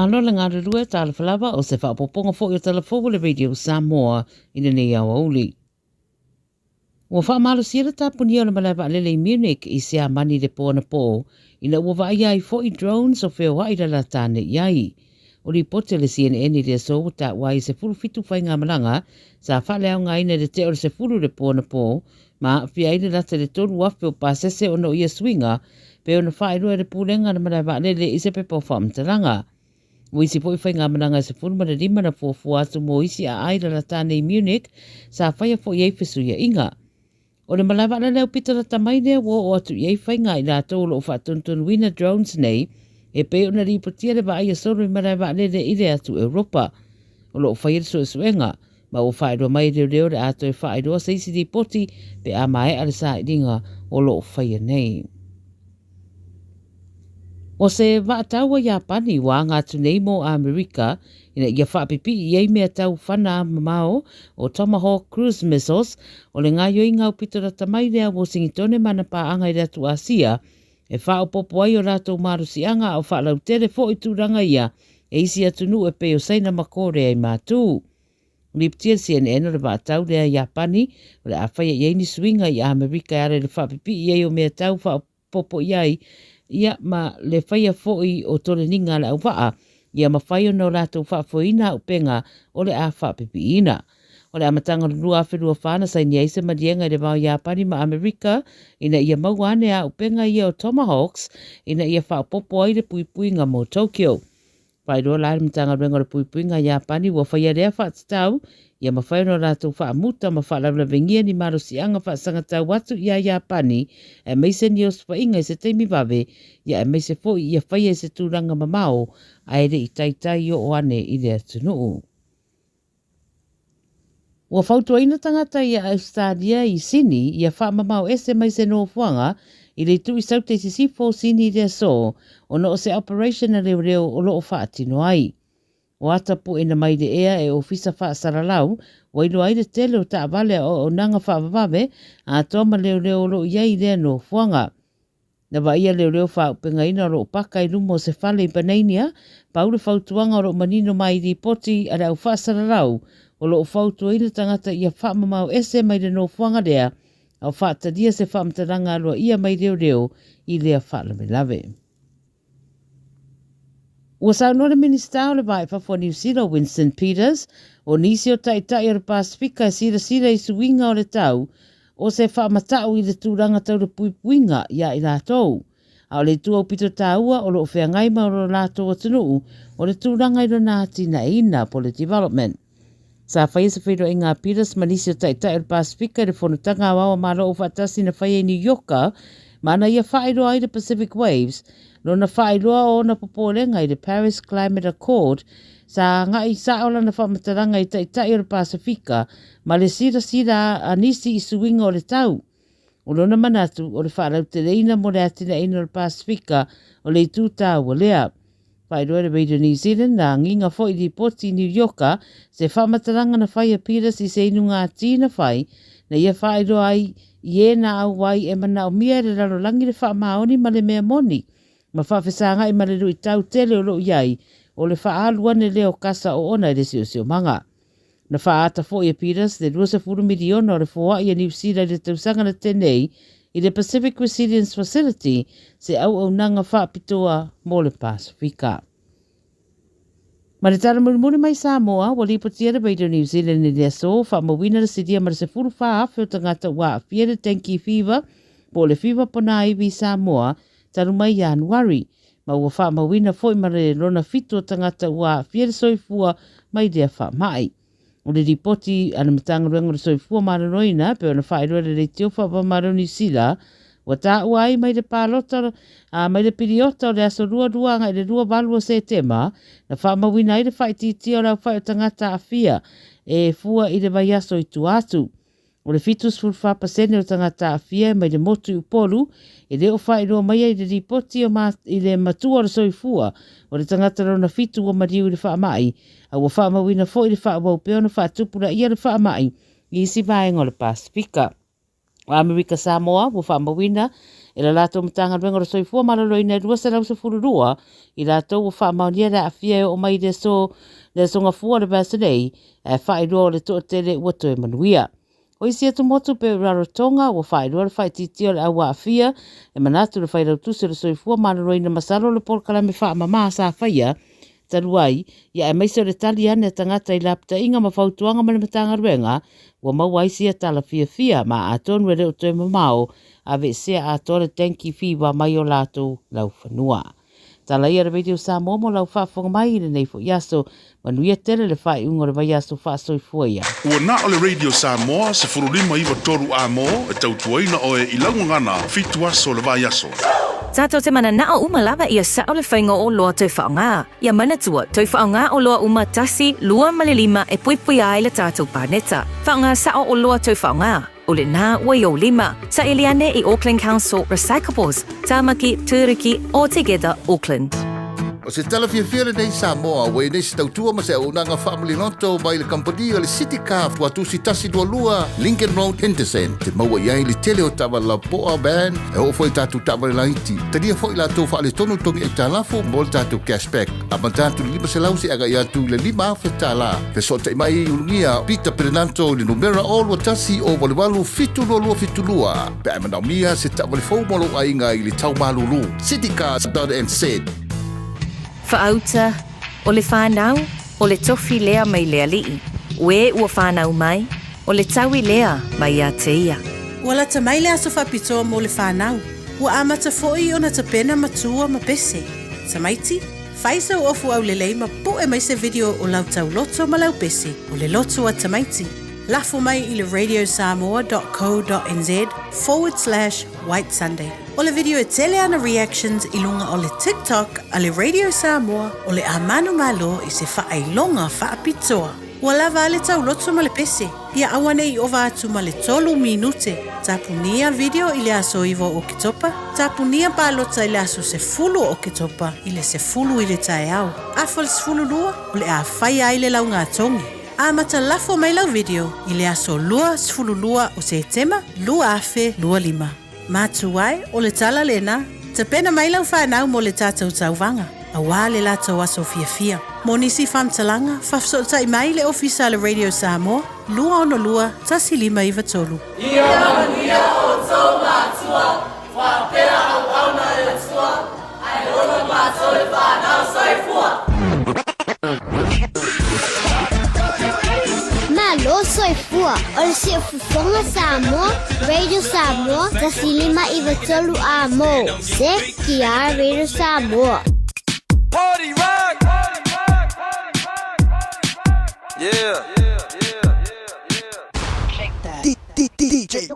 Faamalo le galulue, talofa lava, o se faaopoopoga foi o tala fou a le Radio Samoa i lenei aoauli. Ua faamalosia le tapunia o le malae vaalele i Munich i Siamani i le po anapoo ina ua vaaia ai foi drones o feoai lalata ane i ai. O lipoti a le CNN i le aso ua taua ai e 17 faigamalaga sa faaleaogaina i le tea o le 10 i le po anapoo ma aafia ai le lata i le 3,000 o pasese ona o ia suiga pei ona faailoa e le Pulega a le Malae Vaalele i se pepa o faamatalaga. O isi foi faigamalaga e 15 na fuafua atu mo isi aai lalata nei i Munich sa faia foi ai fesuiaiga. O le malae vaalele aupito lata mai lea ua oo atu i ai faiga a i latou o lo o faatonutonuina drones nei e pei ona lipotia le vaaia solo i malae vaalele i le atu Europa. O lo o faia le suesuega, ma ua faailoa mai e leoleo le a toe faailoa se isi lipoti pe a maea le sailiga o lo o faia nei. O se vaataua Iapani ua aga atu nei mō Amerika ina ia faapipii i ai mea tau whana mamao o Tomahawk cruise missiles o le gaoioiga aupito lata mai lea Wosingitone ma ana pāaga i le atu Asia e faaopoopo ai o latou malosiaga a o faalautele foi tulaga ia e isi atunuu e pei o Saina ma Korea i Matu. Lipotia le CNN o le vaatau lea Iapani o le a faia i ai ni suiga i Amerika e ala i le faapipii ai o mea tau faaopoopo i ai ia ma le faia foi o toleniga a le auvaa ia mafai ona o latou faafoeina auupega o le a faapipiiina. O le amataga o le 2024 na saini ai se maliega i le va o Iapani ma Amerika ina ia maua ane auupega ia o Tomahawks ina ia faaopoopo ai le puipuiga mo Tokyo. Faailoa la e le Matagaluega o le Puipuiga a Iapani ua faia lea faatatau ia mafai ona latou faamuta ma faalavelavegia ni malosiaga faasagatau atu iā Iapani aemaise ni osofaiga i se taimi vave ia aemaise foi ia faia i se tulaga mamao ae le i taitai oo ane i le atunuu. Ua fautuaina tagata i Ausetalia i Sini ia faamamao ese mai se nofoaga i le itu i Saute i Sisifo o Sini i le aso ona o se operation a leoleo o lo o faatino ai. O ata puena mai le ea e ofisa faasalalau ua iloa ai le tele o taavale a auaunaga faavavave atoa ma leoleo o lo o i ai i lea nofoaga. Na vaaia leoleo faaupegaina o lo o paka i luma o se fale i Panania, pau le fautuaga o lo o manino mai i lipoti a le au faasalalau o lo o fautuaina tagata ia faamamao ese mai le nofoaga lea a o faatalia se faamatalaga aloaia mai leoleo i lea faalavelave. Ua saunoa le Minisita o le Va i Fafo a Niu Sila, Winston Peters, o nisi o taitai o le Pasefika e silasila i suiga o le tau o se faamata'u i le tulaga tau le puipuiga iā i latou. A o le itu aupito tāua o lo o feagai ma lo latou atunuu o le tulaga i lona atinaeina po o le development. Sa faia se feiloaiga a Peters ma nisi o Taitai o le Pasefika i le Fonotaga Aoao a Malo Aufaatasi na faia i New Ioka, ma ana ia faailoa ai le Pacific Waves, lona faailoa o ona popolega i le Paris Climate Accord, sa agai sao lana faamatalaga i Taitai o le Pasefika ma le silasila a nisi i suiga o le tau. O lona manatu, o le faalauteleina mo le atinaeina o le Pasefika o le itu taua lea. Faailoa e le Radio New Zealand na agiga foi lipoti i Niu Ioka se faamatalaga na fai a Peters i se inuga ati na fai, na ia faailoa ai i e na auai e manaomia e le lalolagi le faamaoni ma le mea moni, ma faafesagai ma le luitau tele o lo o i ai o le faaalu ane lea o kasa oona i le siosiomaga. Na faaata foi e Peters le 20 miliona o le foai a Niu Sila i le tausaga na tea nei i le Pacific Resilience Facility, se auaunaga faapitoa mo le Pasefika. Ma le tala mulimuli mai Samoa, ua lipotia le Radio New Zealand i le aso, faamauina le silia ma le 14,000 o tagata ua aafia i le dengue fever, po o le fiva ponāiwi i Samoa, talu mai Ianuari. ma ua faamauina foi ma le lona fitu o tagata ua aafia le soifua mai lea faamai. O le lipoti a le Matagaluega o le Soifua Maloloina e pei ona faailoa e le Leitio Faapamalo Niu Sila, ua taua ai mai le palota a mai le piliota o le aso 22 agai le 28 o Setema, na faamauina ai le faaitiitia o le aofai o tagata aafia e fua i le vaiaso i tua atu. O le 74 pasene o tagata aafia e mai le motu i Upolu e le o faailoa mai ai le lipoti o i le matua o le soifua o le tagata lona fitu ua maliu i le faamai, a ua faamauina foi le faaauau pea ona faatupulaia le faamai i isi vaega o le Pasefika. O Amerika Samoa ua faamauina e le latou Matagaluega o le Soifua Maloloina e 212 i latou ua faamaonia le aafia e oo mai i le aso le aso Gafua o le vaiaso nei, ae faailoa o le toatele ua toe manuia. O isi atumotu pei o Rarotonga ua faailoa le faaitiitia o le au aafia e manatu le Failautusi o le Soifua Maloloina masalo le polokalame faamama sa faia talu ai, ia aemaise o le tali ane a tagata i lapataiga ma fautuaga ma le Matagaluega, ua maua ai sia tala fiafia, ma atonu e le o toe mamao, aveesea atoa le dengue fever mai o latou laufanua. Tala ia le Radio Samoa mo lau faafofoga mai i lenei foi aso. Manuia tele le faaiuga o le vaiaso faasoifua ia. Ua na o le Radio Samoa 15 93 amo e tautuaina oe i lau gagana fitu aso o le vaiaso. Tatou te mananao uma lava ia sao le faiga o oloa toe faaaoga. Ia manatua, toe faaaoga oloa uma tasi, lua ma le lima e puipuia ai le tatou paneta. Faaaoga sao oloa toe faaaoga. O lena ua i ou lima. Saili ane i Auckland Council Recyclables, Tamaki, Turuki, or Together Auckland. O se tala fiafia lenei Samoa ua i nei se tautua ma se auaunaga faamaliloto mai le kamupani o le City Car Tuatusi 122 Lincoln Road Henderson te maua i ai le tele o taavale lapoa van e oo foi i tatou taavale laiti. Talia foi latou faaletonu togi aitalafu mo le tatou cashback. Amata atu i le 500 seia agai atu i le 5,000 tala. Fesootai mai i Ulugia Peter Perenanto i le numera 021 088 722 pe a e manaomia se taavale fou mo lou aiga i le tau malulu. Citycars.nz. Faauta, O le whanau, o le tofi lea mai le alii, o e ua whanau mai, o le taui lea mai ia te ia. Ua lata mai le aso faapitoa mo le whanau. Ua amata foi ona tapena matua ma pese. Tamaiti, fai sau ofu aulelei ma pu'e mai se video o lau tauloto ma lau pese o le loto a tamaiti. Lafo mai i le radiosamoa.co.nz forward slash white sunday. O le video e tele ana reactions i luga o le TikTok a le Radio Samoa o le a manumalo i se faailoga faapitoa. Ua lava a le tauloto ma le pese, ia aua ne i ova atu ma le tolu minute. Tapunia video i le aso 9 o Oketopa, tapunia palota i le aso 10 o Oketopa i le 10 i le taeao. Afa le 12, o le a faia ai le laugatogi. Amata lafo mai lau video i le aso 22 o Setema 2025. Matua e, o le tala lena, tapena mai lau whanau mo le tatou tauvaga, auā le latou aso fiafia. Mo nisi faamatalaga, faafesootai mai i le ofisa a le Radio Samoa, 262 1593. Ia manuia outou matua, faapea auauna le Atua, ae ola matou le fanau. Soifua! Malo soifua, o le Siufofoga Samoa, Radio Samoa, 1593 amo. CKR Radio Samoa. Party rock! Yeah. DJ.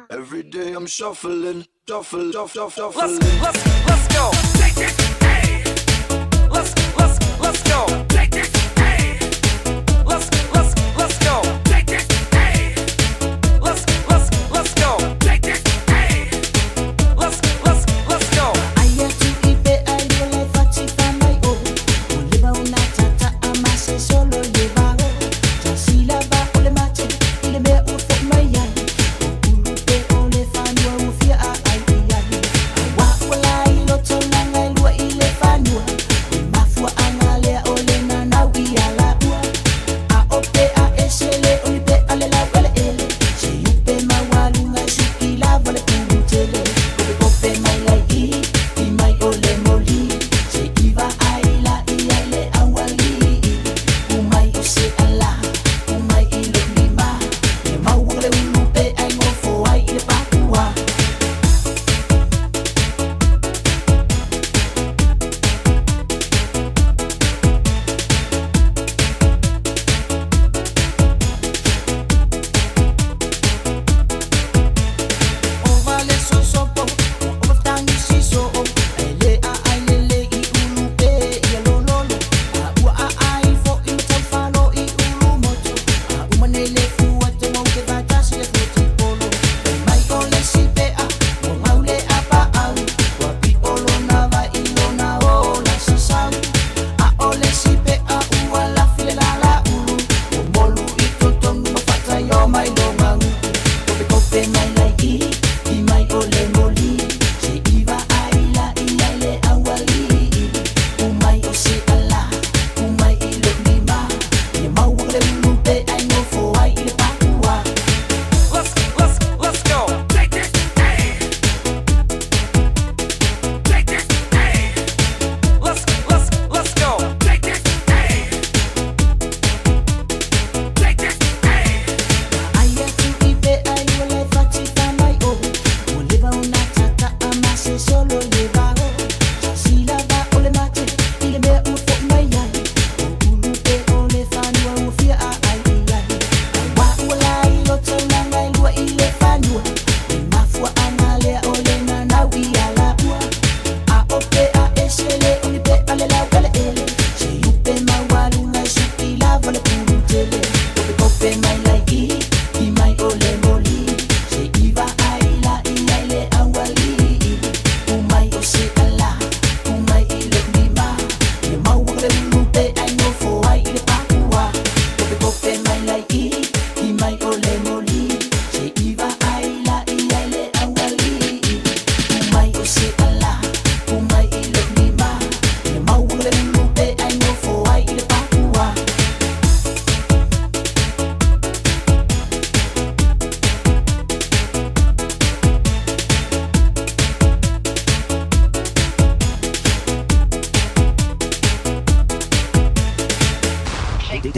Every day I'm shuffling, shuffle, shuffle, shuffle. Let's, let's, let's go. Let's, let's, let's go. Let's, let's, let's go. Let's, let's, let's go. Let's, let's, let's go. Aia tu i pe ai o le fati fa mai o. O le mauna tata a mase solo le vao. Ta sila va o le mate i le mea ua fo mai ai. O ulu pe o le fanua ua fia a ai i ai. Wa ua la i loto langa e lua i le fanua. O mafua anga lea o le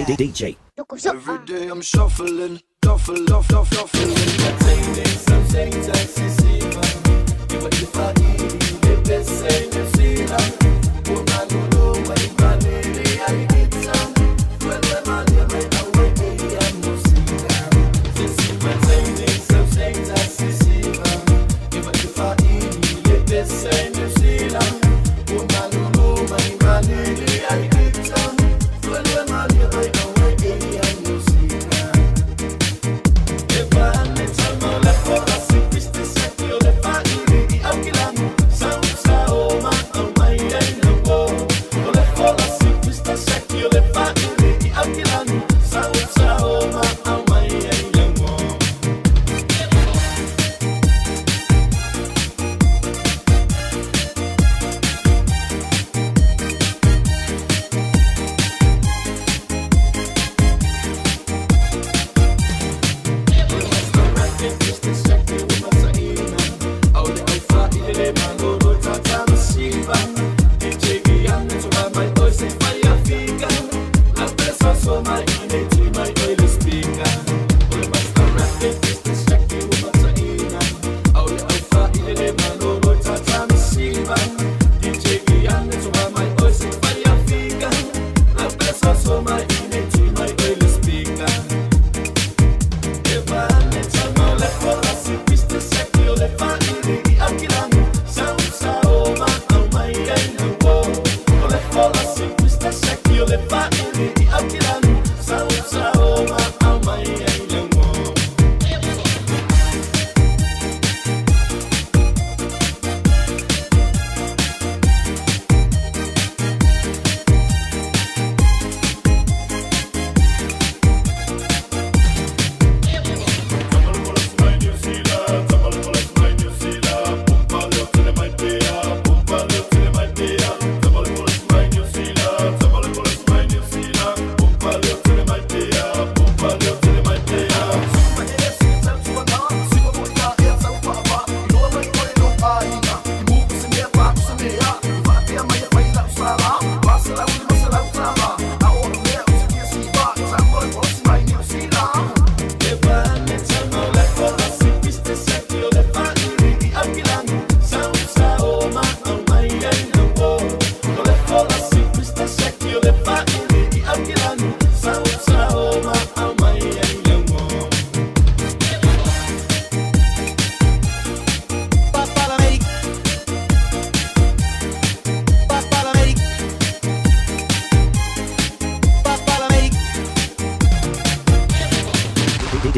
DJ. Every day I'm shuffling, shuffle, shuffle, shuffling.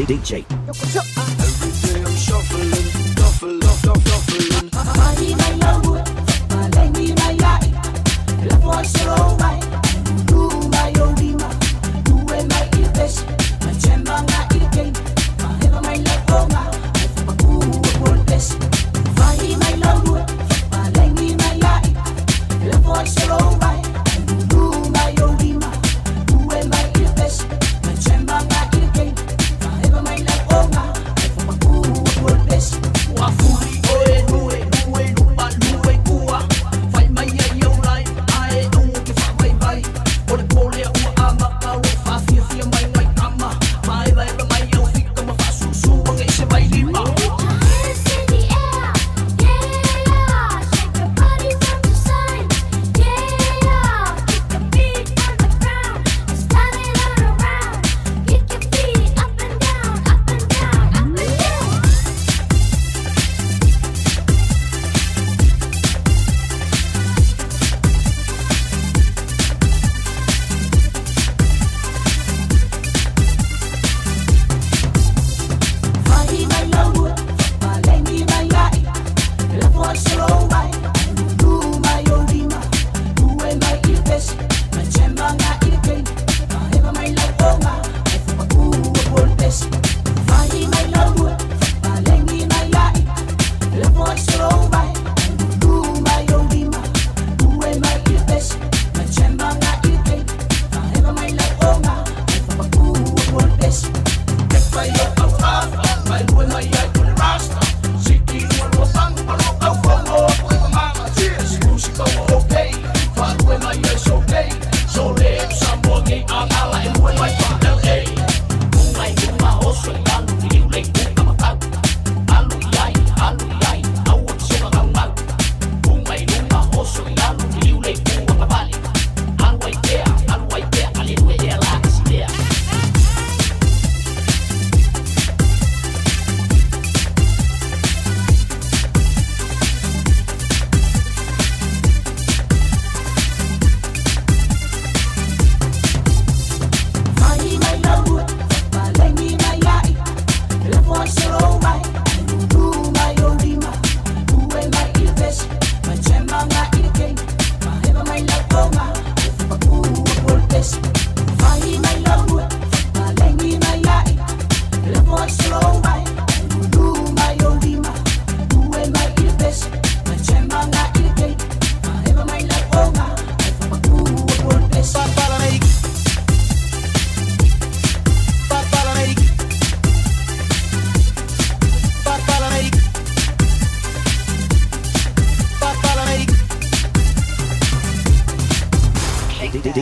DJ. Every day I'm shuffling, shuffle, shuffle, shuffling. Wa fuli oe nue nue lupa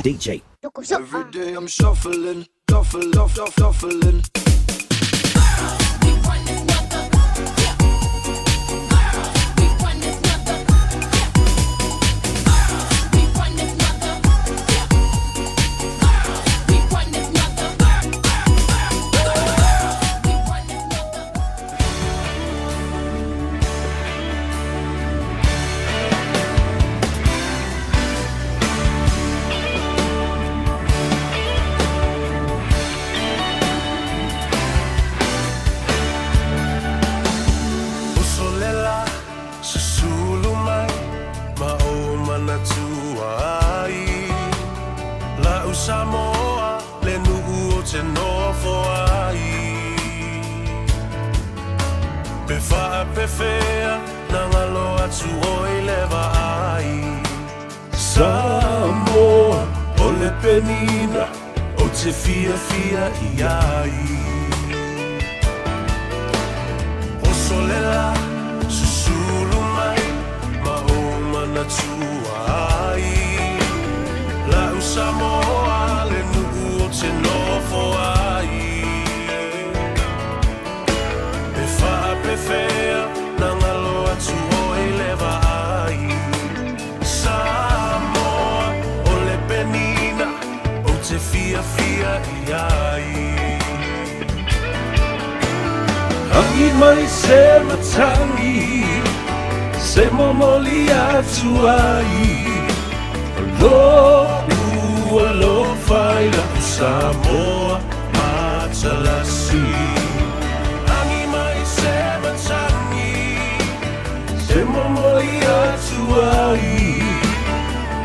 DJ. Every day I'm shuffling, shuffle, shuffle, shuffling. Uso le la, susulu mai ma ou manatua ai. La'u Samoa le nu'u o te nofo ai. Pe faapefea na galo atu oi le vaai. Samoa o le penina ou te fiafia i ai. Oso le la, susulu mai ma ou manatua ai. La'u Samoa le nu'u o te nofo ai. Pe faapefea na galo atu oi le vaai. Samoa o le penina ou te fiafia i ai. Agi mai se matagi se momoli atu ai lo'u alofa i la'u Samoa matalasi. Agi mai se matagi se momoli atu ai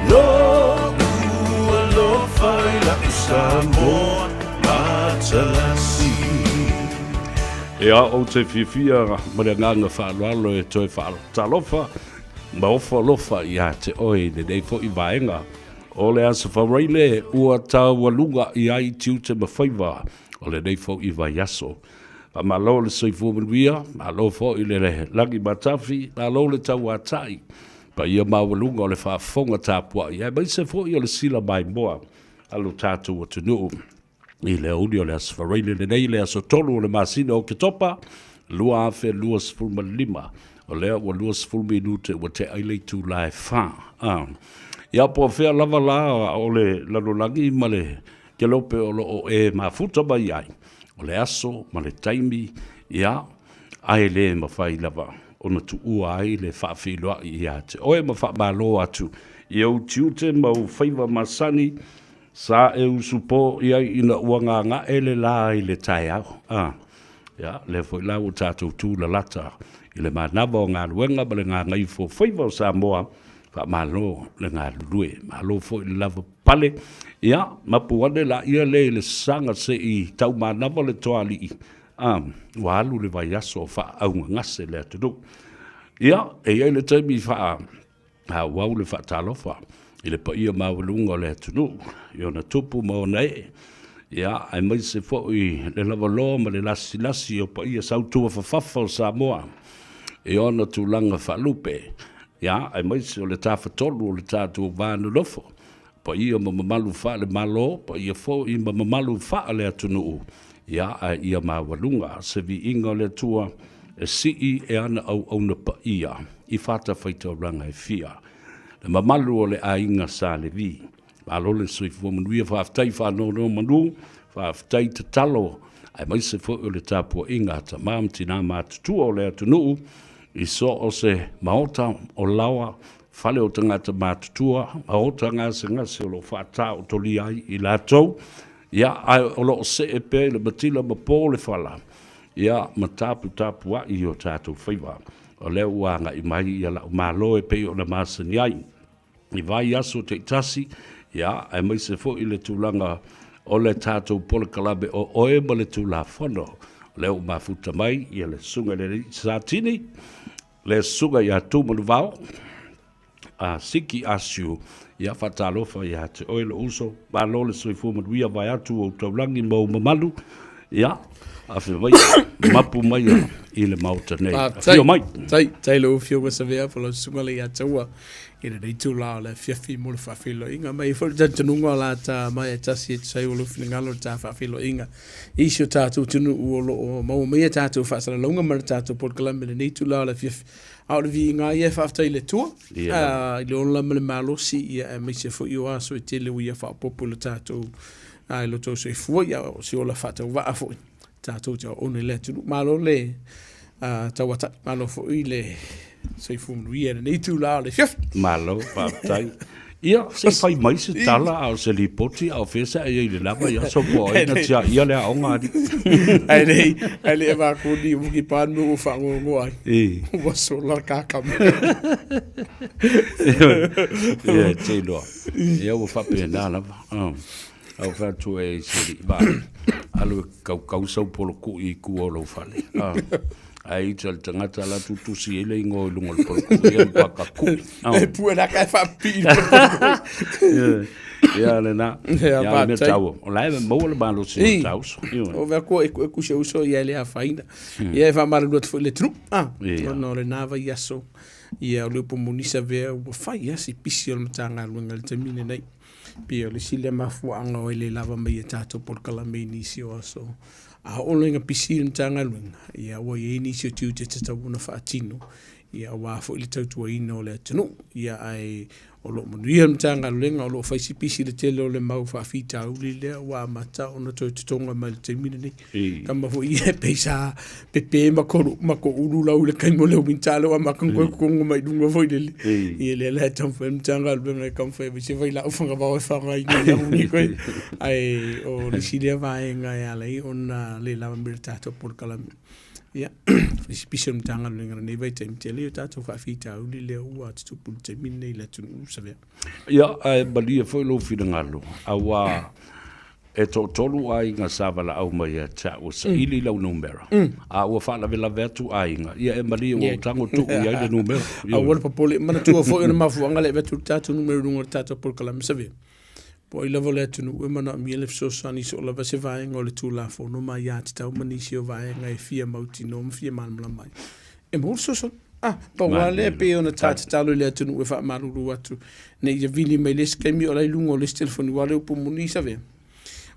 lo'u alofa i la'u Samoa matalasi. Ia, ou te fiafia ma le agaga faaaloalo e toe faatalofa ma ofo alofa ia te oe i lenei foi vaega o le Aso Faraile ua taualuga i ai tiute ma faiva o lenei foi vaiaso. Faamalo le soifua manuia, malo foi le lagi matafi, malo le tauatai, paia maualuga o le faafofoga tapuai, aemaise foi o le sila maimoa a lo tatou atunuu. I le aoauli o le Aso Faraile lenei, le aso 3 o le masina o Oketopa 2025. O lea ua 20 minute ua tea ai le itula e 4. Ah. Ia po o fea lava la o le lalolagi ma le kelope o lo o e mafuta mai ai, o le aso ma le taimi, ia, ae le mafai lava ona tuua ai le faafeiloai ia te oe ma faamalo atu i ou tiute ma ou faiva masani Sa e usupo i ai ina ua gaga'e le lā i le taeao. A, ia, lea foi la ua tatou tu lalata i le manava o galuega ma le gagaifo faiva o Samoa, faamalo le galulue, malo foi le lava pale. Ia, mapu ane laia le i le saga se i taumanava le toalii, a, ua alu le vaiaso o faaaugagase le atunuu. Ia, e i ai le taimi faa Auau le faatalofa i le paia maualuga o le atunuu i ona tupu ma ona ee, ia, aemaise foi le lavaloa ma le lasilasi o paia sautuafafafa o Samoa i ona tulaga faalupe, ia, aemaise o le tafatolu o le tatou va nonofo, paia ma mamalu faale-Malo, paia foi ma mamalu faale-atunuu, ia, a ia maualuga se viiga o le Atua e sii e ana auauna paia i fatafaitaulaga e fia. Le mamalu o le aiga Sa Levi, malo le soifua manuia, faafetai faanonomanu, faafetai tatalo, aemaise foi o le tapuaiga a tama ma tina matutua o le atunuu i so o se maota o laoa, fale o tagata matutua, maota gasegase o lo o faataotolia ai i latou, ia, ae o lo o see pea i le matila ma po le fala, ia, ma taputapuai i o tatou faiva. O lea ua agai mai ia la'u Malo e pei ona masani ai i vaiaso taitasi, ia, aemaise foi le tulaga o le tatou polokalame o oe ma le Tulafono. O lea ua mafuta mai ia le Susuga i le Alii Satini, le Susuga ia Tumanuvao, a Siki Asiu, ia faatalofa ia te oe lou uso, malo le soifua manuia vaeatu ou taulagi ma ou mamalu, Ia, afe mai, mapu mai i le Maota nei. Afio mai. Tai, tai lau Afioga Savea po lau Susuga Leiataua i lenei itula o le afiafi mo le faafeiloaiga. Ma e i ai foi le talitonuga o le a ta mai e tasi e tusa ai o lou finagalo le ta faafeiloaiga i si o tatou atunuu o lo o maua mai a tatou faasalalauga ma le tatou polokalame i lenei itula o le afiafi. A o le viiga lava ia e faafetai i le Atua i le ola ma le malosi ia aemaise foi o aso e tele ua ia faaopoopo i lo tatou i lo tou soifua, ia o se ola faatauvaa foi tatou te auauna i le atunuu. Malo le tauatai, malo foi le soifua manuia i lenei itula o le afiafi. Malo, faafetai. Ia, se i fai mai se tala a o se lipoti a o fea se a i ai i le lava i aso po o ai na tiaia le aoga alii. Ae le ae le avatu ni uki pa nu ua faagogoa ai. Ua sola kaka mai. Ia, te iloa. Ia, ua faapena lava. A ua fai atu e i se alii vaa, alu e kaukau sau polokui i tua o lou fale. Ae ita le tagata la tutusi ai le igoa i luga o le polokui, ia matua kakui. E pue la ka e faapipii i le polokui. Ia lena. Ia, le mea taua. O la e maua le malosi o le tauso. O vea kua e kusi uso ia le afaina. Ia e faamalulu atu foi i le atunuu. Ona o lena vaiaso, ia o le upu moni Savea ua fai lava si pisi o le Matagaluega i le taimi lenei. Pei o le isi lea mafuaaga o e le lava mai e tatou polokalame i nisi o aso. A oo loa ina pisi le Matagaluega, ia ua i ai nisi o tiute e tatau ona faatino, ia aua foi le tautuaina o le atunuu. Ia ae o lo o manuia le Matagaluega, o lo o fai si pisi i le tele o le mau faafitauli lea ua amata ona toe totoga mai i le taimi lenei. Tama foi ia e pei sa pepe ma ko ma ko ulu lau i le taimi o le winter lea ua amata ona toe totoga mai i luga foi lele. Ia lea la e taumafai le Matagaluega e taumafai e se vailaau fagavao e faaaogaina i amu nei koe. Ae o le isi lea vaega e ala ai ona le lava mai le tatou polokalame. Ia, fai si pisi o le Matagaluega i lenei vaitaimi tele o tatou faafitauli lea ua tutupu i le taimi lenei i le atunuu Savea. Ia, ae malie foi lou finagalo, aua E toatolu aiga sa valaau mai ia te au e saili lau numera, a ua faalavelave atu aiga, ia e malie ua ou tago tuu i ai le numera. Aua le popole, manatua foi o le mafuaaga lea e avatu le tatou numera i luga o le tatou polokalame Savea. Po o ai lava o le atunuu e manaomia le fesoasoani i so o lava se vaega o le Tulafono ma aiatatau ma nisi o vaega e fia mautinoa ma fia malamalama ai. E maua le fesoasoani. Ah, pau lava lea e pei ona ta tatalo i le atunuu e faamalulu atu, ne i vili mai le isi taimi o la i luga o le isi telefoni, aua o le upu moni Savea,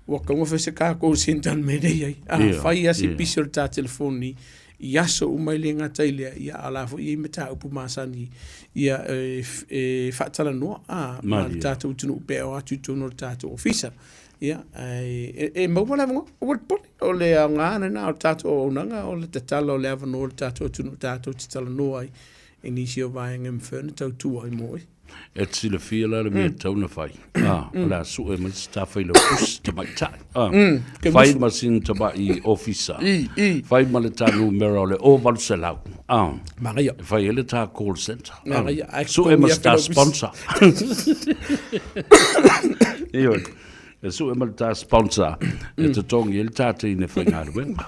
ua tatau ona fai se ta call centre i le mea lea e i ai. A fai lava si pisi o le ta telefoni i aso uma e le gata i lea, ia a o la foi e i ai mataupu masani ia e faatalanoa ma le tatou atunuu pe a o atu i totonu o le tatou ofisa. Ia, ae e maua le avanoa, aua le popole. O le aoga lena o le tatou auaunaga, o le tatala o le avanoa o le tatou atunuu tatou te talanoa ai i nisi o vaega e mafai ona tautua ai mo oe. E te silafia la le mea e tatau ona fai, o le a sue mai se ta failautusi tamaitai, fai ma sina tamai ofisa, fai ma le ta numera o le 0800, Manaia. E fai ai le ta call centre. Manaia. Sue ma se ta sponsor. Ioe. E sue ma le ta sponsor e totogi ai le ta teine faigaluega.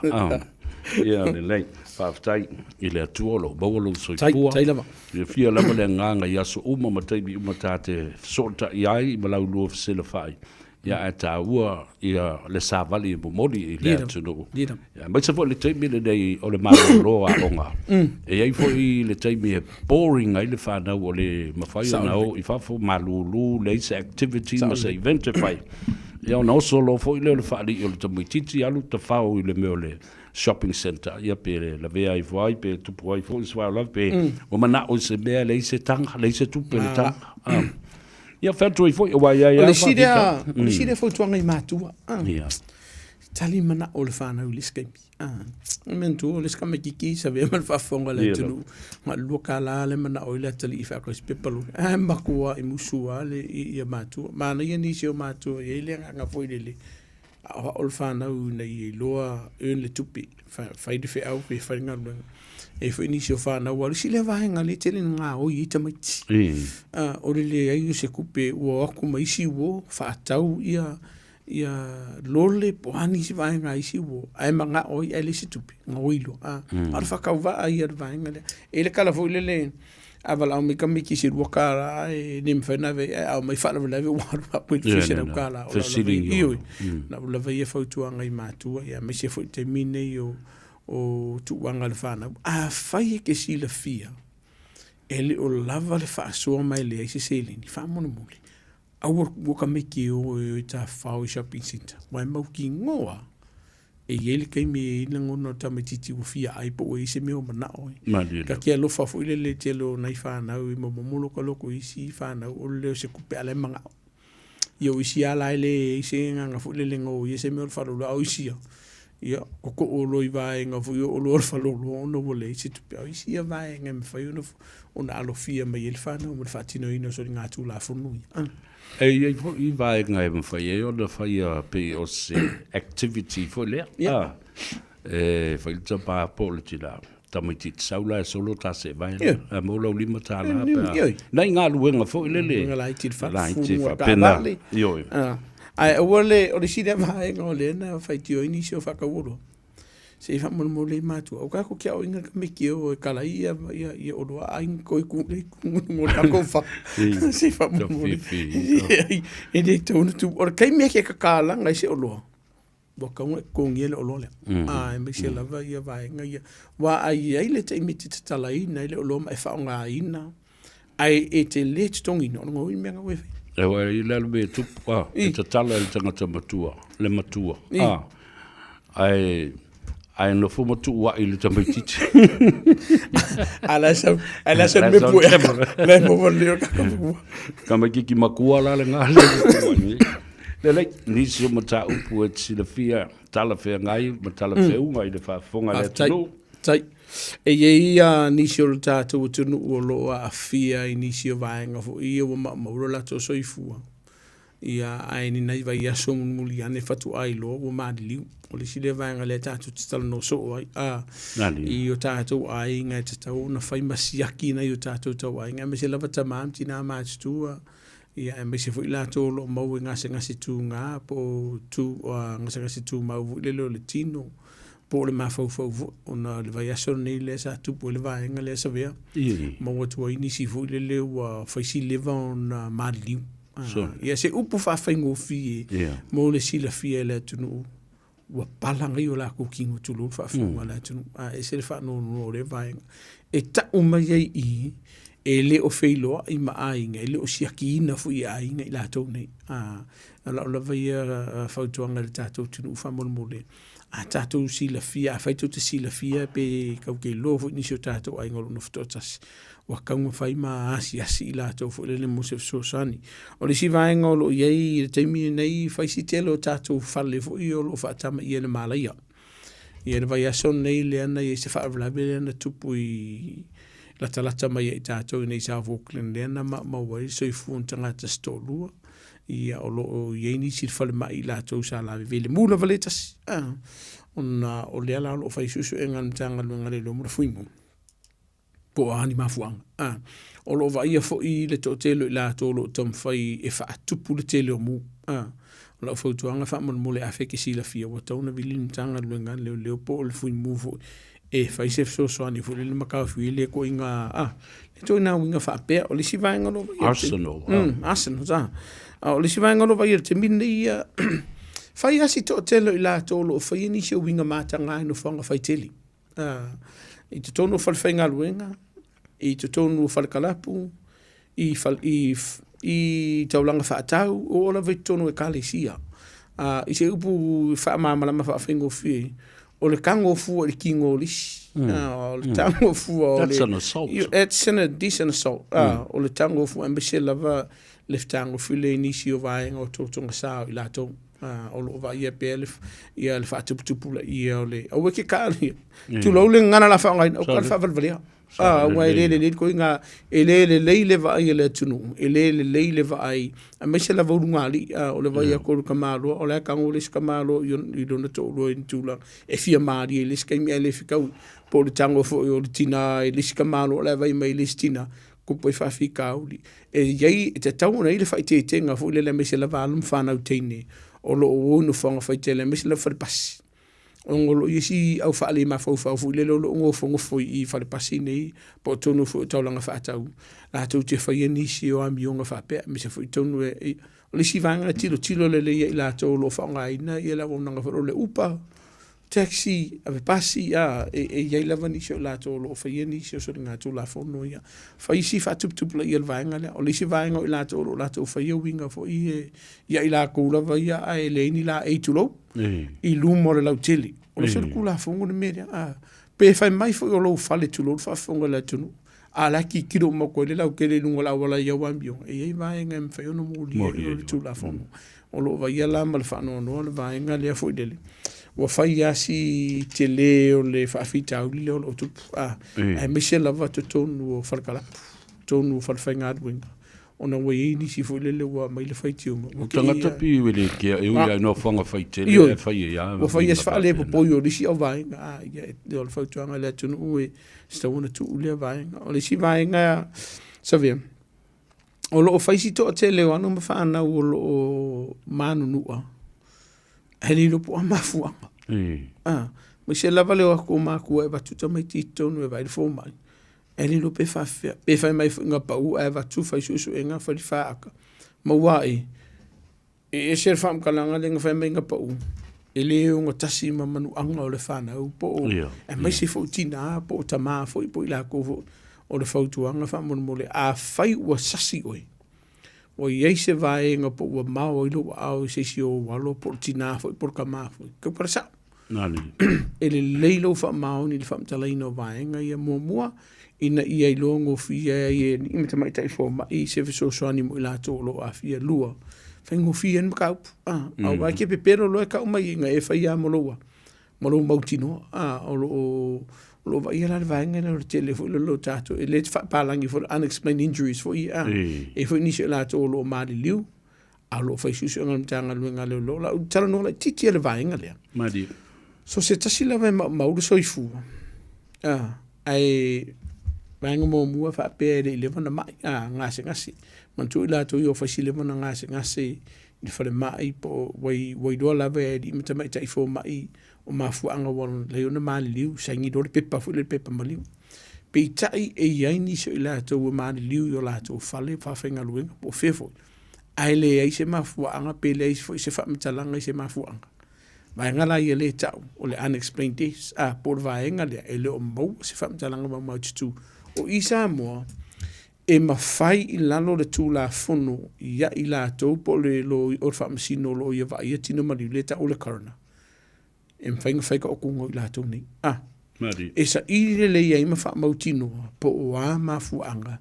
Ia lelei. Faafetai i le Atua o lo o maua lou soifua. Tai lava. E fia lava le agaga i aso uma ma taimi uma ta te fesootai ai ma laulua fesilafai. Ia ae taua ia le savali e momoli i le atunuu. Ia aemaise foi le taimi lenei o le malolo o aoga. E i ai foi le taimi e boring ai le fanau o le mafai ona o i fafo malulu, leai se activity ma se event e fai. Ia ona oso loa foi lea o le faalii o le tamaitiiti alu tafao i le mea o le shopping centre, ia pe lavea ai foi pe tupu ai foi se faalavelave pe ua manao i se mea leai se taga, leai se tupe i le taga. Ia fai atu ai foi, aua e i ai lava faafitauli. O le isi lea fautuaga i matua, tali manao o le fanau i le isi taimi. E manatua o le isi tamaititi sa avea ma le faafofoga a le atunuu, na o le $2 le manao ai le atalii e faatau ai se pepa loli. Ae matuai musu lava le ia matua. Manaia nisi o matua e i ai le agaga foi lele, aoao le fanau ina ia iloa earn le tupe, fai le feau pe fai le galuega. E i ai foi nisi o fanau, aua o le isi lea vaega lea e tele ina gaoi ai tamaiti. O le leai o se tupe ua o atu ma isi uo faatau ia ia lole po o a nisi vaega a isi uo, ae manao ai ae leai se tupe, gaoi loa. A o le faatauvaa ia o le vaega lea. E i ai le tala foi lele. A valaau mai tamaiti i se $2 ae le mafai ona ave ai, ae a omai faalavelave ua alu atu i le $700. O lau lava ia, ioe, lau lava ia fautuaga i matua, aemaise foi le taimi lenei o tuuaga a le fanau. Afai e te silafia e le o lava le faasoa ma e leai se seleni, faamolemole, aua le tuua tamaiti e o e tafafao i shopping centre, aua e mautinoa lava e i ai le taimi e i ai le lagona o le tamaitiiti ua fia ai po ua i ai se mea o manao ai. Malie Ta te alofa foi lele i le tele o nai fanau i momomo ka loko i isi fanau o le leo se tupe a la e manao. Ia o isi lava la e leai se agaga foi lele na o ia se mea o le faleoloa, a o isi lava, ia totoo loa i vaega foi ia o oloa o le faleoloa ona ua leai se tupe. A o isi ia vaega e mafai ona alofia mai ai le fanau mo le faatinoina o soligatulafono ia. E i ai foi vaega e mafai ai ona faia pei o se activity foi lea. Yeah. E fai le tama po o le tina, tamaitiiti sau la e solo ta seevae la, a maua lau $5 pe a. Nai galuega foi lele. Galuega laiti le laiti faapena. Ioe. Ae aua le, o le isi lea vaega o lea na faitio ai nisi o faatauoloa. Se i faamolemole i matua, o tatou te aoina le tamaiti e o e kalai ia, ia, ia oloa a aiga toi ku le ku tatou fa. Se i faamolemole. E le tatau ona tu. O le taimi e ke kakalaga i se oloa, ua tatau ona e totogia le oloa lea. A, aemaise lava ia vaega ia. Aua a i ai le taimi e te tatalaina ai le oloa ma e faaaogaina, ae e te le totogiina, o lona uiga mea na ua e faia. Aua e i ai le mea e tupu, a, e tatala e le tagata matua, le matua, a, ae, ae nofo ma tuuai i le tamaitiiti. A la sau, a la sau me pue, la mo mo leo ka ka pua. Tamaitiiti matua la lena le tuuai nei. Lelei, nisi o mataupu e te silafia talafeagai ma talafeuga i le faafofoga a le atunuu. Faafetai. E i ai lava nisi o le tatou atunuu o lo o aafia i nisi o vaega foi ia ua maumau lo latou soifua. Ia, ae ni nai vaiaso mulimuli ane faatoa iloa ua maliliu. O le isi lea vaega lea tatou te talanoa soo ai, a, i o tatou aiga e tatau ona fai ma siaki nai o tatou tauaiga, aemaise lava tama ma tina matutua, Ia, aemaise foi latou o lo o maua i gasegase tūgā po o tū, uh, gasegase tūmau foi lele o le tino, po o le mafaufau foi, ona o le vaiaso lenei lea sa tupu ai le vaega lea Savea, maua atu ai nisi foi lele ua fai si leva ona maliliu. Uh, ia, se upu faafaigofie mo le silafia e le atunuu, ua palagi o lakou kino tulou le faafofoga a le atunuu, a ese le faanoanoa o lea vaega. E tau mai ai i i, e le o feiloai ma aiga, e le o siakiina foi e aiga i latou nei. A, o lau lava ia fautuaga i le tatou atunuu faamolemole, a tatou silafia, afai tou te silafia pe tatou te iloa foi nisi o tatou aiga o lo o nofo toatasi, ua tatau ona fai ma asiasi i latou foi lele mo se fesoasoani. O le isi vaega o lo o i ai i le taimi lenei, fai si tele o tatou fale foi o lo o faatamaia e le malaia. Ia le vaiaso lenei lea na i ai se faalavelave lea na tupu i latalata mai ia i tatou i nei South Auckland lea na maumau ai le soifua o tagata se toalua. Ia o lo o i ai nisi i le falemai i latou sa lavevei i le mu lava le tasi. Ona o lea la o lo o fai suesuega a le Matagaluega a Leoleo mo le Fuimu. po o a ni mafuaaga. A, o lo o vaaia foi le toatele o i latou o lo o taumafai e faatupu le tele o mu. A, o lau fautuaga faamolemole afai e te silafia ua tatau ona vili le Matagaluega a Leoleo po o le Fuimu foi e fai se fesoasoani foi lele ma taofia ai lea ituaiga, a, lea ituaiga uiga faapea. O le isi vaega o lo o vaaia i le Arsenal. Arsenal, a. A o le isi vaega o lo o vaaia i le taimi lenei ia, fai lava si toatele o i latou o lo o faia nisi o uiga mataga i nofoaga faitele. i totonu o falefaigaluega, i totonu o falekalapu, i, fale, i, i taulaga faatau, oo lava i totonu o ekalesia. I se upu faamalamalama faafaigofie, o le tago fua i le tino o le isi. O le tago fua o le... That's an assault. It's an, a decent assault. O le tago fua, aemaise lava le fetagofile i nisi o vaega o totoga sa o i latou. O lo o vaaia pea le, ia le faatuputupulaia o le, aua e ke kaalia. Tulou le gagana la faaaogaina, aua le faavalevalea. Aua e le lelei le koiga, e le lelei le vaai a le atunuu, e le lelei le vaai, aemaise lava ulugalii, o le vaai atu o le tamaloa, o la e tago le isi tamaloa i lona toalua i ni tulaga e fia malie i le isi taimi ae le fetaui, po o le tago foi o le tina i le isi tamaloa o la e vaai mai i le isi tina, tupu ai faafitauli. E i ai, e tatau ona i ai le faaeteetega foi lele aemaise lava alo ma fanau teine o lo o o i nofoaga faitele aemaise lava falepasi. Ona o lo o i ai isi au faalemafaufau foi lele o lo o nofonofo i i falepasi nei po o totonu foi o taulaga faatau latou te faia nisi o amioga faapea, aemaise foi totonu e, o le isi vaega e tilotilo lelei ia i latou o lo o faaaogaina le auaunaga foi lea o le Uber, taxi, ave pasi, a, e, e i ai lava nisi o i latou o lo o faia nisi o soligatulafono ia. Fai si faatuputupulaia o le vaega lea. O le isi vaega o i latou o lo o latou faia uiga foi e, ia i latou lava ia ae leai ni laei tulou i luma o le lautele. O le solitulafono le mea lea. A, pe fai mai foi o lou fale tulou le faafofoga a le atunuu, a o la e tilotilo uma atu ai le lautele i luga o le auala i au amioga, e i ai vaega e mafai ona molia ai le Tulafono. O lo o vaaia la ma le faanoanoa le vaega lea foi lele, ua fai lava si tele o le faafitauli lea o lo o tupu, a, aemaise lava totonu o falekalapu, totonu o falefaigaluega, ona ua i ai nisi foi lele ua aumai le faitioga. O tagata pei e le kea, e ui lava i nofoaga faitele ae fai ai lava. Ua fai ai si faalepopoi o le isi auvaega, a, ia, o le fautuaga i le atunuu e tatau ona tuu lea vaega. O le isi vaega, Savea, o lo o fai si toatele o alo ma fanau o lo o manunua, ae le iloa po o a mafuaaga. Ah, aemaise lava le o atu o matua e avatu tamaiti i totonu e vaai le fomai, ae le iloa pe faapefea. Pe fai mai foi na pau ae avatu fai suesuega fai le faata, maua ai. E ese le faamatalaga lea na fai mai na pau, e le ogatasi ma manuaga o le fanau po o aemaise foi tina po o tama foi po o i latou foi. O le fautuaga faamolemole, afai ua sasi oe, ua i ai se vaega po ua mao ai lou aao i se isi o ou alo po o le tina foi po o le tama foi, tautala sao. E lelei lou faamaoni i le faamatalaina o vaega ia muamua, ina ia iloa gofie ai e alii ma tamaitai fomai se fesoasoani mo i latou o lo o aafia. 2, faigofie ai le mataupu. Aua e te pepelo loa e tau mai na e faia lava ma lou a, ma lou mautinoa. O lo o o lo o vaaia la le vaega lea o le tele foi lea o tatou, e le faapalagi foi le unexplained injuries foi ia. E i ai foi nisi o i latou o lo o maliliu, a o lo o fai suesuega a le Matagaluega a Leoleo. O lau talanoa laitiiti i le vaega lea. Malie. So se tasi lava e maumau le soifua, a, ae vaega muamua faapea e le i leva ona mai, a, gasegase. Manatua i latou ia ua fai si leva ona gasegase i le falemai po o ua, ua iloa lava e alii ma tamaitai fomai o mafuaaga ua lelei ona maliliu, saini loa le pepa foi lea le pepa maliu. Peitai e i ai nisi o i latou ua maliliu i o latou fale faafaigaluega po o fea foi, ae leai se mafuaaga pe leai foi se faamatalaga i se mafuaaga. Vaega la ia lea e tau o le unexplained deaths, a, po o le vaega lea e le o maua se faamatalaga maumaututu. O i Samoa, e mafai i lalo o le Tulafono ia i latou po o le o le Faamasino o lo o ia vaaia tino maliu lea e tau o le coroner, e mafai ona fai taotoga o i latou nei. A, e saili lelei ai ma faamautinoa po o a mafuaaga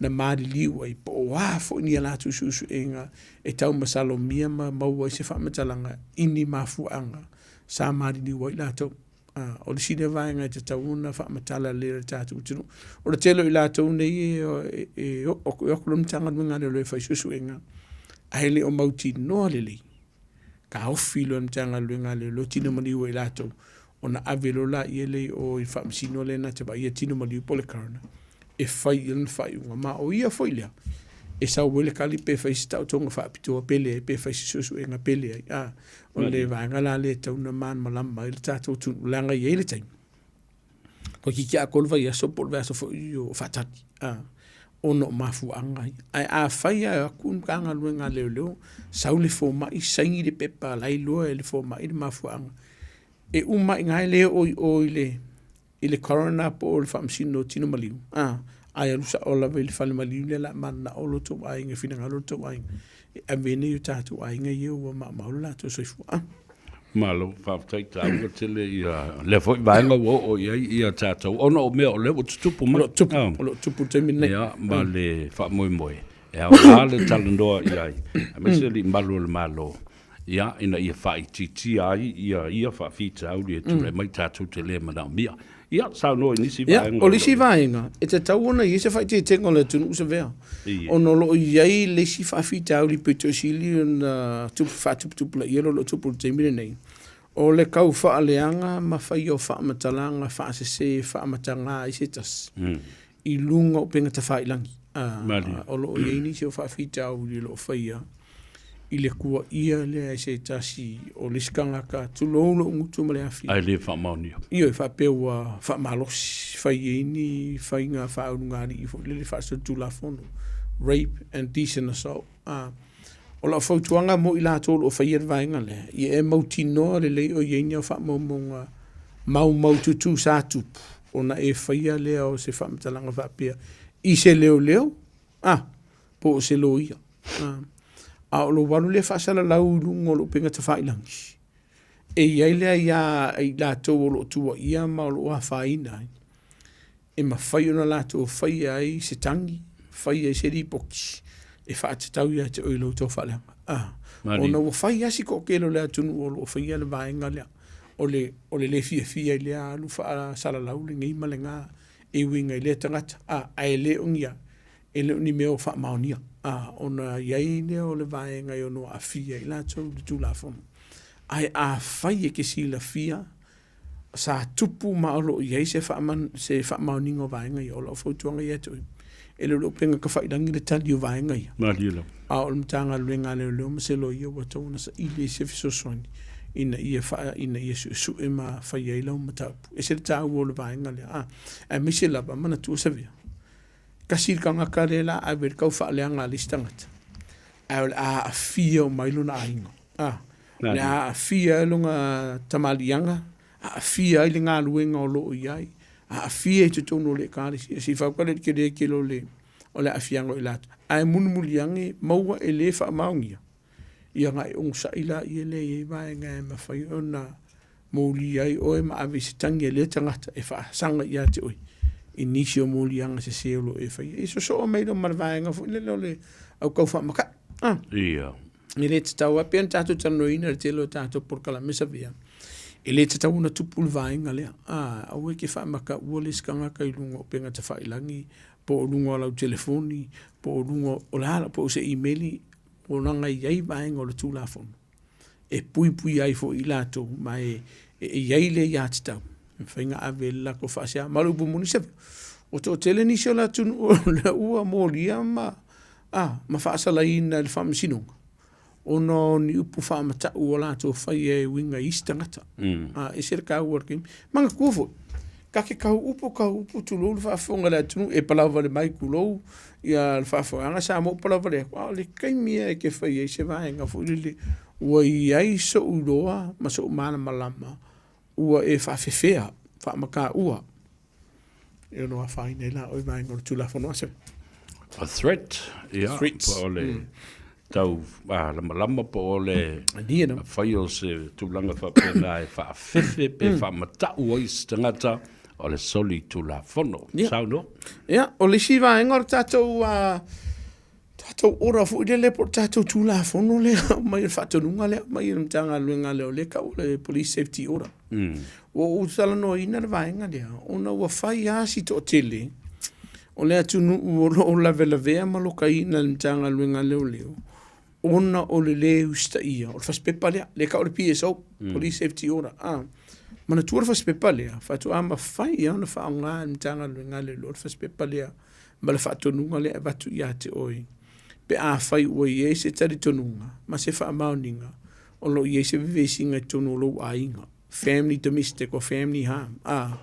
na maliliu ai, po o a foi ni a latou suesuega e tau masalomia ma maua ai se faamatalaga i ni mafuaaga sa maliliu ai latou. A, o le isi lea vaega e tatau ona faamatala lelei e le tatou atunuu. O le tele o i latou nei e, e, e oo atu loa le Matagaluega a Leoleo e fai suesuega, ae le o mautinoa lelei taofi loa e le Matagaluega a Leoleo tino maliu ai latou, ona ave loa laia lea i o i le faamasino lea na te vaaia tino maliu po o le coroner e fai i ai lona faaiuga. Ma o ia foi lea e sau ai le tali pe fai se taotoga faapitoa pe leai, pe fai se suesuega pe leai. A, o le vaega la lea e tatau ona malamalama ai le tatou atunuu, leaga e i ai le taimi toeitiiti atoa le vaiaso po o le vaiaso foi o faatali, a, ona o mafuaaga ia. Ae afai lava e o atu le Matagaluega a Leoleo, sau le fomai, saini le pepa la e iloa e le fomai le mafuaaga, e uma lava i ina e le oo i o i le i le coroner po o le faamasino o tino maliu, a, ae alu sao lava i le fale maliu lea o le a mananao lo outou aiga, e finagalo lo outou aiga e ave ai nai o tatou aiga ia ua maumau lo latou soifua. A. Malo, faafetai taua tele ia lea foi vaega ua oo i ai ia tatou ona o mea o lea ua tutupu mai. O lo o tupu, o lo o tupu i le taimi lenei. Ia, ma le faamoemoe e aoga le talanoa i ai, aemaise alii malu o le Malo, ia, ina ia faaitiitia ai ia ia faafitauli e tulai mai tatou te le manaomia. Ia, saunoa i nisi vaega. O le isi vaega, e tatau ona i ai se faaeteetega o le atunuu Savea, ona o lo o i ai le isi faafitauli pito sili ona tupu faatuputupulaia o lo o tupu i le taimi lenei, o le tau faaleaga ma faia o faamatalaga faasese e faamataga ai se tasi i luga o upega tafailagi. O lo o i ai nisi o faafitauli o lo o faia. i le kuaia lea e se tasi o le isi tagata, tulou lou gutu ma le afi. Ae le faamaonia. Ioe, faapea ua faamalosi, fai ai ni faiga faaulugalii foi lele faasolitulafono, rape and decent assault. A o lau fautuaga mo i latou o lo o faia le vaega lea, ia e mautinoa lelei o i ai ni au faamaumauga maumaututu sa tupu, ona e faia lea o se faamatalaga faapea i se leoleo, a, po o se loia. A, a o lou alu lea faasalalau i luga o le upega tafailagi, e i ai le aia a i latou o lo o tuuaia ma o lo o afaina ai, e mafai ona latou faia ai se tagi, faia ai se lipoti e faatatau ia te oe i lou tau faaleaga. A, ona ua fai lava si toatele o le atunuu o lo o faia le vaega lea, o le, o le le fiafia i lea alu faasalalau lenei ma lena e uiga i lea tagata, a, ae le o ni a, e le o ni mea o faamaonia, a, ona i ai lea o le vaega e ono aafia ai latou i le Tulafono. Ae afai e te silafia sa tupu ma o lo o i ai se se faamaoniga o vaega ia, o lau fautuaga ia te oe, e le o le upega tafailagi le tali o vaega ia. Malie lava. A o le Matagaluega a Leoleo ma se loia ua tatau ona saili ai se fesoasoani ina ia faa, ina ia suesue ma fai ai lau mataupu. E ese le taua o le vaega lea, a, aemaise lava, manatua Savea, tasi le tagata lea o le a ave i le taufaaleaga a le isi tagata, ae o le a aafia uma ai lona aiga. A, o le a aafia ai lona tamaliiaga, aafia ai le galuega o lo o i ai, aafia i totonu o le ekalesia. Se i fauta lea i le tele tele o le, o le aafiaga o i latou. Ae mulimuli ane, maua e le faamaonia, ia ona e onosai laia lea e i ai vaega e mafai ona molia ai oe ma ave i se tagi a lea tagata e faasaga ia te oe i nisi o moliaga sese o lo o e faia. E sosoo mai loa ma le vaega foi lele o le au tau faamaka'i. Ah. Ia. E le tatau lava, pei ona tatou talanoaina i le tele o tatou polokalame Savea, e le tatau ona tupu le vaega lea. Ah, aua e te faamakaua le isi tagata i luga o upega tafailagi, po o luga o lau telefoni, po o luga o le a, po o se imeli, ona e i ai vaega o le Tulafono e puipui ai foi i latou, ma e i ai le aiatatau e mafai ona ave le latou faasea. Ma o le upu moni Savea, ua toatele nisi o le atunuu o lea ua molia ma, a, ma faasalaina e le Faamasinoga ona o ni upu faamatau ua latou faia e uiga i isi tagata. A, e ese le taua o le taimi. Manatua foi, ta te tau upu, tau upu, tulou le faafofoga a le atunuu, e palau vale mai, tulou ia le faafofogaaga a Samoa ua palau vale atu, a o le taimi lava e te fai ai se vaega foi lele ua i ai sou iloa ma sou malamalama ua e faafefea, faamataua. E ono afaina ai la oe vaega o le Tulafono asa. A threat, ia, Threats. po o le tau lamalama po o le fai o se tulaga faapena e faafefe pe faamatau ai se tagata o le soli tulafono. Ia. Saunoa. Ia, o le isi vaega o le tatou tatou order foi lele po o le tatou Tulafono lea mai le faatonuga lea mai le Matagaluega a Leoleo tau o le Police Safety Order. Ua ou talanoaina le vaega lea ona ua fai lava si toatele o le atunuu o lo o lavelavea ma lokaina e le Matagaluega a Leoleo ona o le lē usitaia o le fasipepa lea, lea e tau o le PSO, Police Safety Order. Manatua le fasipepa lea, faatoa mafai lava ona faaaoga e le Matagaluega a Leoleo le fasipepa lea ma le faatonuga lea e avatu ia te oe pe afai ua i ai se talitonuga ma se faamaoniga o lo o i ai se vevesiga i totonu o lou aiga, family domestic or family harm. A,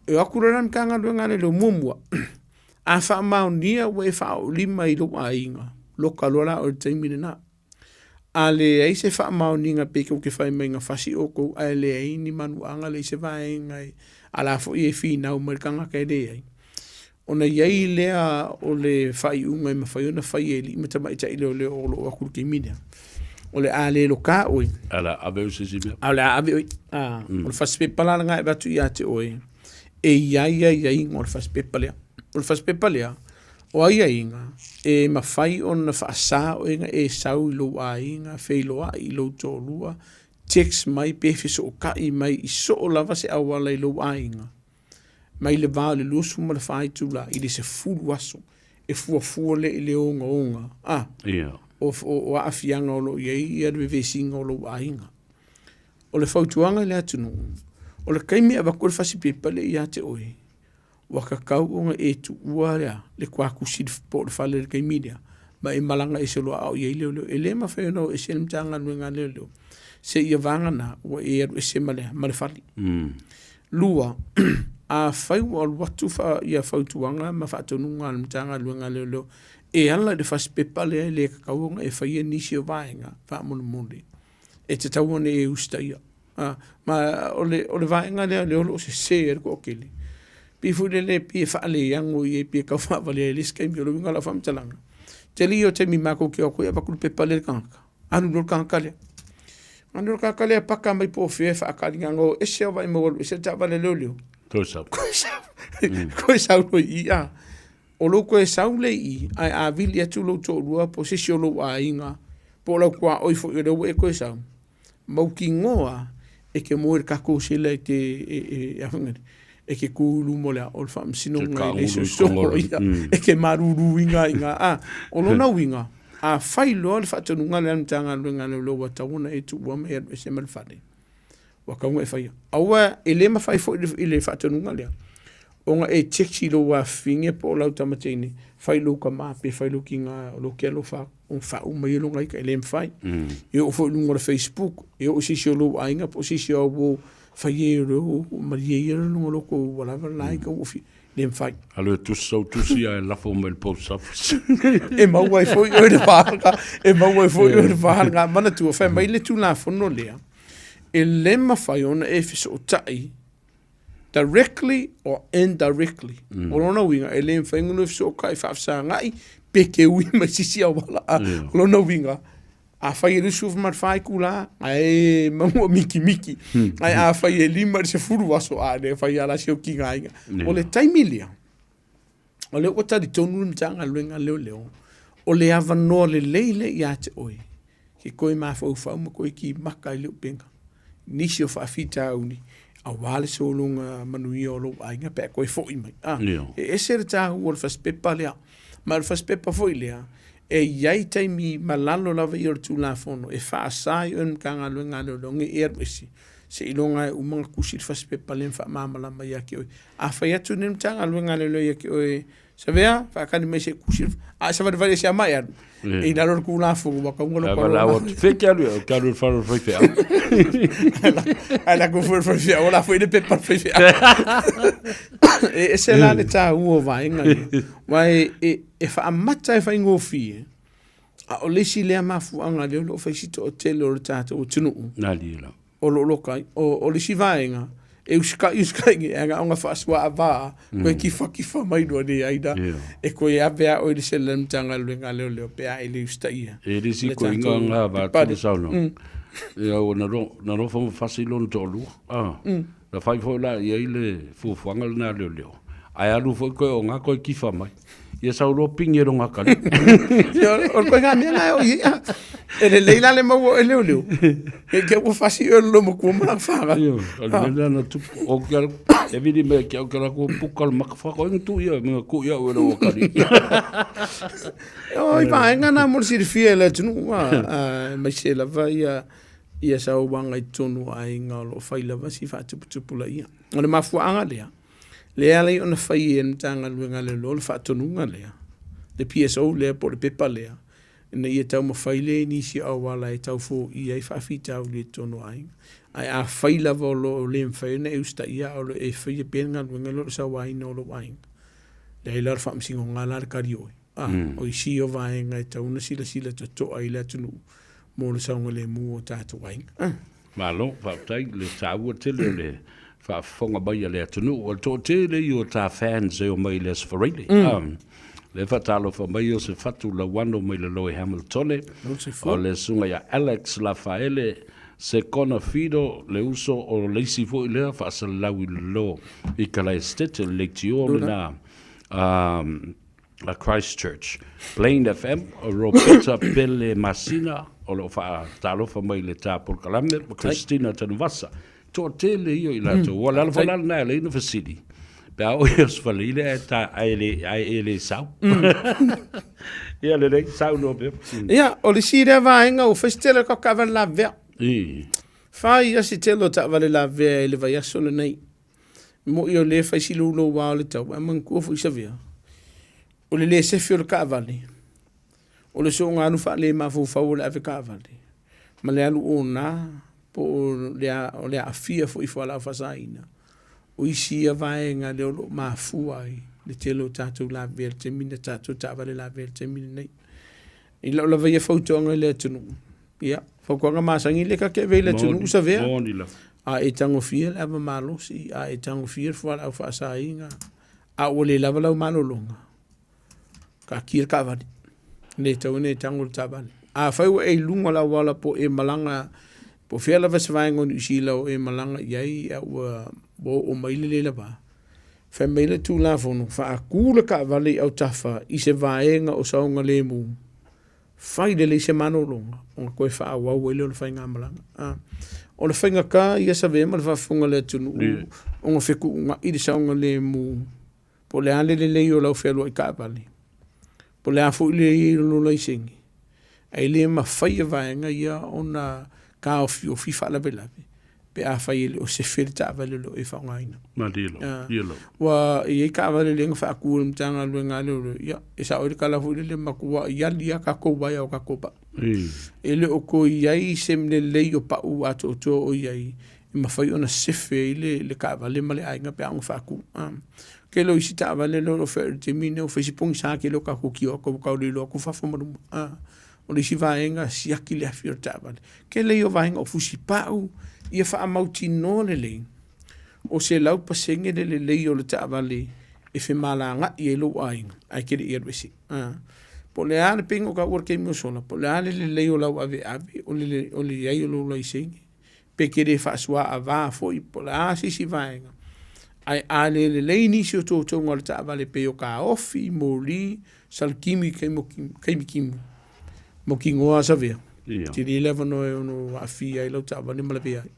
e o atu loa la le Matagaluega a Leoleo, muamua, a faamaonia ua e faaoolima i lou aiga, loka loa la oe i le taimi lena. A leai se faamaoniga pe tou te fai mai na fasi outou ae leai ni manuaga, leai se vaega e ala foi e finau mai le tagata e leai, ona i ai lea o le faaiuga e mafai ona fai e alii ma tamaitai leoleo o lo o atu i le taimi lea, o le a le loka oe. Ae o le a ave oe i se isi mea. A o le a ave oe. A, o le fasipepa la lena e avatu ia te oe, e i ai aiaiga o le fasipepa lea. O le fasipepa lea, O aiaiga, e mafai ona faasa oe na e sau i lou aiga, feiloai i lou toalua, text mai pe fesootai mai i soo lava se auala i lou aiga, mai le va o le 24 itula i le 10 aso, e fuafua lea i le ogaoga a o, o, o aafiaga o lo o i ai ia le vevesiga o lou aiga. O le fautuaga i le atunuu, o le taimi e avatu ai le fasipepa lea ia te oe, Ua tatau ona e tuua lea le kuakusi po o le fale i le taimi lea. Ma e malaga ese loa a o i ai leoleo. E le mafai ona o ese le Matagaluega a Leoleo seia vagana ua e alu ese ma le, ma le fale. Lua, afai ua alu atu fa, ia fautuaga ma faatonuga a le Matagaluega a Leoleo e ala i le fasipepa lea e le tatau ona e faia nisi o vaega faamolemole, e tatau ona e usitaia. A, ma o le, o le vaega lea lea o lo o sese ai le toatele, pei foi lele pei e faaleano i ai pei e tau faavalea i le isi taimi. O le uiga o lau faamatalaga, tele ia o taimi matou te o atu ai avatu le pepa lea i le tagata, alu loa le tagata lea. Alu loa le tagata lea paka mai po o fea e faatali na ona o ese lava vaai mau alu ese le taavale a leoleo. Toe sau. Toe sau. Toe sau loa i i a. O lou toe sau lea i i, ae a vili atu lou toalua po o se isi o lou aiga, po o lau tuaoi foi o lea ua e toe sau, mautinoa e te moe i le tatou sela e te e, e te kū i luma o le, o le faamasinoga i le sosolo ia, e te maluluina ai i ina. A, o lona uiga, a fai loa le faatonuga lea a le Matagaluega a Leoleo ua tatau ona e tuua ma e alu ese ma le fale, ua tatau ona e faia. Aua e le mafai foi i le faatonuga lea ona e text i lou afafine po o lau tama teine, fai i lou tama pe fai i lou tina o lou te alofa atu. ona faauma ai lona ika, e le mafai. E oo foi i luga o le Facebook, e oo i se isi o lou aiga po o se isi o au uo, fai e o lou, malie ia le luga o lou kou ua lava la ika ua fia, le mafai. Alu e tusi sau tusi ae lafo mai le post office. E maua ai foi oe le vaega, e maua ai foi oe le vaega. Manatua, fai mai le Tulafono lea, e le mafai ona e fesootai directly or indirectly. Mm. O lona uiga, e le mafai ona fesootai faafesagai pe te ui mai se isi auala. A, yeah. O lona uiga, afai e 24 itula, ae maua mikimiki. Ae afai e 5 i le 10 aso, a le fai ala si o kiga aiga. Yeah. O le taimi lea, o lea ua talitonu le Matagaluega a Leoleo, o le avanoa lelei lea ia te oe, ke koe mafaufau ma koe kimaka i le upega. Nisi o faafitauli, aua le sologa manuia o lou aiga pe a koe fo'i mai. A, e ese le tāua o le fasipepa lea. Ma o le fasipepa foi lea, e i ai taimi ma lalo lava ia o le Tulafono e faasa ai oe e le Matagaluega a Leoleo nei e alu ese, seiloga e uma ona tusi le fasipepa lea ma faamalamalama ia te oe. A fai atu nei le Matagaluega a Leoleo ia te oe, Savea, faatali mai se i tusi, a e savalivali ese ama e alu, e i lalo o le Tulafono, ua tatau ona loka loa. Fea te alu, te alu i le fale o le faifeau. Ae lako foi le faifeau, o la foi le pepa le faifeau. E ese la le taua o vaega ia. Aua e faamata e faigofie, a o le isi lea mafuaaga lea o lo o fai si toatele o le tatou atunuu. Nali la. O lo o loka ai. O, o le isi vaega, e usikai usikai nge, ae na ona faasuaava, koe kifakifa mai loa le ai la, e koe ave a oe i le sela le Matagaluega a Leoleo pe a e le usitaia. E le isi koiga nga va atu le saunoaga. Ia ua na ro, na nofo ma fasi lona toalua. Ah. Na fai foi la i ai le fuafuaga lena a leoleo. Ae alu foi koe o nga koe kifa mai. Ia sau loa pingi e longa kali. Ia, o le koiga mea na e o i ai. E lelei la le maua o e leoleo. E ke ua fasi oe le lomatua ma lana whanga. Ia, o le mea lea na tupu. O ke alu, e vili mai ke au ke la kua puka le maka whaka. Oe tu ia, me ku ia ue le kali. O i vaenga na mo le silafia e le atunuu, aemaise lava ia ia sauaga i totonu o aiga o lo o fai lava si faatuputupulaia. O le mafuaaga lea, lea e ala ai ona fai e le Matagaluega a Leoleo le faatonuga lea, le PSO lea po o le pepa lea, ina ia taumafai lea i nisi o auala e tau foia ai faafitauli i totonu o aiga. Ae afai lava o lo o le mafai ona e usitaia a o lo o e faia pea le galuega lea o le sauaina o lou aiga, leai la o le faamasinoga la le kali oe. A, o isi ia o vaega e tatau ona silasila totoa i le atunuu mo le saogalemu o tatou aiga. Malo, faafetai i le taua tele o le faafofoga mai a le atunuu. O le toatele ia o ta fans e omai i le Aso Faraile. Mm. Lea faatalofa mai o se fatu lauano mai lalo i Hamiltone. O le susuga ia Alex Lafaele Sekona Fido, le uso o le isi foi lea faasalalau i lalo i Kalae Estate, o le leitio lena. Um, a Christchurch. Plain FM, o Roberta Pele Masina, o lo o faatalofa mai le tā polokalame, ma Christina Tanuvasa. Toatele ia i latou. Ua le ala foi la lena e ala ai ona fesili. Pe a oo i Osofaleile ae ta, ae le, ae e le sau. Ia lelei, saunoa pea. Ia, o le isi lea vaega ua fai se tele o kau taavale lavea. I. Fai lava se tele o taavale lavea i le vaiaso lenei. E moni o lea e fai si louloua o le tau, ae manatua foi Savea, o le le sefe o le taavale, O le soonga alu faale-mafaufau o le avetaavale ma le alu ona po o o le aafia foi i fualaau faasaina, o isi ia vaega lea o lo o mafua ai le tele o tatou lavevea i le taimi lenei, tatou taavale lavevea i le taimi lenei. I lau lava ia fautuaga i le atunuu, ia, fautuaga masani lea ta te ave i le atunuu Savea, a e tagofia le ava malosi, a e tagofia le fualaau faasaina, a ua le lava lau malologa, taatia le taavale, e le tatau ona e tago i le taavale. Afai ua e i luga o le auala po o e malaga po o fea lava se vaega o Niu Sila o e malaga i ai a ua oo mai le le lava, fai mai le Tulafono, faatu le taavale i autafa i se vaega o saogalemu, fai lelei se malologa ona toe faaauau ai lea o le faigamalaga. A. O le faigata ia Savea ma le faafofoga a le atunuu ona fetuunai le saogalemu Po o le a le lelei o lau fealuai taavale, po o le a foi le i ai o lou laisene, ae le mafai e vaega ia ona taofiofi faalavelave pe afai e le o sefe le taavale o lo o e faaaogaina. Malie lava, malie lava. Ua i ai taavale lea na faatu e le Matagaluega a Leoleo, ia, e sao ai le tala foi lele, matuai ali lava tatou uaea o tatou pau. E le o toe i ai se lelei o pau atoatoa o i ai e mafai ona sefe ai le taavale ma le aiga pe a ona faatu. Tele o isi taavale lea o lo o feoai i le taimi lenei ua fai si pogisa tele o tatou tioata ua tau le iloa atu fafo ma luma. O le isi vaega siaki le afi o le taavale. Tele ia o vaega o fusipau, ia faamautinoa lelei o 100% le lelei o le taavale e femalagaai ai lou aiga ae e te le i alu ese. Po o le a le pei ona ou taua i le taimi ua sola, po o le a le lelei o lau aveave, o le i ai o lou laisene, pe te le faasuaava foi po o le a se isi vaega, ae a le lelei nisi o toutoga o le taavale pei o taofi, moli, salakimi, taimi timu, mautinoa lava Savea, tele le avanoa e ono aafia ai lau taavale ma lavea ai.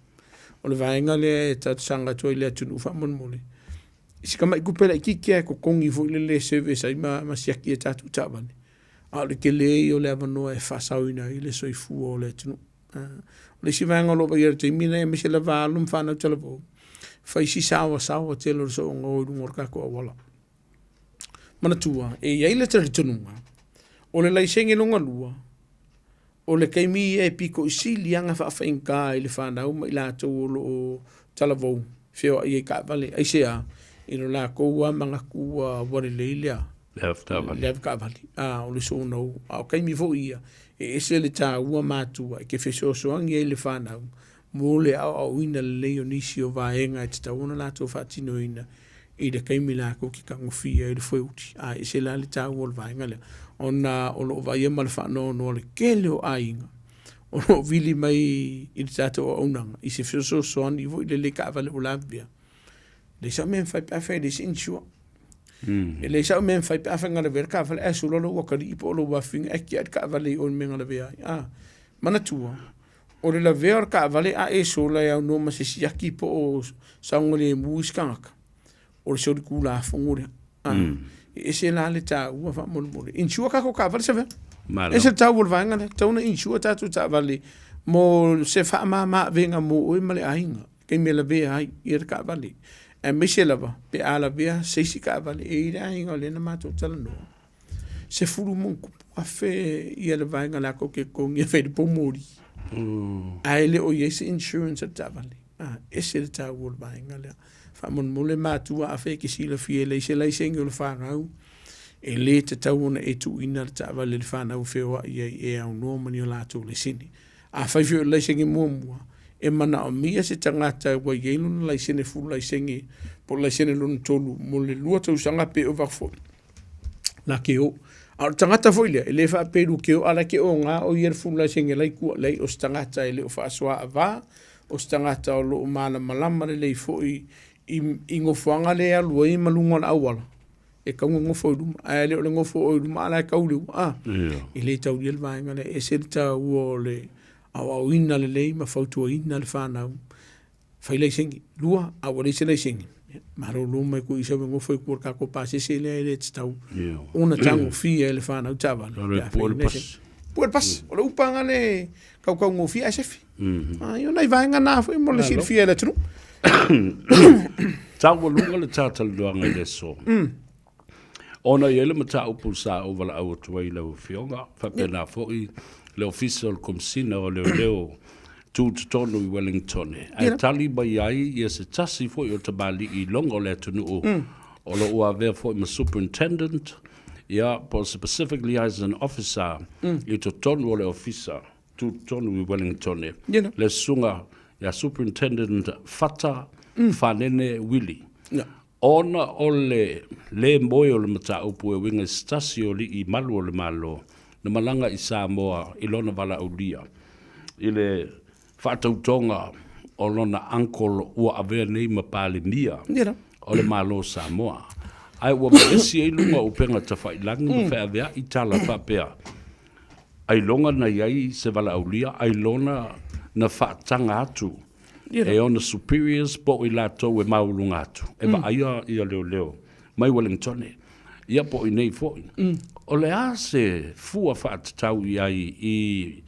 O le vaega lea e talosaga atu ai i le atunuu faamolemole, i si tamai tupe laitiiti lava e totogi foi lele e service ai ma siaki ai tatou taavale, a o le tele ia o le avanoa e faasaoina ai le soifua o le atunuu. O le isi vaega o lo o vaaia i le taimi lenei aemaise lava alo ma fanau talavou, fai si saoasaoa tele o le soonoo i luga o le tatou auala. Manatua, e i ai le talitonuga, o le laisene lona lua, o le taimi ia e pito i sili lava ona faafaigata i le fanau ma i latou o lo o talavou feoai ai i taavale. Aisea? I lo latou lava manatu ua lelei le le avetaavale, a o le sonou. A o taimi foi ia, e ese le taua matua e te fesoasoani ai i le fanau mo le aoaoina lelei o nisi o vaega e tatau ona latou faatinoina i le taimi latou te tagofia ai le foeuli. A e ese la le taua o le vaega lea, ona o lo o vaaia ma le faanoanoa le tele o aiga o lo o vili mai i le tatou auaunaga i se fesoasoani foi lele i taavale ua lavevea. Leai sau mea e mafai pe afai e leai se insure. E leai sau mea e mafai pe afai na lavea le taavale ae solo lou atalii po o lou afafine ae tiai le taavale i o i le mea na lavea ai. A, manatua, o le lavea o le taavale a e sola e aunoa ma se siaki po o saogalemu isi tagata, o le solitulafono lea. A, e ese la le taua faamolemole. Insure tatou taavale Savea. Malo. Ese le taua o le vaega lea. Tatau ona insure tatou taavale mo se faamama-avega mo oe ma le aiga. Taimi e lavea ai ia le taavale, aemaise lava pe a lavea se isi taavale e i ai le aiga o lea na matou talanoa, $10,000+ ia le vaega latou te totogi e fai ai le poumoli, ae le o i ai se insurance a le taavale. A, ese le taua o le vaega lea. Faamolemole matua afai e te silafia e leai se laisene o le fanau, e le tatau ona e tuuina le taavale i le fanau e feoai ai e aunoa ma ni o latou laisene. Afai foi o le laisene muamua, e manaomia se tagata ua i ai lona laisene full laisene po o le laisene lona tolu mo le lua tausaga pe ova atu foi, la ke o. A o le tagata foi lea, e le faapea i ke o, a la ke oga o ia le full laisene la i tua, leai, o se tagata e le o faasoaava, o se tagata o lo o malamalama lelei foi i nofoaga lea e alu ai ma luga o le auala. E tatau ona nofo i luma, ae le o le nofo o i luma a o la e tau i le ua, a. E le taulia le vaega lea, e ese le taua o le aoaoina lelei ma fautuaina le fanau, fai laisene. Lua, a ua leai se laisene, malolo mai koe i sau e nofo i tua i le tatou pasese lea e le tatau ona tagofia e le fanau taavale. Pe a fai laisene. Pue le pasi. O le upaga lea e tautaugofie ae sefe. Ai, o nai vaega na foi mo le silafia e le atunuu. Taualuga le talatalanoaga i le aso. Ona e i ai le mataupu sa ou valaau atu ai i lau Afioga, faapena foi le Ofisa o le Komesina o Leoleo tu totonu i Wellington, ae tali mai ai ia se tasi foi o tamalii iloga o le atunuu o lo o avea foi ma Superintendent, ia, po o se Pacific Liaison Officer i totonu o le Ofisa tu totonu i Wellington, le Susuga ia Superintendent Fata Fanene Willie. Ona o le lē moe o le mataupu e uiga i se tasi o alii malu o le Malo na malaga i Samoa i lona valaaulia i le faatautoga o lona uncle ua avea nei ma Palemia o le Malo o Samoa. Ae ua vevesi ai luga o upega tafailagi ma feaveai tala faapea, ailoga na i ai se valaaulia, ailoga na faataga atu e ona superiors po o i latou e maualuga atu e vaaia ia leoleo mai Wellingtone, ia po o i nei foi. O le a se fua faatatau i ai i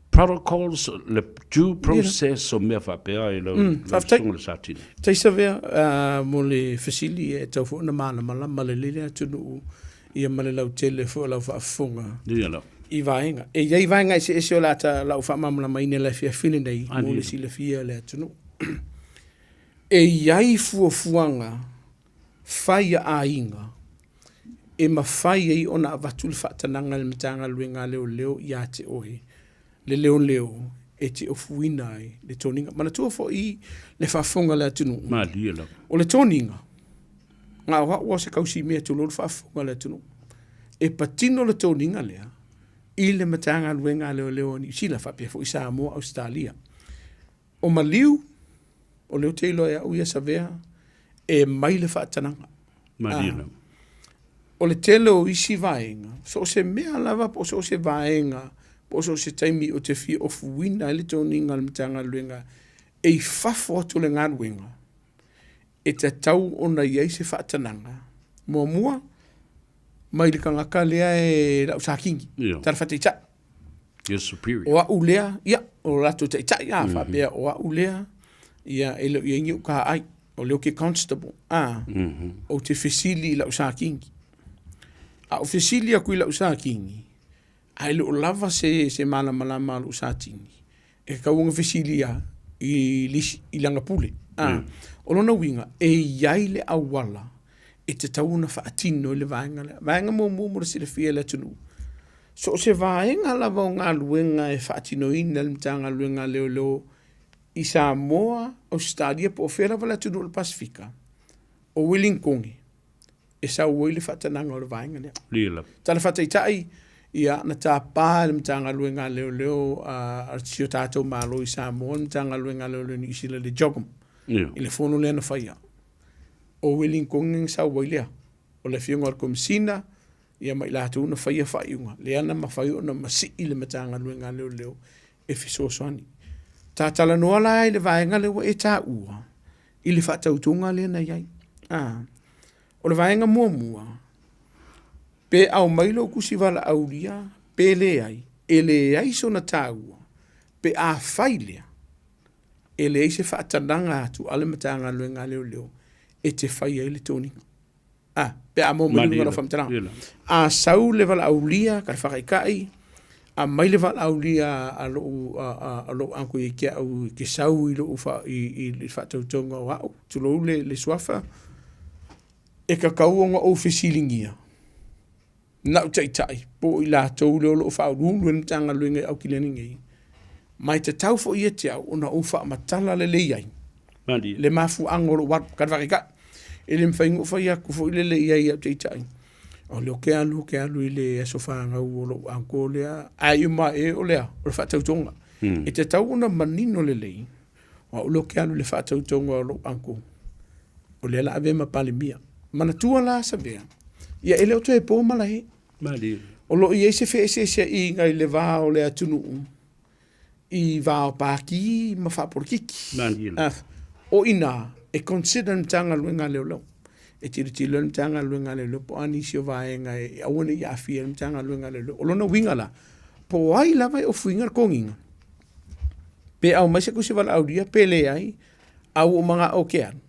protocols, le due process o mea faapea i lau susuga i le Satini? Faafetai Savea mo le fesili e tatau foi ona malamalama lelei le atunuu ia ma le lautele foi o lau faafofoga i vaega. E i ai vaega eseese o le a lau faamalamalamaina i le afiafi lenei mo le silafia e le atunuu. E i ai fuafuaga fai a aiga e mafai ai ona avatu le faatanaga e le Matagaluega a Leoleo ia te oe le leoleo e te ofuina ai le toniga. Manatua foi le faafofoga a le atunuu. Malie lava. O le toniga, na o au o se kausimea tulou le faafofoga a le atunuu. E patino le toniga lea i le Matagaluega a Leoleo a Niu Sila faapea foi Samoa, Ausetalia. O maliu, o lea ou te iloa e au ia Savea, e mai le faatanaga. Malie lava. O le tele o isi vaega, so o se mea lava po o so o se vaega, po o so o se taimi ou te fia ofuina ai le toniga a le Matagaluega e i fafo atu o le galuega, e tatau ona i ai se faatanaga. Muamua, mai le tagata lea e lau Satini, tala faataitai. Your superior. O au lea, ia, o latou taitai, a, faapea, o au lea, ia, e le o i ai ni ou kaai, o lea ou te constable, a, ou te fesili i lau Satini. A ou fesili atu i lau Satini, ae le o lava se, se malamalama a lou Satini, e tatau ona fesili a i le isi, i lana pule. A, o lona uiga, e i ai le auala e tatau ona faatino ai le vaega lea. Vaega muamua mo le silafia e le atunuu, so o se vaega lava o galuega e faatinoina e le Matagaluega a Leoleo i Samoa, Ausetalia po o fea lava le atunuu o le Pasefika, o Ueligitone e sau ai le faatanaga o le vaega lea. Lila. Tala faataitai, ia, na tapa e le Matagaluega a Leoleo a si o tatou Malo i Samoa, le Matagaluega a Leoleo i Niu Sila le JOGM, i le fono lea na faia. O Ueligitone na sau ai lea, o le afioga i le Komesina, ia ma i latou na faia faaiuga, lea na mafai ona masii le Matagaluega a Leoleo e fesoasoani. Ta talanoa la i le vaega lea ua e taua i le faatautoga lea na i ai. A, o le vaega muamua, pe aumai lou tusi valaaulia pe leai, e leai sona taua pe afai lea e leai se faatanaga atu a le Matagaluega a Leoleo e te fai ai le toniga. A, pe a maua mai luga o lau faamatalaga. A sau le valaaulia ka le faataitai, aumai le valaaulia a lou a lou uncle ia te au e te sau i lou i le faatautoga o au, tulou le suafa, e tatau ona ou fesiligia na au taitai po o i latou lea o lo o faauluulu i le Matagaluega i Aukilani nei, ma e tatau foi ia te au ona ou faamatala lelei ai le mafuaaga o lou alu. Ka faataitai, e le mafai ona ou fai atu foi lele i ai i au taitai, o lea ou te alu, ou te alu i le aso fanau o lou uncle lea, ae uma ae o le a? O le faatautoga. E tatau ona manino lelei, o au lea ou te alu i le faatautoga o lou uncle, o lea o le a avea ma Palemia. Manatua la Savea, ia e le o toe po malae. O lo o i ai se feeseeseaiga i le va o le atunuu i va o pākī ma faapolokiki. O i ina e consider le Matagaluega a Leoleo. E tilotilo le Matagaluega a Leoleo po o a nisi o vaega e aua ne i aafia ai le Matagaluega a Leoleo. O lona uiga la, po o ai lava e ofuina le toniga, pe aumai se tusi valaaulia pe leai, a ua ou manao ou te alu,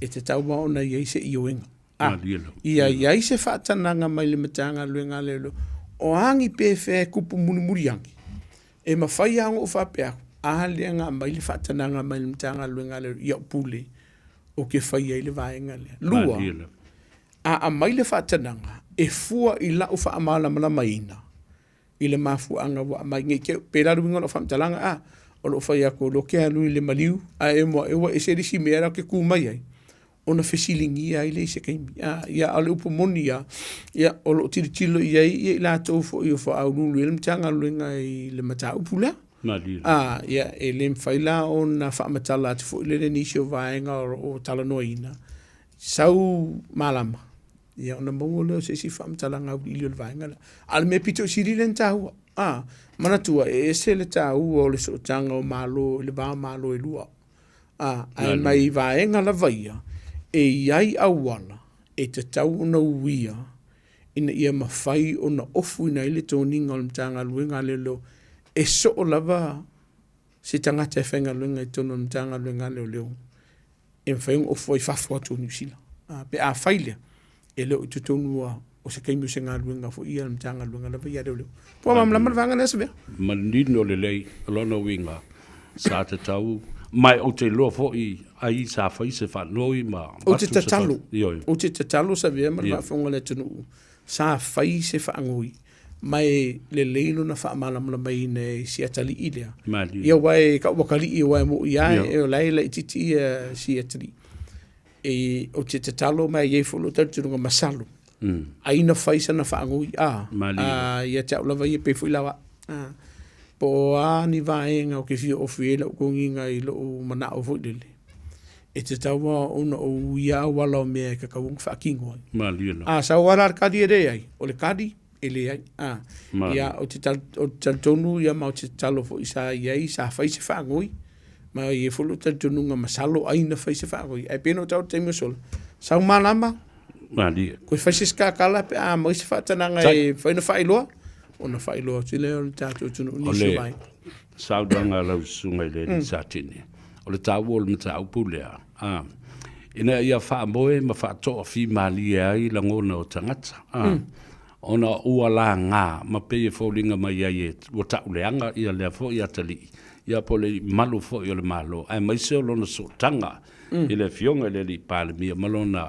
e tatau lava ona i ai se ioega. A, ia i ai se faatanaga mai le Matagaluega a Leoleo, o a ni pefea e kupu mulimuli ane, e mafai lava ona ou faapea atu, a lea na aumai le faatanaga mai le Matagaluega a Leoleo i au pule ou te fai ai le vaega lea. Lua, a aumai le faatanaga e fua i lau faamalamalamaina, i le mafuaaga ua aumai nei te pei la le uiga o lau faamatalaga a o loo fai atu o lea ou te alu i le maliu ae emo ae ua ese le isi mea la ou te tu mai ai ona fesiligia ai lea i se taimi a ia a o le upu moni lava ia o loo tilotilo i ai ia i latou foi o faauluulu i ai le Matagaluega i le mataupu lea a ia e le mafai la ona faamatala atu foi lele nisi o vaega o loo talanoaina sau malama Ia ona maua lea o se isi faamatalaga auiliili o le vaega lea. A o le mea pito i sili lea ona taua, a, manatua e ese le taua o le sootaga o Malo i le va o Malo e lua. A, ae mai vaega lava ia, e i ai auala e tatau ona uia ina ia mafai ona ofuina ai le toniga o le Matagaluega a Leoleo e soo lava se tagata e faigaluega i totonu o le Matagaluega a Leoleo e mafai ona ofu ai fafo atu o Niu Sila. Pe a fai lea, e le o i totonu o se taimi o se galuega foi ia a le Matagaluega lava ia a Leoleo. Po o malamalama le vaega lea Savea? Manino lelei lona uiga sa tatau ma ou te iloa foi ai sa fai se faanoi ma Ou te tatalo, ou te tatalo Savea ma le faafofoga a le atunuu, sa fai se faanoi ma e lelei lona faamalamalamaina e si atalii lea. Malie. Ia aua e tau atalii aua e mo'i lava e o la e laitiiti ia si atalii. E, ou te tatalo ma e i ai foi lou talitonuga masalo, ai na fai sana faanoi, a, Malie. a, ia te au lava ia pei foi la au, a, po o a ni vaega ou te fia ofi ai lau toniga i lou manao foi lele, e tatau lava ona ou uia auala o mea e tatau ona faatino ai. Malie lava. A sau lava la le kali e leai, o le kali e leai. A, Malie. ia, ou te tal, ou te talitonu ia ma ou te tatalo foi sa i ai, sa fai se faanoi, ma e i ai foi lou talitonuga masalo ai na fai se faanoi. Ae pei ona ou taua i le taimi ua sola, sau malama, Malie. Koe fai se isi kakala pe a aumai se faatanaga e mafai ona faailoa, ona faailoa atu lea o le tatou atunuu nisi o vaega. Saunoaga a lau susuga i le alii Satini, o le taua o le mataupu lea, a, ina ia faamoe ma faatoafimalie ai lagona o tagata, a, ona ua laga ma pei e foliga mai ai e, ua tau leaga ia lea foi atalii, ia po o le malu foi o le Malo, aemaise o lona sootaga i le Afioga i le alii Palemia ma lona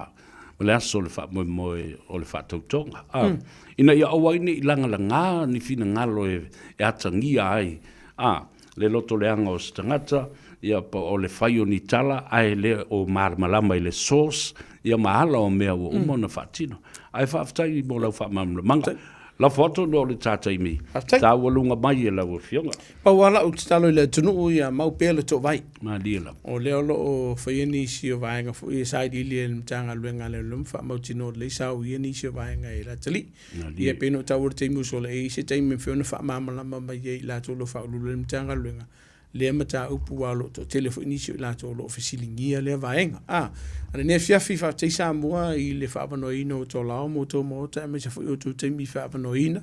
ma le aso o le faamoemoe o le faatautoga, a, ina ia aua ai ne i lagalaga ni finagalo e, e atagia ai, a, le loto leaga o se tagata, ia, po o le fai o ni tala, ae le o malamalama i le source, ia, ma ala o mea ua uma ona faatino. Ae faafetai mo lau faamalamalamaga. Lafo atu ona o le ta taimi, taualuga mai e lau Afioga. Pau lava lau tatalo i le atunuu ia mau pea le toovai. Malie lava. O lea o lo o faia nisi o vaega foi e sailiili e le Matagaluega a Leoleo ma faamautinoa lelei sa uia nisi o vaega e le atalii. Malie. Ia pei ona ou taua i le taimi ua sola, e i ai se taimi e mafai ona faamalamalama mai ai i latou o lo o faauluulu ai le Matagaluega lea mataupu aua o lo o toatele foi nisi o i latou o lo o fesiligia lea vaega. A o lenei afiafi, faafetai Samoa i le faaavanoaina o outou lao ma outou maota aemaise foi o outou taimi faaavanoaina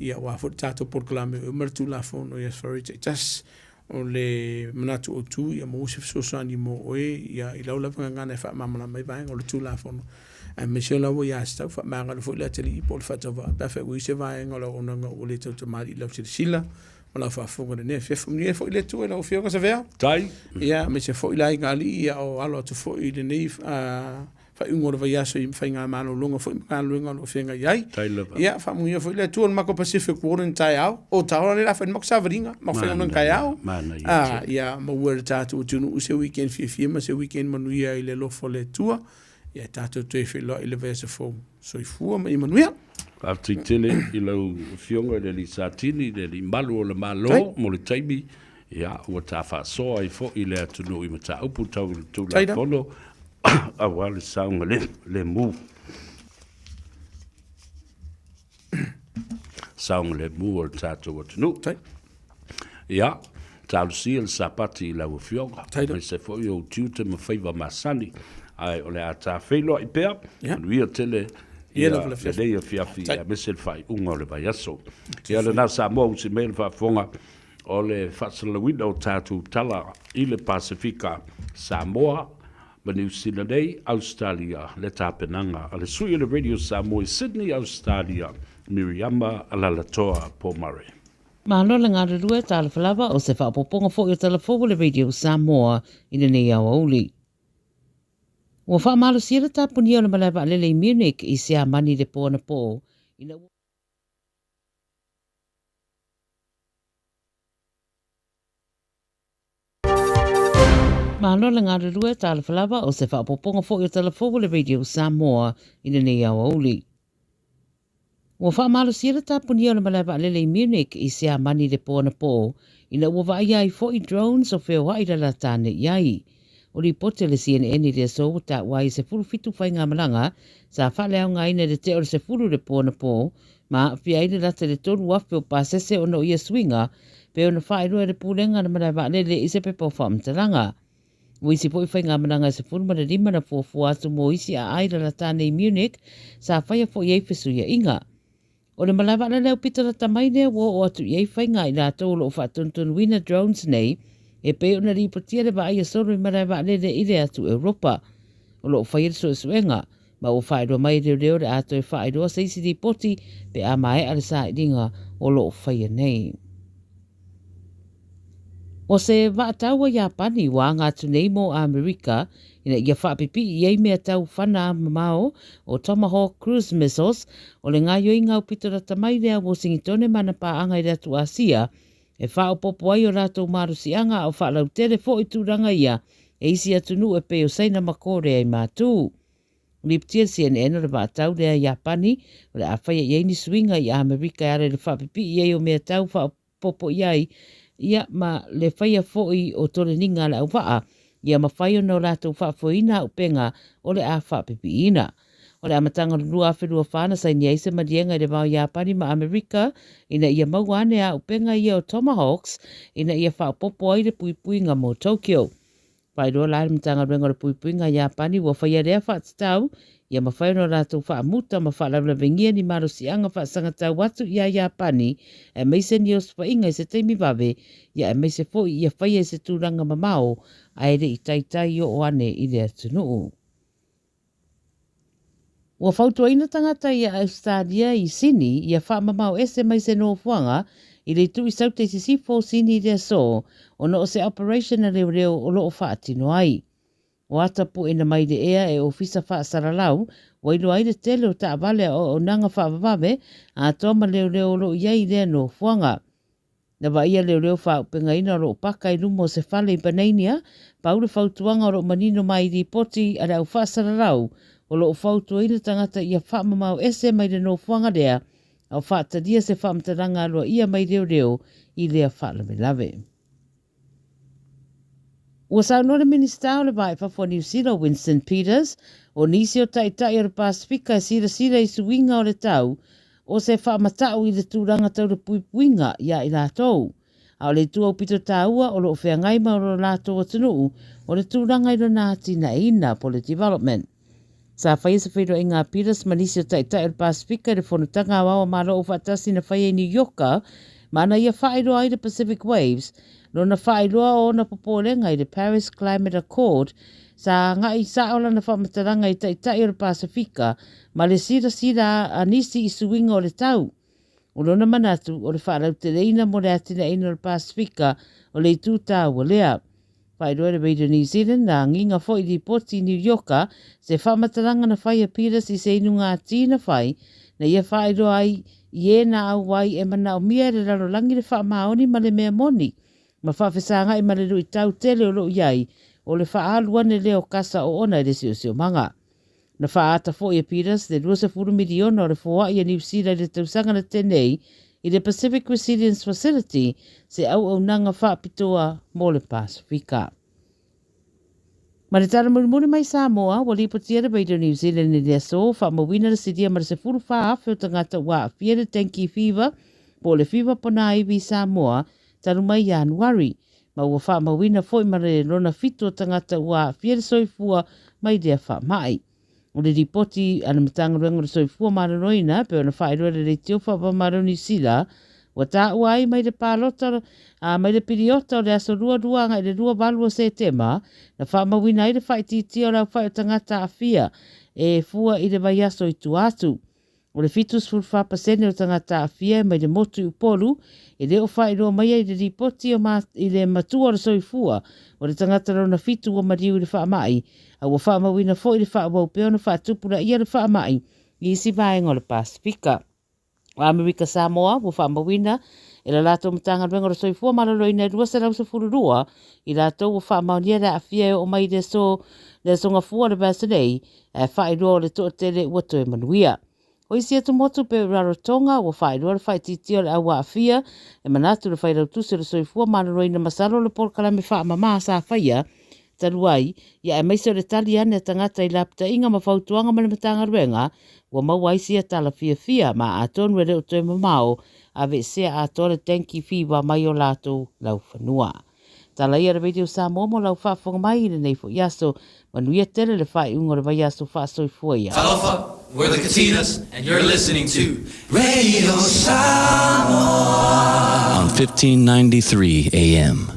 ia aua foi le tatou polokalame o ma le Tulafono i aso Faraile taitasi. O le manatu autu ia maua se fesoasoani mo oe ia i lau lava gagana e faamalamalama ai vaega o le Tulafono aemaise o la ua ia tatau faamagalo foi le atalii po o le faatauvaa pe afai ua i ai se vaega o le auaunaga ua le tautamalii i lau silasila ma lau faafofoga i lenei afiafi. Manuia foi le Atua i lau Afioga Savea. Tai. Ia, aemaise foi le aiga alii ia o alo atu foi i lenei faaiuga o le vaiaso i faigamalologa foi ma galuega o lo o feagai ai. Tai lava. Ia, faamanuia foi le Atua i le matou Pacific Warden taeao. O taola le la fai le matou savaliga, matou faigaluega taeao. Manaia Ah, ia maua e le tatou atunuu se weekend fiafia ma se weekend manuia i le alofa o le Atua. Ia tatou toe feiloai i le vaiaso fou. Soifua ma ia manuia. Faafetai tele i lau Afioga i le Alii Satini, le Alii Malu o le Malo mo le taimi, ia, ua ta faasoa ai foi le atunuu i mataupu tau i le Tulafono aua le saogalemu. Saogalemu o le tatou atunuu. Ia, talosia le Sapati i lau Afioga, aemaise foi ou tiute ma faiva masani, ae o le a ta feiloai pea, manuia tele ia lenei afiafi aemaise le faaiuga o le vaiaso. Ia lena Samoa usi mai le faafofoga o le faasalalauina o tatou tala i le Pasefika, Samoa. Ma Niu Sila nei, Ausetalia, le tapenaga a le sui o le Radio Samoa i Sydney, Ausetalia, Miriama Alaalatoa Pomare. Malo le galulue, talofa lava, o se faaopoopoga foi o tala fou a le Radio Samoa i lenei aoauli. Ua faamalosia le tapunia o le malae vaalele i Munich i Siamani i le po anapo ina ua. Malo le galulue, talofa lava, o se faaopoopoga foi o tala fou a le Radio Samoa i lenei aoauli. Ua faamalosia le tapunia o le malae vaalele i Munich i Siamani i le po anapo ina ua vaaia ai foi drones o feoai lalata ane i ai. O lipoti a le CNN i le aso ua taua ai e 17 faigamalaga sa faaleaogaina i le tea o le 10 i le po anapo ma aafia ai le lata i le 3,000 o pasese ona o ia suiga, pei ona faailoa e le Pulega a le Malae Vaalele i se pepa o faamatalaga. O isi foi faigamalaga e 15 na fuafua atu mo isi aai lalata nei i Munich, sa faia foi ai fesuiaiga. O le malae vaalele aupito lata mai lea ua oo atu i ai faiga a i latou o lo o faatonutonuina drones nei, e pei ona lipotia le vaaia solo i malae vaalele i le atu Europa. O lo o faia le suesuega, ma ua faailoa mai e leoleo le a toe faailoa se isi lipoti pe a maea le sailiga o lo o faia nei. O se vaataua Iapani ua aga atu nei mō Amerika ina ia faapipii i ai mea tau whana mamao o Tomahawk cruise missiles o le gaioiga aupito lata mai lea Wosingitone ma ana pāanga i le atu Asia e faaopoopo ai o latou malosiaga a o faalautele foi tulaga ia e isi atunuu e pei o Saina ma Korea i Matū. Lipotia le CNN o le vaatau lea Iapani o le a faia i ai ni suiga i Amerika e ala i le faapipii ai o mea tau faaopoopo i ai ia ma le faia foi o toleniga a le auvaa ia mafai ona o latou faafoeina auupega o le a faapipiiina. O le amataga o le 2024 na saini ai se maliega i le va o Iapani ma Amerika ina ia maua ane auupega ia o Tomahawks ina ia faaopoopo ai le puipuiga mo Tokyo. Faailoa la e le Matagaluega o le Puipuiga a Iapani ua faia lea faatatau ia mafai ona latou faamuta ma faalavelavegia ni malosiaga faasagatau atu iā Iapani aemaise ni osofaiga i se taimi vave ia aemaise foi ia faia i se tulaga mamao ae le i taitai oo ane i le atunuu. Ua fautuaina tagata i Ausetalia i Sini ia faamamao ese mai se nofoaga i le itu i Saute i Sisifo o Sini i le aso ona o se operation a leoleo o lo o faatino ai. O ata pueina mai le ea e ofisa faasalalau ua iloa ai le tele o taavale a auaunaga faavavave atoa ma leoleo o lo o i ai i lea nofoaga. Na vaaia leoleo faaupegaina o lo o paka i luma o se fale i Banania, pau le fautuaga o lo o manino mai i lipoti a le au faasalalau o lo o fautuaina tagata ia faamamao ese mai le nofoaga lea a o faatalia se faamatalaga aloaia mai leoleo i lea faalavelave. Ua saunoa le Minisita o le Va i Fafo a Niu Sila, Winston Peters, o nisi o taitai o le Pasefika e silasila i suiga o le tau o se faamata'u i le tulaga tau le puipuiga iā i latou. A o le itu aupito tāua o lo o feagai ma lo latou atunuu o le tulaga i lona atinaeina po o le development. Sa faia se feiloaiga a Peters ma nisi o Taitai o le Pasefika i le Fonotaga Aoao a Malo Aufaatasi na faia i New Ioka, ma ana ia faailoa ai le Pacific Waves, lona faailoa o ona popolega i le Paris Climate Accord, sa agai sao lana faamatalaga i Taitai o le Pasefika ma le silasila a nisi i suiga o le tau. O lona manatu, o le faalauteleina mo le atinaeina o le Pasefika o le itu taua lea. Faailoa e le Radio New Zealand na agiga foi lipoti i Niu Ioka se faamatalaga na fai a Peters i se inuga tī na fai, na ia faailoa ai i e na auai e manaomia e le lalolagi le faamaoni ma le mea moni, ma faafesagai ma le luitau tele o lo o i ai o le faaalu ane lea o kasa oona i le siosiomaga. Na faaata foi e Peters le 20 miliona o le foai a Niu Sila i le tausaga na tea nei i le Pacific Resilience Facility, se auaunaga faapitoa mo le Pasefika. Ma le tala mulimuli mai Samoa, ua lipotia le Radio New Zealand i le aso, faamauina le silia ma le 14,000 o tagata ua aafia i le dengue fever, po o le fiva ponāiwi i Samoa, talu mai Ianuari. ma ua faamauina foi ma le lona fitu o tagata ua aafia le soifua mai lea faamai. O le lipoti a le Matagaluega o le Soifua Maloloina pei ona faailoa e le Leitio Faavaomalo Niu Sila, Ua taua ai mai le palota a mai le piliota o le aso 22 agai i le 28 o Setema, na faamauina ai le faaitiitia o le aofai o tagata aafia e fua i le vaiaso i tua atu. O le 74% o tagata aafia e mai le motu i Upolu e le o faailoa maia i le lipoti o i le matua o le soifua o le tagata lona fitu ua maliu i le faamai, a ua faamauina foi le faaauau pea ona faatupulaia le faamai i isi vaega o le Pasefika. O Amerika Samoa ua faamauina e le latou Matagaluega o le Soifua Maloloina e 212 i latou ua faamaonia le aafia e oo mai i le aso le aso Gafua o le vaiaso nei, ae faailoa o le toatele ua toe manuia. O isi atumotu pei o Rarotonga ua faailoa le faaitiitia o le au aafia e manatu le Failautusi o le Soifua Maloloina masalo le polokalame faamama sa faia talu ai, ia aemaise o le tali ane a tagata i lapataiga ma fautuaga ma le Matagaluega, ua maua ai sia tala fiafia, ma atonu e le o toe mamao, aveesea atoa le dengue fever mai o latou laufanua. Tala ia le Radio Samoa mo lau faafofoga mai i lenei foi aso. Manuia tele le faaiuga o le vaiaso faasoifua ia. Talofa, we're the Katinas and you're listening to Radio Samoa on 1593 AM.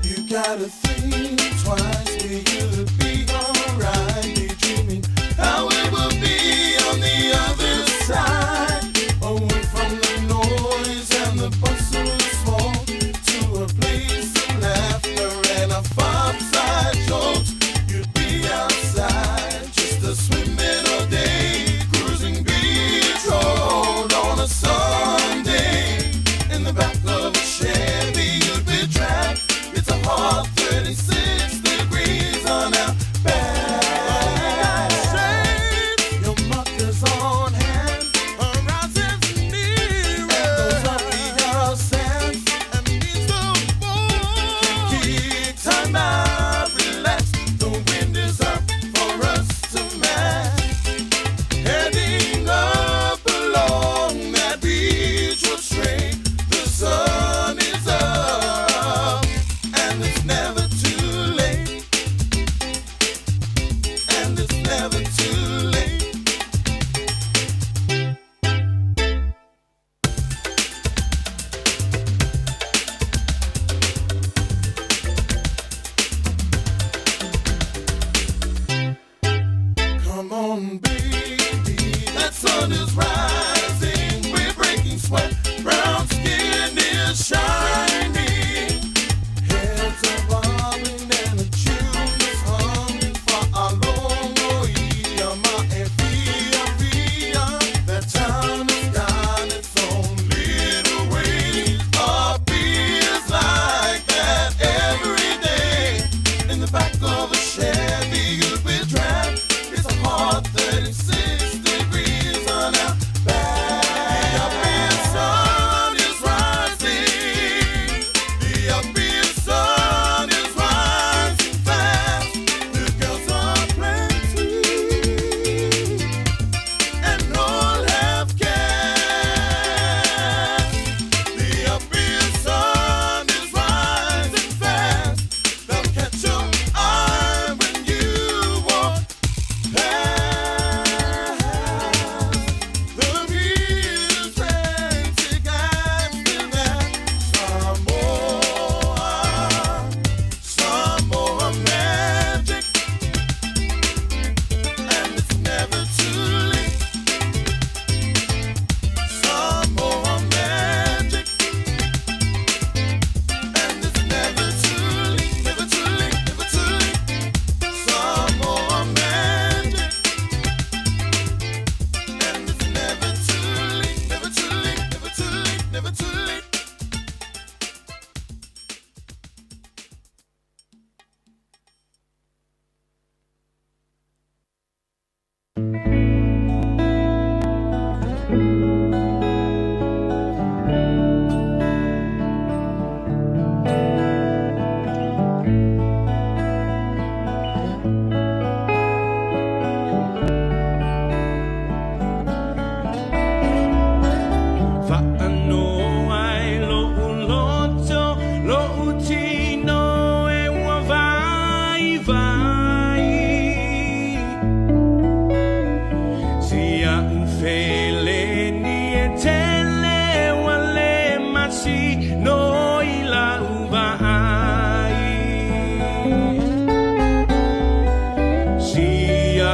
You gotta think twice, will you be alright? Be dreaming how it will be on the other side. Away from the noise and the bustle of smoke to a place of laughter and a fireside jokes. You'd be outside just a swimming all day, cruising beach road on a Sunday. In the back of a Chevy, you'd be trapped. It's a hot 36 degrees on our back.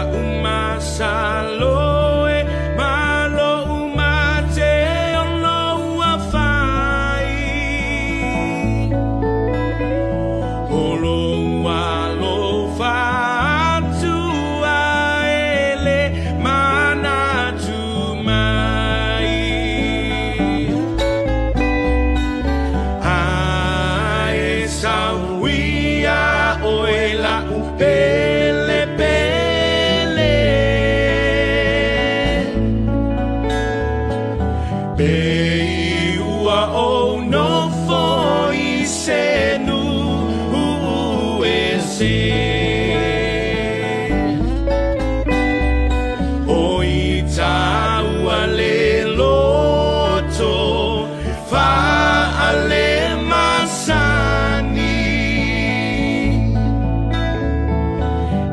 a'u masalo e ma lo'u mate o lou afai. O lou alofa atu ae le manatu mai. Ae sauia oe la'u pele pele. Pe i ua ou nofo i se nuu ese. O i tāua le loto faale masani.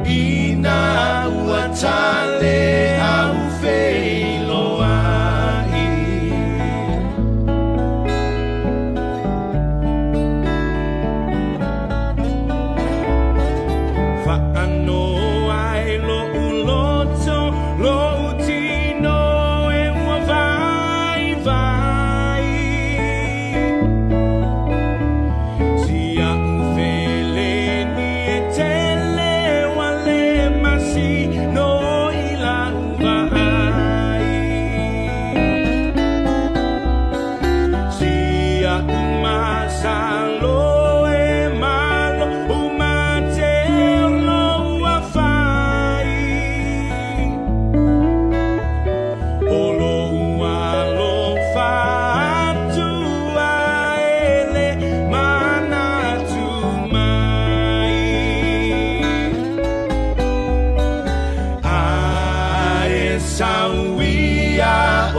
Ina ua tale au feiloai. Faanoa ai lo'u loto, lo'u tino e ua vaivai. Si a'u feleni e tele wale masino i la'u vaai. Si a'u masalo e ma lo'u mate o lou afai. O lou alofa atu ae le manatu mai. Ae sauia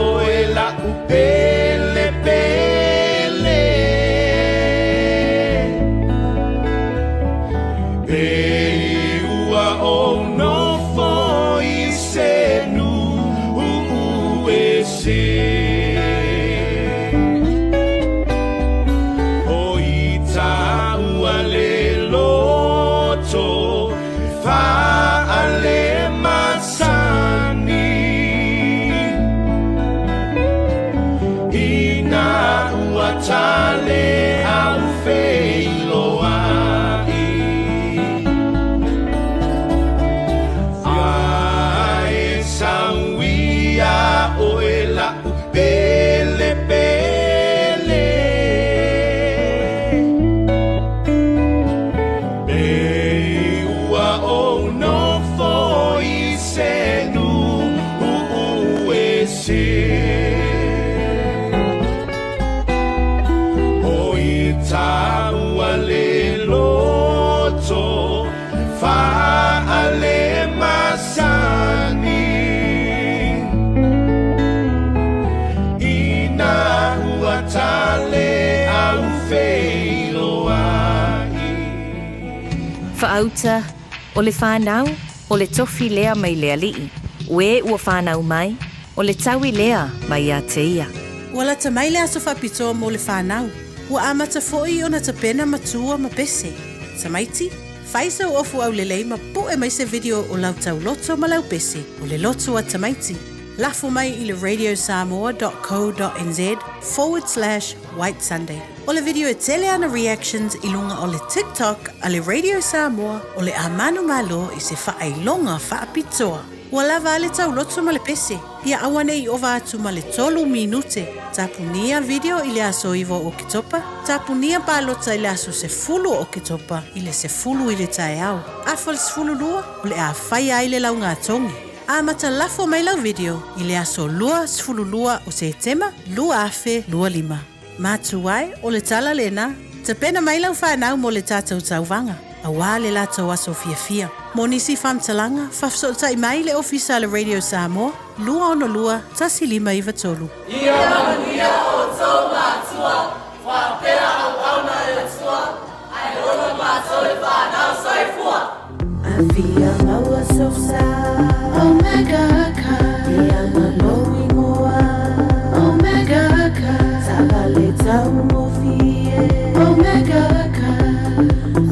oe la'u pele pele. Pe i ua ou nofo i se nuu ese. O i tāua le loto faale masani. Ina ua tale au feiloai. Ae sauia oe la'u pele pele. Pe i ua ou nofo i se nuu ese. O i tāua le loto faale masani. Ina ua tale au feiloai. Faauta, o le fanau, o le tofi lea mai le Alii. O e ua fanau mai, o le taui lea mai ia te ia. Ua lata mai le aso faapitoa mo le fanau. Ua amata foi ona tapena matua ma pese. Tamaiti, fai sau ofu aulelei ma pu'e mai se video o lau tauloto ma lau pese, o le loto a tamaiti. Lafo mai i le radiosamoa.co.nz forward slash white Sunday. O le video e tele ana reactions i luga o le TikTok a le Radio Samoa o le a manumalo i se faailoga faapitoa. Ua lava a le tauloto ma le pese, ia aua ne i ova atu ma le 3 minute. Tapunia video i le aso 9 o Oketopa, tapunia palota i le aso 10 o Oketopa i le 10 i le taeao. Afa le 12, o le a faia ai le laugatogi. Amata lafo mai lau video i le aso 22 o Setema 2025. Matu ai, o le tala lena, tapena mai lau fanau mo le tatou tauvaga, auā le latou aso fiafia. Mo nisi faamatalaga, faafesootai mai i le ofisa a le Radio Samoa, 262 1593. Ia manuia outou matua, faapea auauna a le Atua, ae ola matou le fanau. Soifua! Afia maua sou sa Omega Car Ia ma lou igoa Omega Car Taavale taugofie Omega Car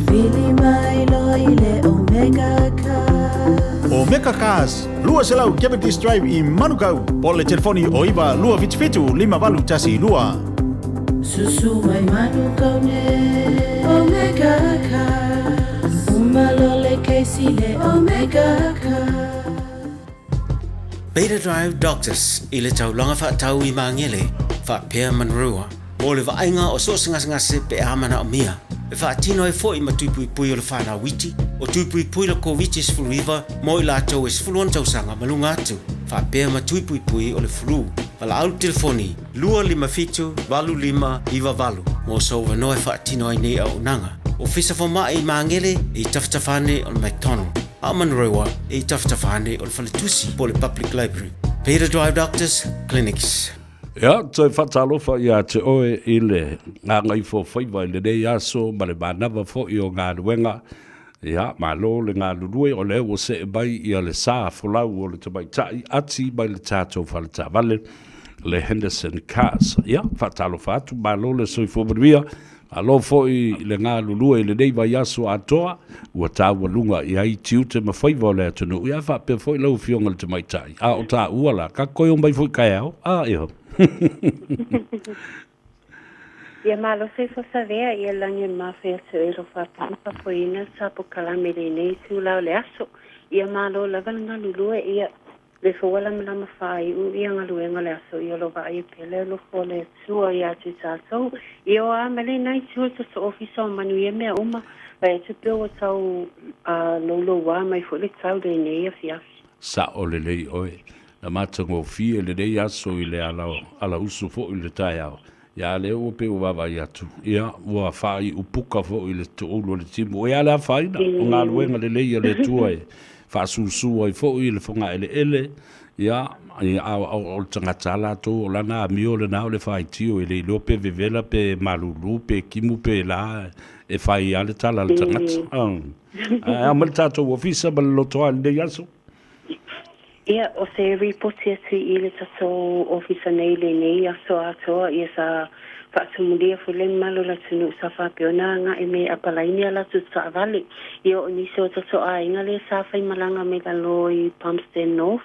Vili mai loa i le Omega Car. Omega Cars, 200 Cavendish Drive i Manukau, po o le telefoni o 9277 5812. Susu mai Manukau nei Omega Cars Uma loa le kesi le Omega Cars. Beta Drive Doctors i le taulaga faatau i Magele faapea Manurewa mo le vaaiga o so o se gasegase pe a manaomia. E faatino ai foi ma tui puipui o le fanau iti, o tui puipui le Koviti-19 mo i latou e 16 tausaga ma luga atu, faapea ma tui puipui o le flu. Valaau le telefoni 257 8598 mo sou avanoa e faatino ai nei auaunaga. Ofisa Fomai i Magele i tafatafa ane o le McDonald. A o Manurewa e i tafatafa ane o le faletusi po o le Public Library. Peter Drive Doctors Clinics. Ia, toe faatalofa ia te oe i le gagaifofaiva i lenei aso ma le manava foi o galuega. Ia, malo le galulue, o lea ua see mai ia le sa folau o le tamaitai ati mai le tatou faletaavale, le Henderson Cars. Ia, faatalofa atu, malo le soifua manuia. Malo foi le galulue i lenei vaiaso atoa, ua taualuga i ai tiute ma faiva o le atunuu, ia faapea foi lau Afioga i le Tamaitai. A o taua la, ka koe omai foi taeao, a io. Ia malo soifua savea ia lagi e mafai atu e lo faapena fafoeina sa pokalame lenei itula o le aso. Ia malo lava le galulue ia le fua lamalama faaiu ia galuega o le aso ia lo vaai pea le alofa o le Atua ia te tatou. Ia o a ma lena itu o le ofisa o manuia mea uma, vaai atu pea ua tau louloua mai foi le tau lenei afiafi. Sao lelei oe. Na matagofie lenei aso i le ala alausu foi i le taeao. Ia lea ua pei ua vaavaai atu, ia ua faaiu puka foi le toulu o le timu. Ia le afaina, o galuega lelei a le Atua e faasusu ai foi le fogaeleele, ia, a o le tagata lava latou o lana amio lena o le faitio, e le iloa pe vevela pe malulu pe timu pe la, e fai lava le tala a le tagata. Ae a mai le tatou ofisa ma le lotoa i lenei aso? Ia, o se ripoti atu i le tatou ofisa nei lenei aso atoa, ia sa faatumulia foi le mamalu o le atunuu sa faapea ona agai me apalaini a latou taavale. Ia, o nisi o tatou aiga lea sa faimalaga mai lalo i Palmerston North,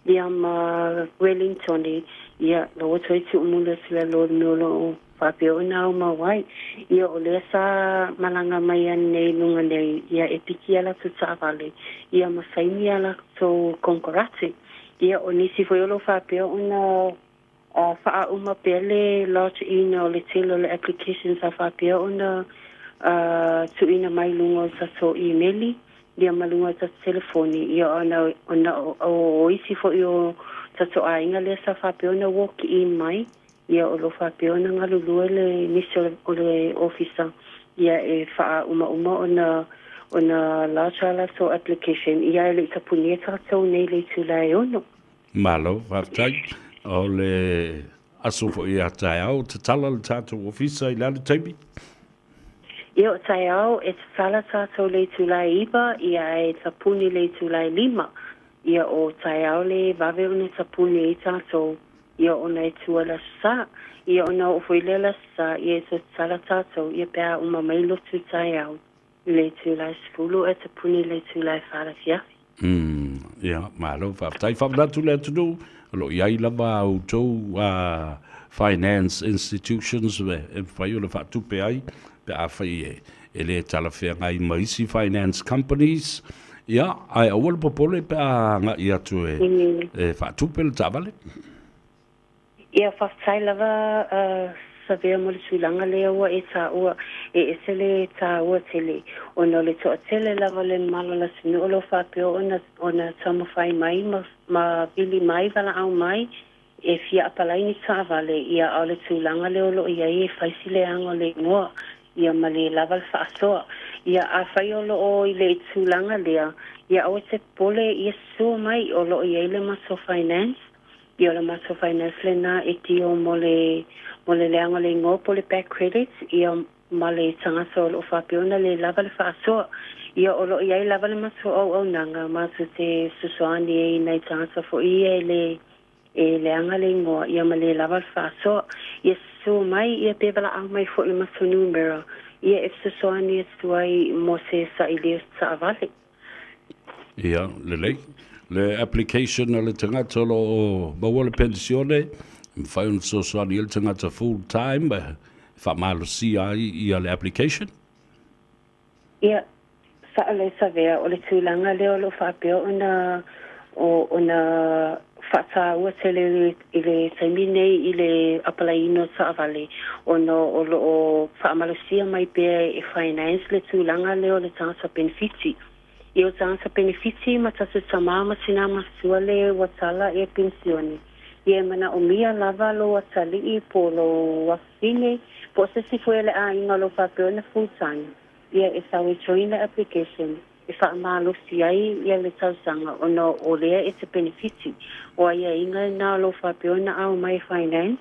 ia ma Wellington, ia, la ua toe tuumuli atu i lalo i le mea o lo o faapea ona aumau ai. Ia, o lea sa malaga mai anei i luga nei, ia, e piki a latou taavale, ia ma saini a latou konekarate. Ia, o nisi foi o lo o faapea ona faauma pea le lodge ina o le tele o le application sa faapea ona tuuina mai i luga o tatou imeli, ia ma luga o tatou telefoni, ia, ona, ona o isi foi o tatou aiga lea sa faapea ona walk in mai, Ia, o lo o faapea ona galulue le nisi o le ofisa ia e faaumauma ona ona lodge a latou application ia e le i tapunia tatou nei i le itula e 6. Malo, faafetai. O le aso foi a taeao, tatala le tatou ofisa i le a le taimi? Ia, o taeao e tatala tatou le itula e 9, ia e tapuni le itula e 5. Ia, o taeao le vave ona tapuni ai tatou. Ia ona e tua le Aso Sa. Ia ona oo foi lea le Aso Sa, ia e toe tatala tatou, ia pe a uma mai lotu i taeao i le itula e 10 ae tapuni i le itula e 4 le afiafi. Umm, ia, malo, faafetai. Faamanatu le atunuu, o lo o i ai lava a outou finance institutions e mafai ona faatupe ai pe afai e le talafeagai ma isi finance companies, Ia, ae aua le popole pe a agai atu e, e faatupe le taavale. Ia, faafetai lava Savea mo le tulaga lea ua e taua. E ese le taua tele ona o le toatele lava o le mamalu o le atunuu o lo o faapea ona, ona taumafai mai ma, ma vili mai, valaau mai e fia apalai ni taavale, ia, a o le tulaga lea o lo o i ai e fai si leaga o le igoa, ia, ma le lava le faasoa. Ia, afai o lo o i le tulaga lea, ia aua te popole, ia sua mai o lo o i ai le matou finance, ia, o le matou finance lena e deal mo le, mo le leaga o le igoa po o le bad credit, ia, ma le tagata o lo o faapea ona le lava le faasoa. Ia, o lo o i ai lava le matou auaunaga matou te fesoasoani ai i nai tagata foi ia e le E leaga le igoa, ia ma le lava le faasoa. Ia susu mai, ia pe valaau mai foi i le matou numera, ia e fesoasoani atu ai mo se sailia o se taavale. Ia, lelei. Le application a le tagata o lo o maua le penisione, e mafai ona fesoasoani ai le tagata full time e faamalosia ai ia le application? Ia, sao lea Savea, o le tulaga lea o lo o faapea ona ona faataua tele i le taimi nei i le apalaiina o taavale ona o lo o faamalosia mai pea e Finance le tulaga lea o le tagata penefiti. I o tagata penefiti ma tatou tamā ma tinā matutua le ua tala ia penisione, ia e manaomia lava lou atalii po o lou afafine po o se isi foi o le aiga o lo o faapea ona full time ia e sau e join le application e faamalosi ai ia le tausaga ona o lea e te penefiti. O aiaiga na o lo o faapea ona ao mai e Finance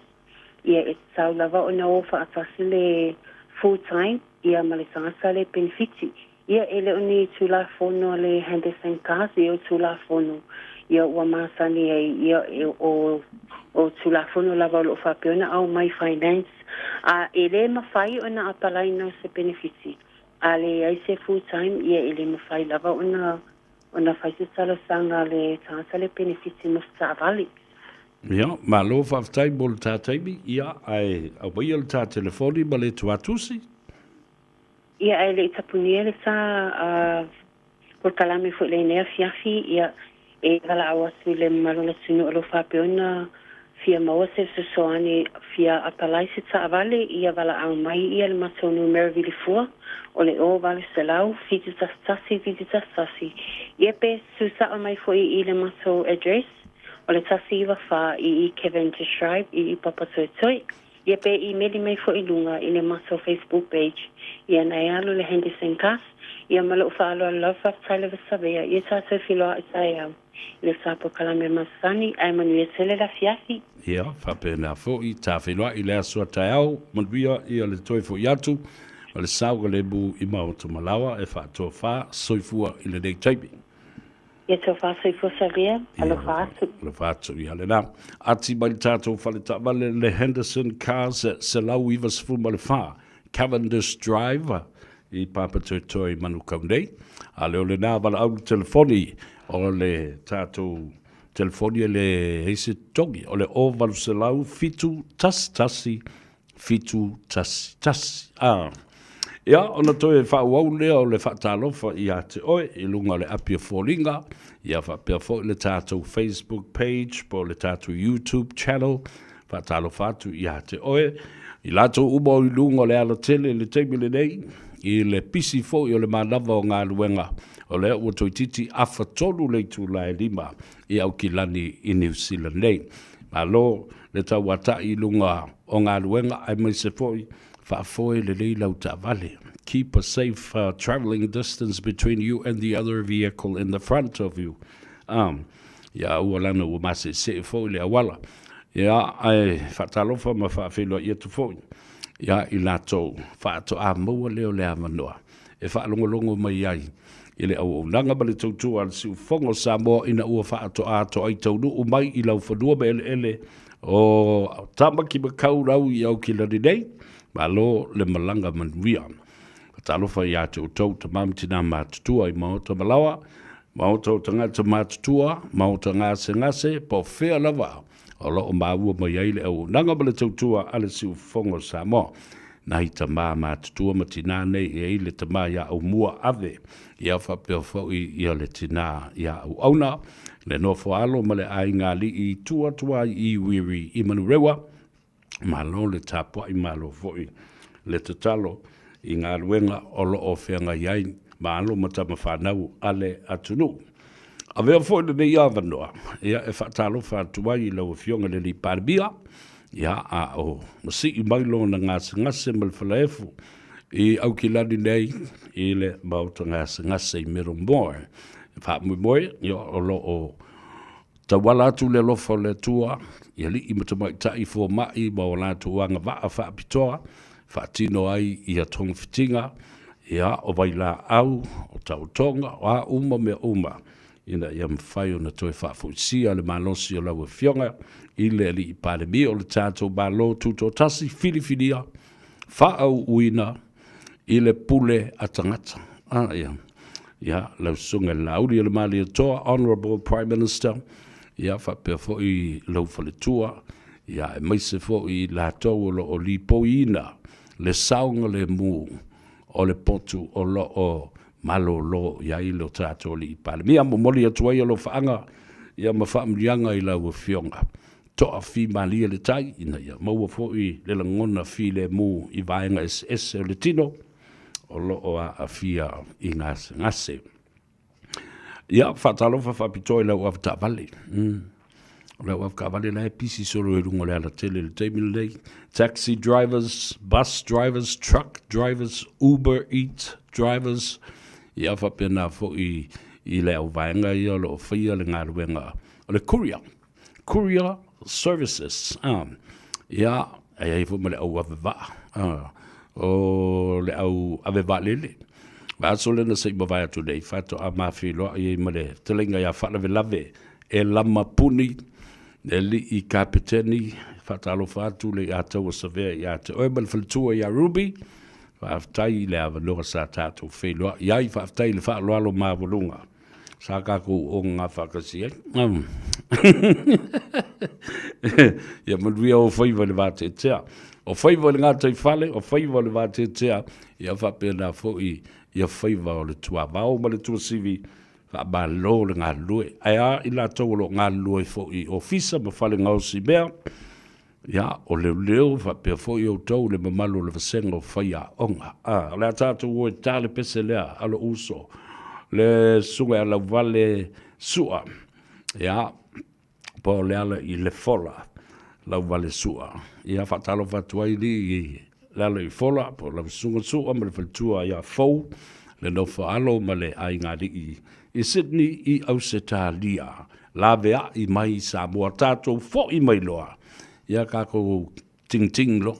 ia e tatau lava ona o faatasi le full time ia ma le tagata le penefiti. Ia e le o ni Tulafono a le Henderson Cars, ia o Tulafono ia ua masani ai, ia e o o Tulafono lava o lo o faapea ona aumai Finance, a e le mafai ona apalaina o se penefiti. A leai se full time, ia e le mafai lava ona ona fai se talosaga a le tagata le penefiti mo se taavale. Ia, malo faafetai mo le ta taimi, ia ae aumaia le ta telefoni ma le tuatusi. Ia, ae le i tapunia le sa a polokalame foi i lenei afiafi, ia, e valaau atu i le mamalu o le atunuu o lo o faapea ona fia maua se fesoasoani fia apalai se taavale, ia valaau mai ia le matou numera vilifua o le 0800 711 711, ia pe susao mai foi i le matou address o le 194 i i Cavendish Drive i i Papatoetoe. Ia pe imeli mai foi i luga i le matou Facebook page ia na e alu le Henderson Cast ia ma lou faaaloalo lava faafetai lava Savea ia tatou filoa'i taeao i le sa polokalame masani ae manuia tele le afiafi. Ia, faapena foi, ta feiloai i le aso a taeao, manuia ia le toe foi atu ma le saogalemu i Maota Malawa e faatofa soifua i lenei taimi. Ia tofa soifua Savea, alofa atu. Alofa atu, ia lena. Ati mai le tatou fale taavale le Henderson Cars 194 Cavendish Drive i Papatoetoe i Manukau nei. A le o lena valaau le telefoni o le tatou telefoni e le ai se totogi o le 0800 711 711. A. Ia, ona toe faaauau lea o le faatalofa ia te oe i luga o le api o foliga, ia faapea foi le tatou Facebook page po o le tatou YouTube channel. Faatalofa atu ia te oe. I latou uma o i luga o le alatele i le taimi lenei, i le pisi foi o le manava o galuega, o lea ua toeitiiti afa tonu le itula e 5 i Aukilani i Niu Sila nei. Malo le tauata'i i luga o galuega aemaise foi faafoe lelei lau taavale. Keep a safe travelling distance between you and the other vehicle in the front of you. Um, ia ua lana ua mase'ese'e foi le auala. Ia, ae faatalofa ma faafeiloai atu foi ia i latou faatoa maua lea o le avanoa e faalogologo mai ai i le auaunaga ma le tautua a le Siufofoga o Samoa ina ua faatoatoai taunuu mai i laufanua ma eleele o Tamaki Makaurau i Aukilani nei. Malo le malaga manuia. Talofa ia te outou tama ma tina matutua i maota malawa, maota o tagata matutua, maota gasegase, po o fea lava o lo o maua mai ai le auaunaga ma le tautua a le Siufofoga o Samoa. Nai tamā matutua ma tinā nei e ai le tamā iā Aumua Ave, ia faapea foi ia le tinā iā Auauna, le nofo alo ma le aiga alii i tua atu ai i Wiri i Manurewa. Malo le tapuai, malo foi le tatalo i galuega o lo o feagai ai ma alo ma tama fanau a le atunuu. Avea foi lenei avanoa ia e faatalofa atu ai i lau Afioga i le Alii Palemia, ia a o masii mai lona gasegase ma le falaefu i Aukilani nei i le maota gasegase i Middlemore. E faamoemoe ia o lo o tauala atu le alofa o le Atua i alii ma tamaitai fomai ma o latou agavaa faapitoa faatino ai ia togafitiga, ia, o vailaau, o taotoga, o a uma mea uma, ina ia mafai ona toe faafoisia le malosi o lau Afioga i le Alii Palemia o le tatou Malo Tutoatasi, filifilia, faaauuina i le pule a tagata. A, ia. Ia, lau Susuga i le Laauli o le Malietoa, Honourable Prime Minister, ia faapea foi lou faletua, ia aemaise foi i latou o lo o lipoiina le saogalemu o le potu o lo o malolo i ai lo tatou Alii Palemia. Momoli atu ai alofaaga ia ma faamanuiaga i lau Afioga. Toafimalie le tai ina ia maua foi le lagona filemu i vaega eseese o le tino o lo o aafia i gasegase. Ia, faatalofa faapitoa i lau avetaavale. O lau avetaavale la e pisi solo i luga o le alatele i le taimi lenei. Taxi drivers, bus drivers, truck drivers, Uber Eats drivers, ia faapena foi i le auvaega ia o lo o faia le galuega o le courier. Courier Services, ia, e i ai foi ma le au ave vaa, o le au ave vaalele. O le aso lea na se i mavae atu nei, faatoa ma feiloai ai ma le fetalaiga ia Faalavelave e Lama Puni, le alii kapeteni, faatalofa atu le ia Taua Savea ia te oe ma le faletua ia Ruby, faafetai i le avanoa sa tatou feiloai ai, faafetai i le faaaloalo maualuga. Sa tatou ogaga faatasi ai. Ia manuia ou faiva i le vateatea. O faiva o le gataifale, o faiva o le vateatea, ia faapena foi ia faiva o le tuavao ma le tuasivi, faamalo le galulue. Ae a i latou o lo o galulue foi i ofisa ma fale gaosi mea, Ia, o leoleo faapea foi outou le mamalu o le vasega o faiaoga. A, o le a tatou o e ta le pese lea a lou uso, le Susuga ia Lauvale Sua. Ia, po o Leala i Lefola, Lauvale Sua. Ia, faatalofa atu ai alii i Leala i Fola, po o lau Susuga Sua ma le faletua ia Fou, le nofo a alo ma le aigaalii i Sydney i Ausetalia. Laveai mai i Samoa, tatou foi mai loa, ia tatou tingting loa.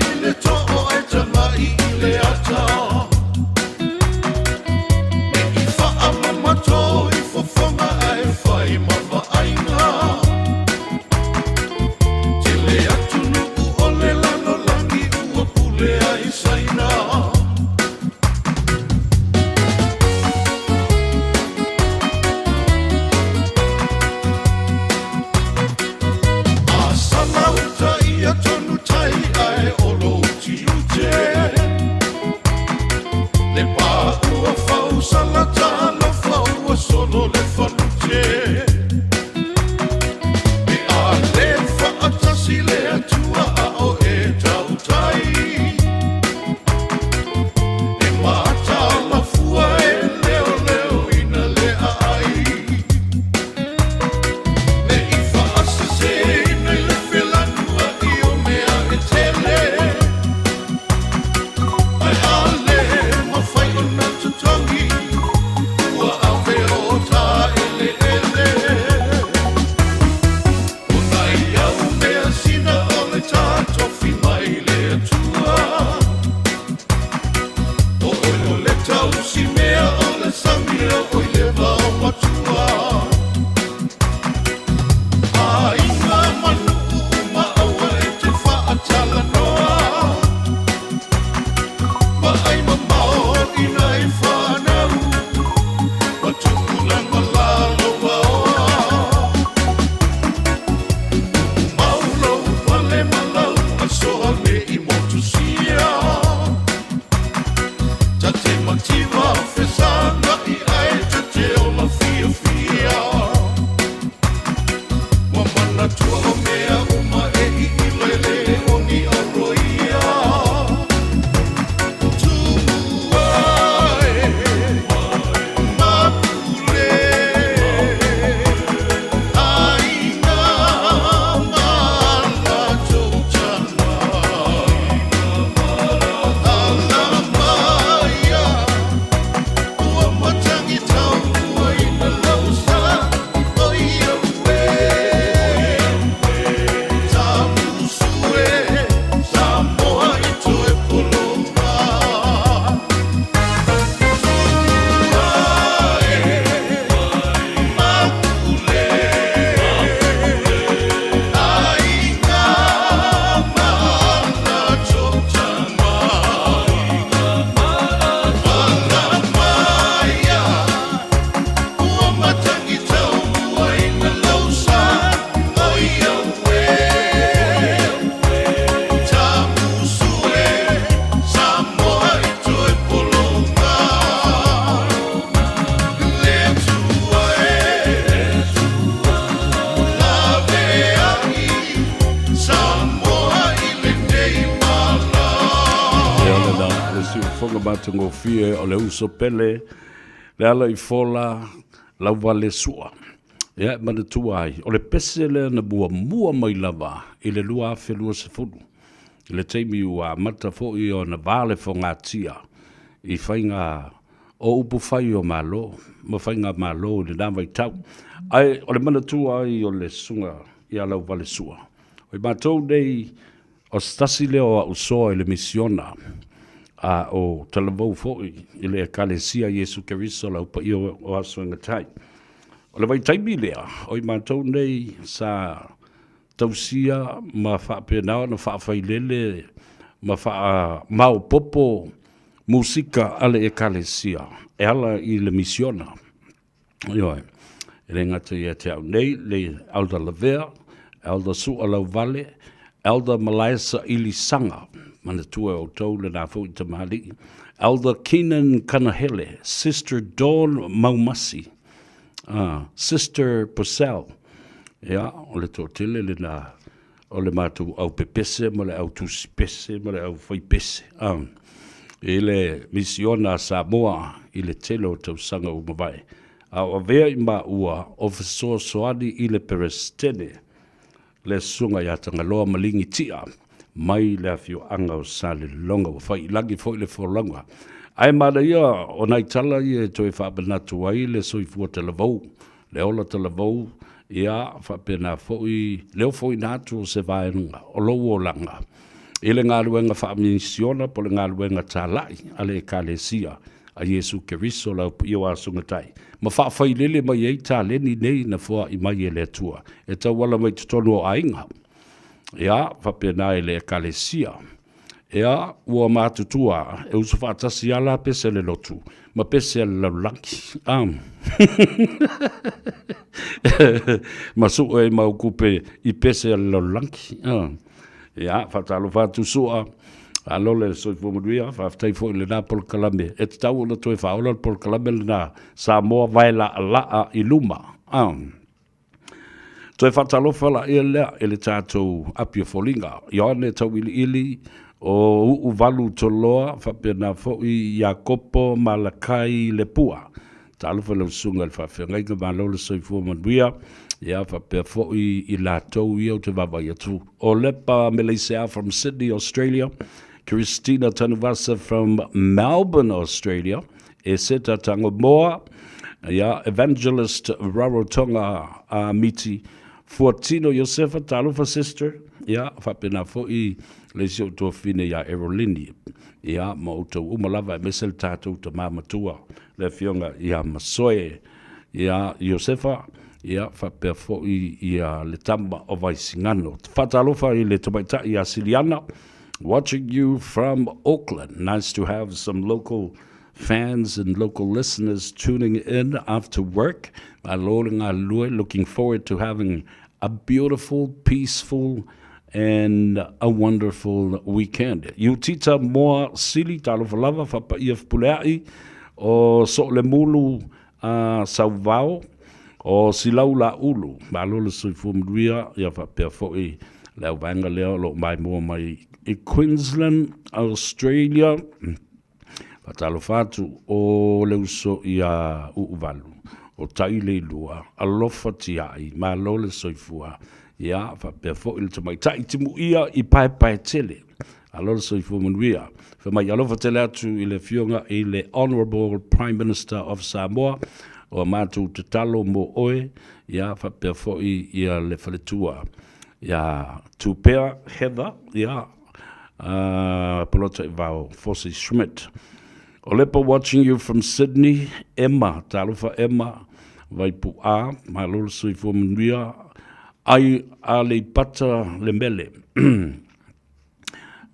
i le too ae tagai i le ata. Ne i faamamato i fofoga ae fai ma vaaiga. Tele atunuu o le lalolagi ua pule ai Saina. A sala uta ia tonu tai ae o lou tiute. Le pā ua fau sala talofa ua solo le falute. Pe a le faatasi le Atua a o e tautai. E mataala fua e leoleoina le aai. Ne i faaseseina i le felanuai o mea e tele. Ae a le mafai ona totogi, ua ave o ta eleele. O nai au measina o le tā tofi mai le Atua. O oe o le tausi mea o le sami o oe le vao matua. Aiga ma nuu uma aua e te faatalanoa. Vaai mamao i nai fanau, ma tupulaga lalovaoa. Mau lou pale ma lau asoa ne i motusia. Ta te mativa fesagai ae ta te ola fiafia. Ua manatua o mea uma e iilo e le o ni aroia. Tumua e mapule aiga ma latou tama. Alamaia ua matagi tauaina lau sa o ia ue. Tamusu e Samoa i toe pologa. Tumua e mapule aiga ma latou tama. Alamaia ua matagi tauaina lau sa o ia ue. Tamusu e Samoa i toe pologa. Le Atua e laveai Samoa i lenei mala. Ia o lena le siufofoga matagofie o le uso pele le ala i fola Lauvalesua. Ia e manatua ai, o le pese lea na muamua mai lava i le 2020, i le taimi ua amata foi ona va le fogatia i faiga o upu fai o Malo ma faigamalo i lena vaitau. Ae o le manatua ai o le susuga ia Lauvalesua, o i matou nei O se tasi lea o au soa i le misiona, a o talavou foi i le Ekalesia Iesu Keriso Lau Paia o Aso e Gatai. O le vaitaimi lea, o i matou nei sa tausia ma faapena ona faafailele ma faamaopoopo musika a le Ekalesia e ala i le misiona. Ioe, e le gata ia te au nei, le Elder Lavea, Elder Sua Lauvale, Elder Malaesa Ilisaga, manatua e outou lena foi tamalii, Elder Keenan Kanahele, Sister Dawn Maumasi, Sister Purcell, ia, o le toatele lena o le matou au pepese ma le au tusi pese ma le au fai pese i le misiona a Samoa i le tele o tausaga ua mavae, a o avea i maua o fesoasoani i le Peresetene le Susuga ia Tagaloa Maligi Tia mai le afioaga o Salelologa. Ua fai i lagi foi le folauga. Ae manaia o nai tala ia e toe faamanatu ai le soifua talavou le ola talavou, ia, faapena foi le ofoina atu o se vaega o lou olaga. I le galuega faa-misiona po o le galuega talai a le Ekalesia a Iesu Keriso le Au Paia o Asugatai, ma faafailele mai ai taleni nei na foai mai e le Atua e tauala mai totonu o aiga, ia, faapena i le Ekalesia. Ea, ua matutua e uso faatasi lava la pese a le lotu ma pese a le lalolagi. A. ma sue ai mau kupe i pese a le lalolagi. A. Ia, faatalofa atu Sua, malo le soifua manuia, faafetai foi i lena polokalame. E tatau ona toe faaola le polokalame lena, Samoa vae laalaa i luma. A. Toe faatalofa laia lea i le tatou api o foliga, Ioane Tauiliili o Uuvalu Toloa faapena foi Iakopo Malakai Lepua. Talofa i lau susuga i le faafeagaiga, malo le soifua manuia, ia faapea foi i latou ia ou te vaavaai atu. O Lepa Meleisea from Sydney, Australia, Christina Tanuvasa from Melbourne, Australia, Eseta Tangomoa, ia Evangelist Rarotonga a Miti, Fuatino Iosefa, talofa sister, ia faapena foi le isi ou tuafafine ia Erolini, ia ma outou uma lava aemaise le tatou tama matua le afioga ia Masoe ia Iosefa, ia faapea foi ia le tama o Vaisigano. Faatalofa i le tamaitai ia Siliana, watching you from Auckland. Nice to have some local fans and local listeners tuning in after work. Malo le galulue, looking forward to having a beautiful, peaceful and a wonderful weekend. Iutita Moa Sili, talofa lava, faapaia Fepuleai, o Soolemulu a Sauvao, o Silau Laulu, malo le soifua manuia, ia faapea foi le auvaega lea o lo o maimoa mai i Queensland, Australia. Faatalofa atu o le uso ia Uuvalu, o Taileilua, alofa tiai, malo le soifua, ia faapea foi le tamaitai timuia i Paepaetele, alo le soifua manuia. Fai mai alofa tele atu i le afioga i le Honourable Prime Minister of Samoa, o a matou tatalo mo oe, ia faapea foi ia le faletua ia Tupea Heather, ia Polotaivao Fosi Schmidt. Olepa watching you from Sydney, Emma, talofa Emma, Vaipu'a, malo le soifua manuia, ai Aleipata le mele.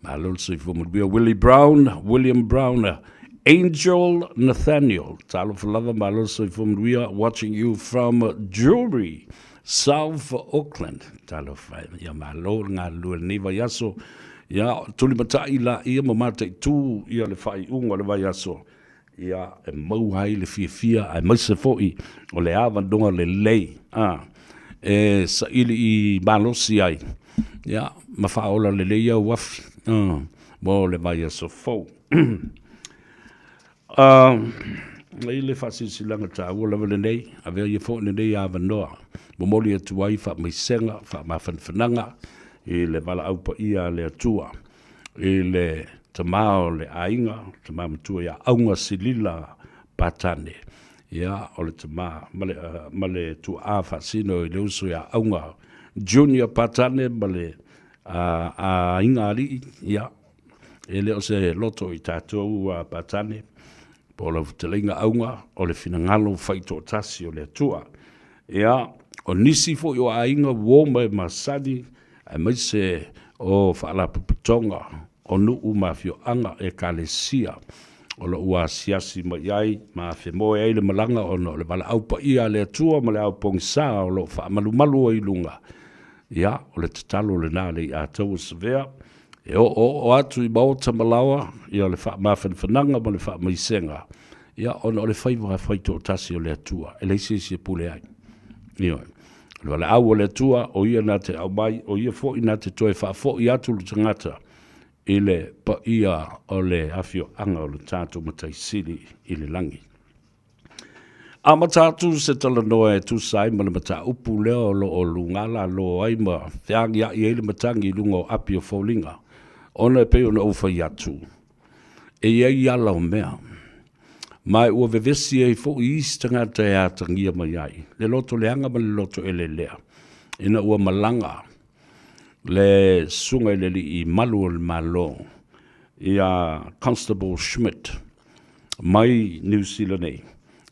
Malo le soifua manuia, Willie Brown, William Brown, Angel Nathaniel, talofa lava, malo le soifua manuia, watching you from Jewelry, South Auckland. Talofa e, ia malo le galulue i lenei vaiaso. Ia, tulimatai laia ma mataitū ia le faaiuga o le vaiaso, ia, e maua ai le fiafia aemaise foi o le avanoa lelei, a, e saili i malosi ai, ia, ma faaola lelei au afi, a, mo le vaiaso fou. A i le faasilasilaga taua lava lenei, avea ia foi lenei avanoa, momoli atu ai faamaisega, faamafanafanaga i le valaau paia a le Atua i le tama o le aiga, tama matua ia Auga Silila Patane, ia o le tama ma le, ma le tuaa faasino i le uso ia Auga Junior Patane ma le aiga alii, ia E le o se loto i tatou a Patane, po o lau fetalaiga auga, o le finagalo faitoatasi o le Atua. Ia, o nisi foi o aiga uo ma e masani, aemaise o faalapotopotoga o nuu ma afioaga, ekalesia, o lo o ua asiasi mai ai ma afemoe ai le malaga ona o le valaau paia a le Atua ma le ao pogisa o lo o faamalumalu ai i luga. Ia, o le tatalo lena a le Iataua Savea, E oooo atu i maota ma laoa ia le faamafanafanaga ma le faamaisega, ia ona o le faiva faitoatasi o le Atua, e leai se isi e pule ai. Ioe. O le valaau o le Atua, o Ia na te aumai, o Ia foi na te toe faafoi atu le tagata i le paia o le afioaga o le tatou Matai Sili i le lagi. Amata atu se talanoa e tusa ai ma le mataupu lea o lo o luga lalo ai ma feagiai ai le matagi i luga o api o foliga, ona e pei ona ou fai atu, e i ai ala o mea, ma ua vevesi ai foi isi tagata e atagia mai ai le loto leaga ma le loto elelea, ina ua malaga. Le susuga i le alii malu o le Malo ia Constable Schmidt mai Niu Sila nei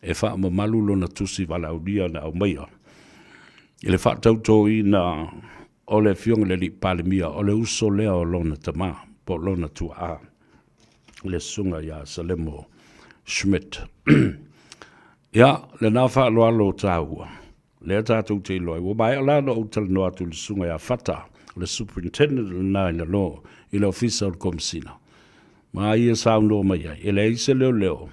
e faamamalu lona tusi valaaulia na aumaia i le faatautoina o le Afioga i le Alii Palemia, o le uso lea o lona tama po o lona tuaa, le Susuga ia Salemo Schmidt. Ia, lena faaaloalo taua, lea tatou te iloa ai. Ua maea la ona ou talanoa atu i le Susuga ia Fata, o le Superintendent lena i lalo i le Ofisa o le Komesina, ma ia saunoa mai ai, e leai se leoleo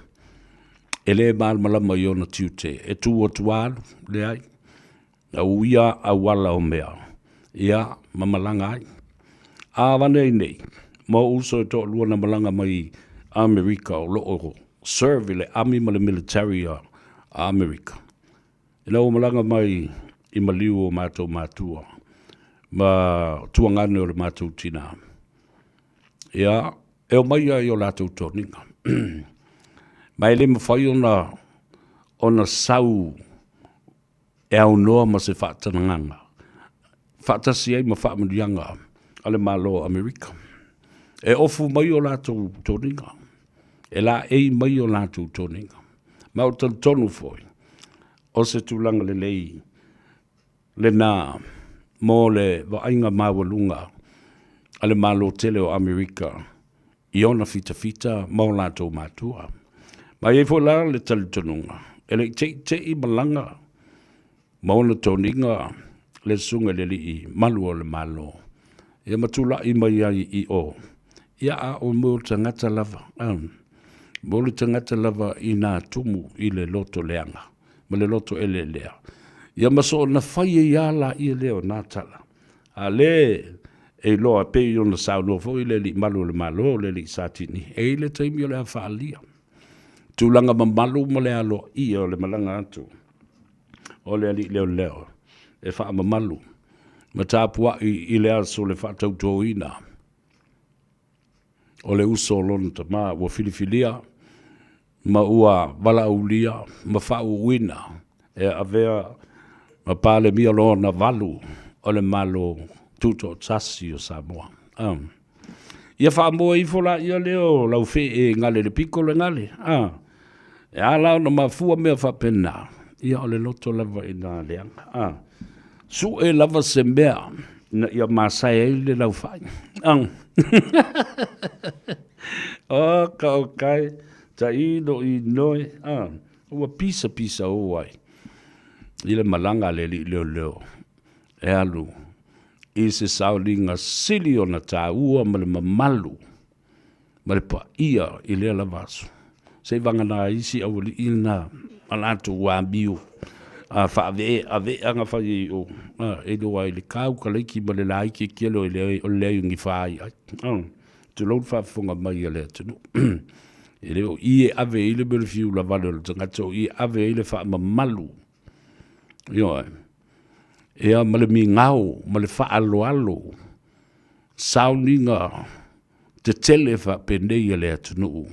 e le malamalama i ona tiute, e tu atu alu, leai. Na uia auala o mea, ia, ma malaga ai. A avane ai nei, ma ou uso e toalua na malaga mai Amerika o lo o serve i le Army ma le Military a Amerika. Ina ua malaga mai i maliu o matou matua ma tuagane o le matou tina, ia, e omai ai o latou toniga. Ma e le mafai ona sau e aunoa ma se faatanagaga faatasi ai ma faamanuiaga a le Malo o Amerika. E ofu mai o latou toniga, e laei mai o latou toniga. Ma ou talitonu foi, o se tulaga lelei lena mo le vaaiga maualuga a le Malo tele o Amerika i ona fitafita ma o latou matua. Ma e i ai foi la le talitonuga, e le i teitei malaga ma ona toniga le susuga i le alii malu o le Malo, ia ma tulai mai ai i o, ia a o mo tagata lava, mo le tagata lava i nā tumu i le loto leaga ma le loto eleelea, ia ma soona fai ai lava laia lea o nā tala. A le e iloa e pei ona saunoa foi le alii malu o le Malo, le alii Satini, e i le taimi o le a faaalia tulaga mamalu ma le aloaia o le malaga atu o le alii leoleo e faamamalu ma tapuai i le aso o le faatautoina o le uso o lona tama ua filifilia ma ua valaaulia ma faauuina e avea ma Palemia lona valu o le Malo Tutoatasi o Samoa. Ia faamoe ifo laia lea o lau fee e gale le piko le gale. E a la ona mafua mea faapena, ia o le loto lava i nā leaga. Sue lava se mea ina ia masae ai le laufai. O ka o kai, ta ino i noi, ua pisa pisa o ai i le malaga a le alii leoleo e alu i se saoliga sili ona taua ma le mamalu ma le paia i lea lava aso. Se i vagana ai isi aualii na ma latou amio a faaveaveaga fai ai o e iloa ai le kau ka laiki ma le laiki kelo e leai o le leai o ni fai ai. Tulou le faafofoga mai a le atunuu. E le o i e ave ai le mea o le fiu lavale o le tagata, o i e ave ai le faamamalu. Ioe. Ia ma le migao ma le faaaloalo sauniga tetele faapenei a le atunuu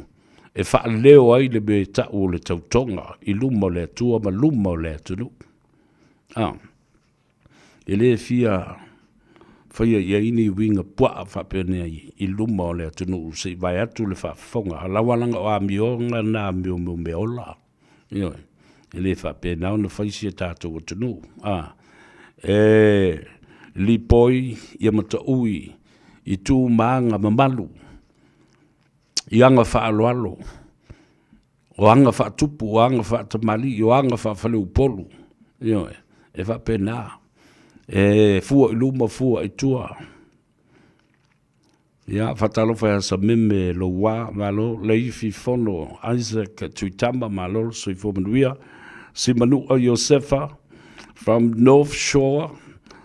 e faaleo ai le mea e tau o le tautoga i luma o le Atua ma luma o le atunuu. E le fia faia i ai ni uiga puaa faapenei i luma o le atunuu se i vae atu le faafofoga a lau alaga o amioga na amio meaola. Ioe, e le faapena ona fai si a tatou atunuu. A, e lipoi ia mataui i tu ma aga mamalu, i aga faaaloalo, o aga faatupu, o aga faatamalii, o aga faafaleupolu. Ioe, e faapena. E fua i luma, fua i tua. Ia, faatalofa ia Sameme Louā, malo, Leifi Fono Isaac Tuitama, malo le soifua manuia. Simanua Iosefa from North Shore,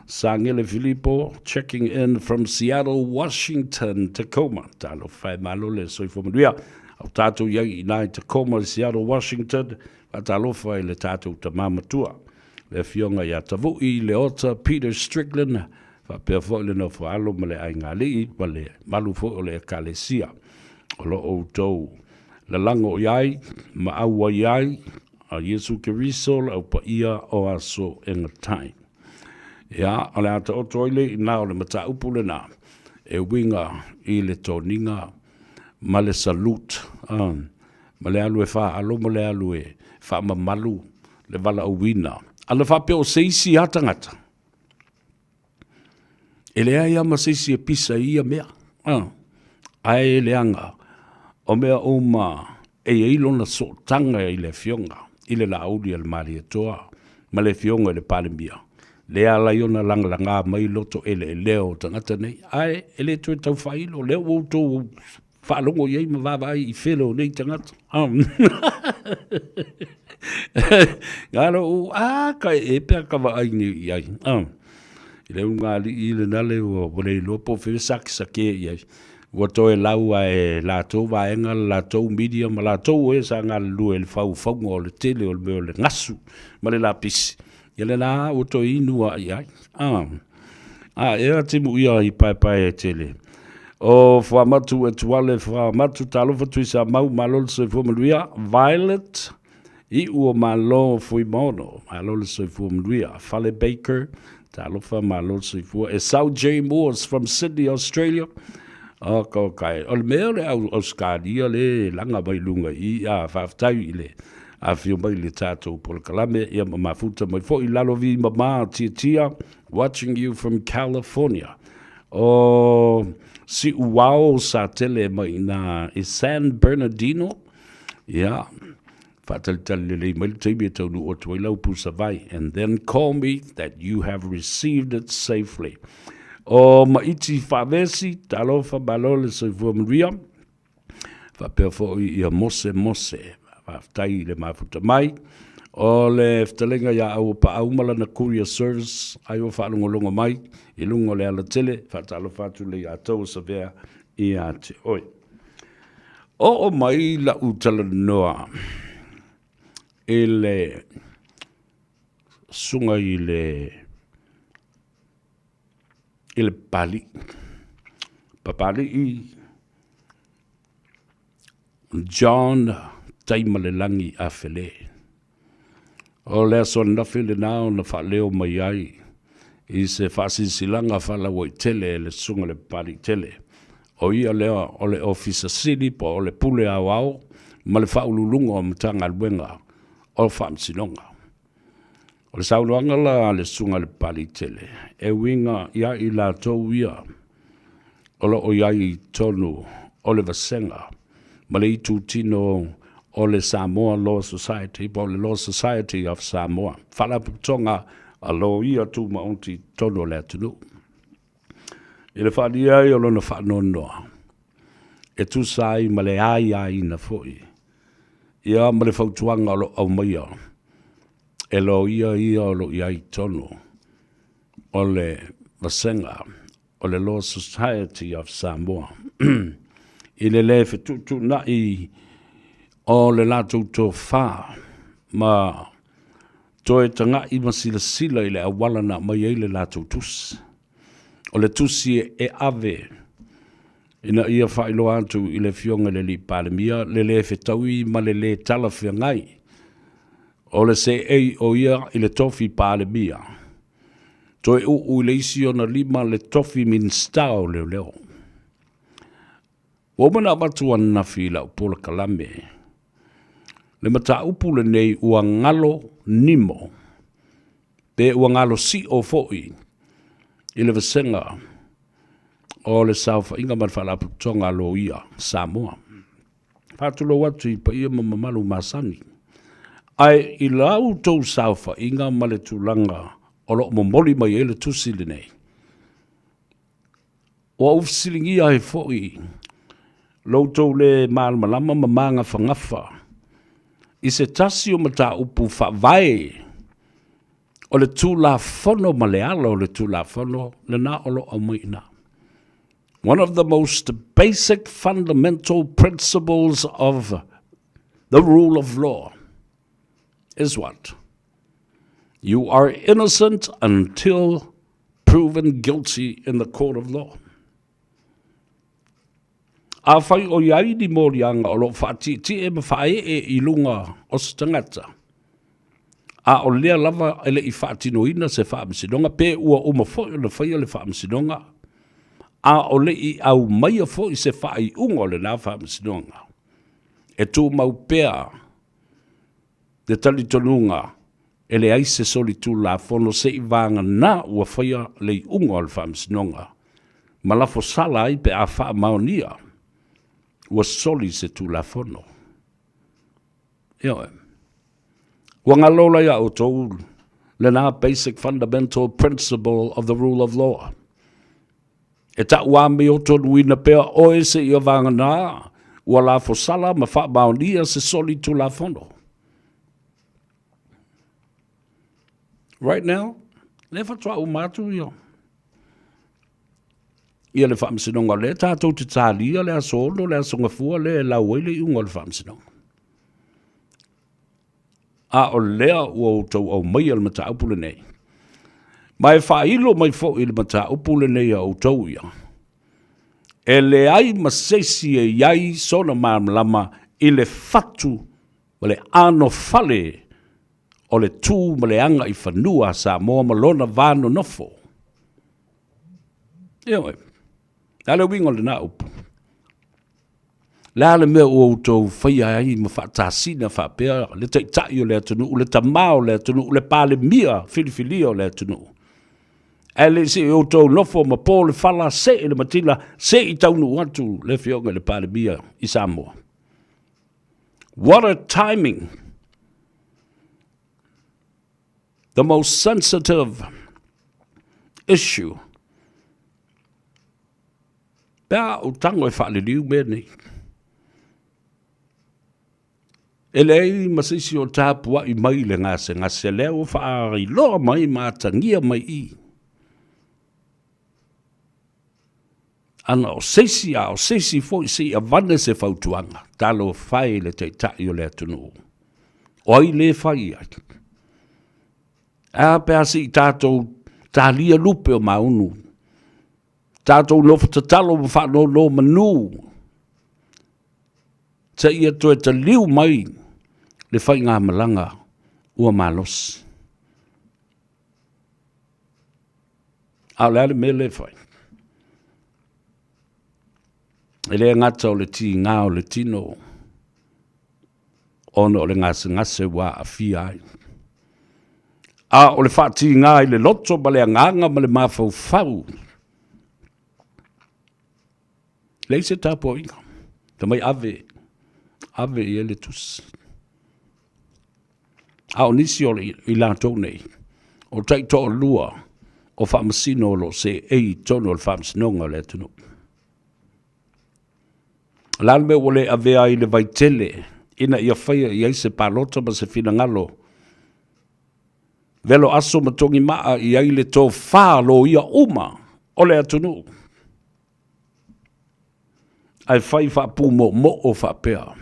Sagele Filipo checking in from Seattle, Washington, Tacoma. Talofa e malo le soifua manuia. Au tātou i ai i nā i Tacoma, Seattle, Washington, faatalofa i le tātou tamā matua, le afioga ia Tavu'i Leota Peter Strickland, faapea foi le nofo alo ma le aiga alii ma le malu foi o le Ekalesia o lo o outou lalago i ai ma auai ai a Iesu Keriso le au paia o aso e gatai. Ia, o le a taoto ai lea i ina o le mataupu lena e uiga i le toniga ma le salute, ma le alu e faalo ma le alu e faamamalu le valaauina. Ana faapea o se isi lava tagata, e leai lava ma se isi e pisa i ia mea, ae leaga o mea uma e i ai lona sootaga i le Afioga i le Laauli a le Malietoa ma le Afioga i le Palemia, lea e ala ai ona lagalaga mai loto eleelea o tagata nei, ae e le toe tau faailo, o lea ua outou faalogo i ai ma vaavaai i fele o nei tagata. Galo u a ka e pe ka vaai nei i ai. I le ulugalii lena le ua le iloa po o fea sakisake i ai. Ua toe lau lava e latou vaega le latou media ma latou o e sa galulue i le faufauga o le tele o le mea o le gasu ma le lapisi, ia lena ua toe inu lava i ai. A ea timuia i paepae e tele. O Fuamatu Etuale Fuamatu talofa Tuisamau malo le soifua manuia Violet Iu o Malo Fuimaono malo le soifua manuia Fale Baker talofa malo le soifua Esau J Moores from Sydney Australia O ka kai o le mea o le au Australia le laga mai luga i a faafetai i le afio mai le tatou polokalame ia ma mafuta mai foi Lalovi Mama Tiatia watching you from California o Siuao Satele mai ina i San Bernardino ia faatalitali lelei mai le taimi e taunuu atu ai lau pusavai and then call me that you have received it safely. O Maiti Faavesi, talofa malo le soifua manuia. Faapea foi ia Mose Mose, faafetai i le mafuta mai. O le fetalaiga ia Auapaau ma lana courier service, ai ua faalogologo mai i luga o le alatele, faatalofa atu lea ia tou o Savea ia te oe. Oo mai lau talanoa i le susuga i le i le Papalii. Papalii John Taimalelagi Afele. O le aso ananafi lena ona faaleo mai ai i se faasilasilaga faalauaitele e le Susuga i le Papalii Tele. O ia lea o le Ofisa Sili po o le Pule Aoao ma le Faauluuluga o Matagaluega o Faamasinoga. O le saunoaga la a le Susuga i le Papalii Tele, e uiga ia i latou ia o lo o i ai i totonu o le vasega ma le itutino o le Samoa Law Society po o le Law Society of Samoa, Faalapotopotoga a Loia Tumaoti i totonu o le atunuu. I le faaalia ai o lona faanoanoa, e tusa ai ma le aiaina foi ia ma le fautuaga o lo o aumaia e loia ia o lo o i ai i totonu o le vasega o le Law Society of Samoa i le lē fetuutuunai o le latou tofa ma toe taga'i ma silasila i le auala na aumai ai le latou tusi. O le tusi e ave ina ia faailoa atu i le Afioga i le Alii Palemia le lē fetaui ma le lē talafeagai o le seei o ia i le tofi Palemia, toe uu i le isi ona lima le tofi Minisita o Leoleo. Ua uma ona avatu ananafi i lau polokalame le mataupu lenei ua galo nimo pe ua galo sio foi i le vasega o le saofaiga ma le Faalapotopotoga a Loia Samoa. Faatulou atu i paia ma mamalu masani, ae i la outou saofaiga ma le tulaga o lo o momoli mai ai le tusi lenei, ua ou fesiligia ai foi lo outou le malamalama ma magafagafa i se tasi o mataupu faavae o le Tulafono ma le ala o le Tulafono lena o lo o aumai i ina. One of the most basic fundamental principles of the rule of law is what? You are innocent until proven guilty in the court of law. Afai o i ai ni moliaga o lo o faatietie ma faaee i luga o se tagata, A o lea lava e le i faatinoina se faamasinoga, pe ua uma foi ona faia le faamasinoga, a o le i aumaia foi se faaiuga o lena faamasinoga, e tumau pea le talitonuga e leai se solitulafono seivaganā ua faia le iuga o le faamasinoga ma lafosala ai pe a faamaonia ua soli se tulafono. Ioe. Ua galo la ia outou lena basic fundamental principle of the rule of law. E tauamiotonuina pea oe seia vagana ua lafosala ma faamaonia se solitulafono. Right now, lea faatoa uma atu ia ia le faamasinoga lea tatou te talia le aso 6 le aso Gafua lea e lau ai le iuga o le faamasinoga. A o lea ua outou aumaia le mataupu lenei, ma e faailo mai foi le mataupu lenei a outou ia, e leai ma se isi e i ai sona malamalama i le fatu ma le anofale o le tu ma le agaifanua a Samoa ma lona va nonofo. Ioe, le a le uiga o lena upu? Le a le mea ua outou faia ai ma faatasina faapea le taitai o le atunuu, le tama o le atunuu, le Palemia filifilia o le atunuu? Ae le se i outou nofo ma po le fala, see le matila, se i taunuu atu le afioga i le Palemia i Samoa. What a timing! The most sensitive issue. Pe a ou tago e faaliliu mea nei. E leai ma se isi o tapuai mai le gasegase lea ua faailoa mai ma atagia mai i. Ana o se isi a o se isi foi se i avane se fautuaga, talofa e i le Taitai o le atunuu. O ai le fai ai? A pe a se i tatou talia lupe o maunu, tatou nofo tatalo ma faanonomanu, seia toe taliu mai le faigamalaga ua malosi. A o le a le mea lea e fai? E le gata o le tiga o le tino, ona o le gasegase ua aafia ai. A o le faatiga i le loto ma le agaga ma le mafaufau, leai se tapuaiga. Fai mai ave, ave i ai le tusi. A o nisi o i latou nei, o taitoalua o faamasino o lo o seei i totonu o le faamasinoga o le atunuu. O le a le mea ua le avea ai le Vaitele ina ia faia i ai se palota ma se finagalo velo aso ma togi maa i ai le tofa loia uma o le atunuu, ae fai faapumoomoo faapea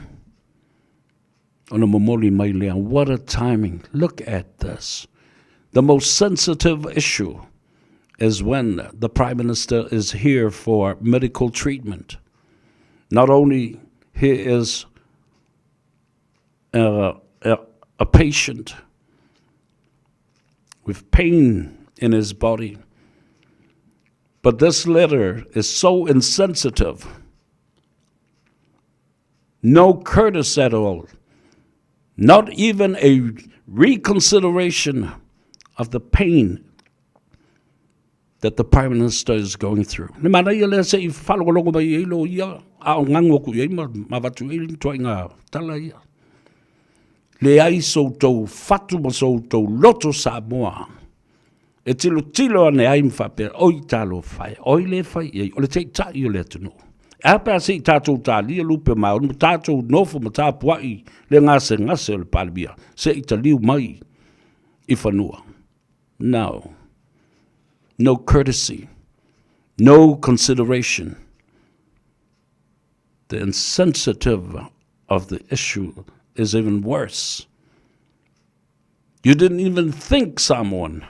ona momoli mai lea. What a timing. Look at this. The most sensitive issue is when the Prime Minister is here for medical treatment. Not only he is a, a, a patient with pain in his body, but this letter is so insensitive. No courtesy at all. Not even a reconsideration of the pain that the Prime Minister is going through. Le manaia lea se i faalogologo mai ai loia, a o gago aku i ai ma avatu ai le ituaiga tala ia. Leai so outou fatu ma so outou loto Samoa e tilotilo ane ai ma faapea, oi talofa e, oi le fai i ai, o le taitai o le atunuu. E a pe a se i tatou talia lupe o maunu, ma tatou nofo ma tapuai le gasegase o le Palemia, se i taliu mai i fanua. No. No courtesy. No consideration. The insensitive of the issue is even worse. You didn't even think someone.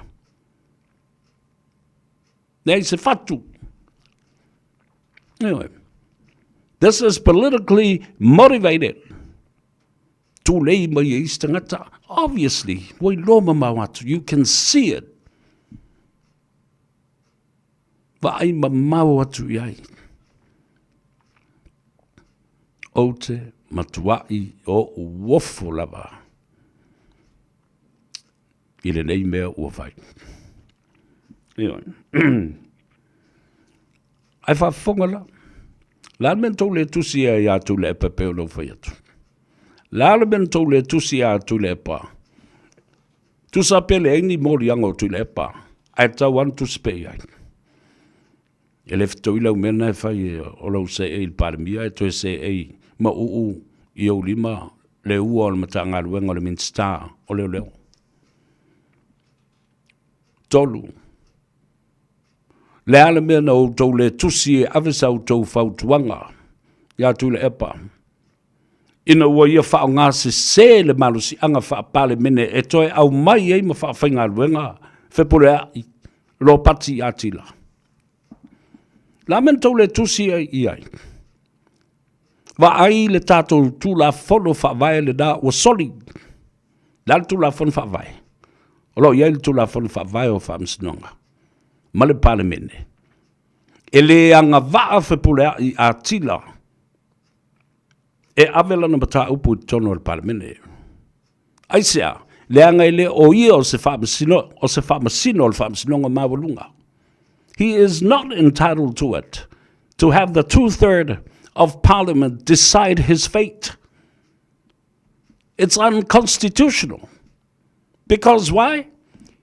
Leai se fatu. Anyway, this is politically motivated. Tulei mai e isi tagata, obviously, ua iloa mamao atu, you can see it. Vaai mamao atu i ai. Ou te matuai o uofo lava i lenei mea ua fai. Ioe. Ae faafofoga la. La le mea na tou le tusi ai ia Tuilaepa e pei ona ou fai atu. La le mea na tou le tusi ia Tuilaepa. Tusa pe leai ni moliaga o Tuilaepa, ae tatau lava ona tusi pea i ai. E le fetoi lau mea lena e fai o lou seei i le Palemia e toe seei ma uu i ou lima le ua o le Matagaluega o le Minisita o Leoleo. 3. Le a le mea na outou le tusi e ave sa outou fautuaga ia Tuilaepa ina ua ia faaaoga sese le malosiaga faa-Palemene e toe aumai ai ma faafaigaluega Fepuleai Ropati Atila. Le a mea na tou le tusi ai i ai? Vaai le tatou Tulafono Faavae lena ua soli. Le a le Tulafono Faavae? O lo o i ai le Tulafono Faavae o Faamasinoga ma le Palemene. E le agavaa Fepuleai Atila e ave lana mataupu i totonu o le Palemene. Aisea? Leaga e le o ia o se faamasino, o se faamasino o le Faamasinoga Maualuga. He is not entitled to it, to have the two-third of Parliament decide his fate. It's unconstitutional. Because why?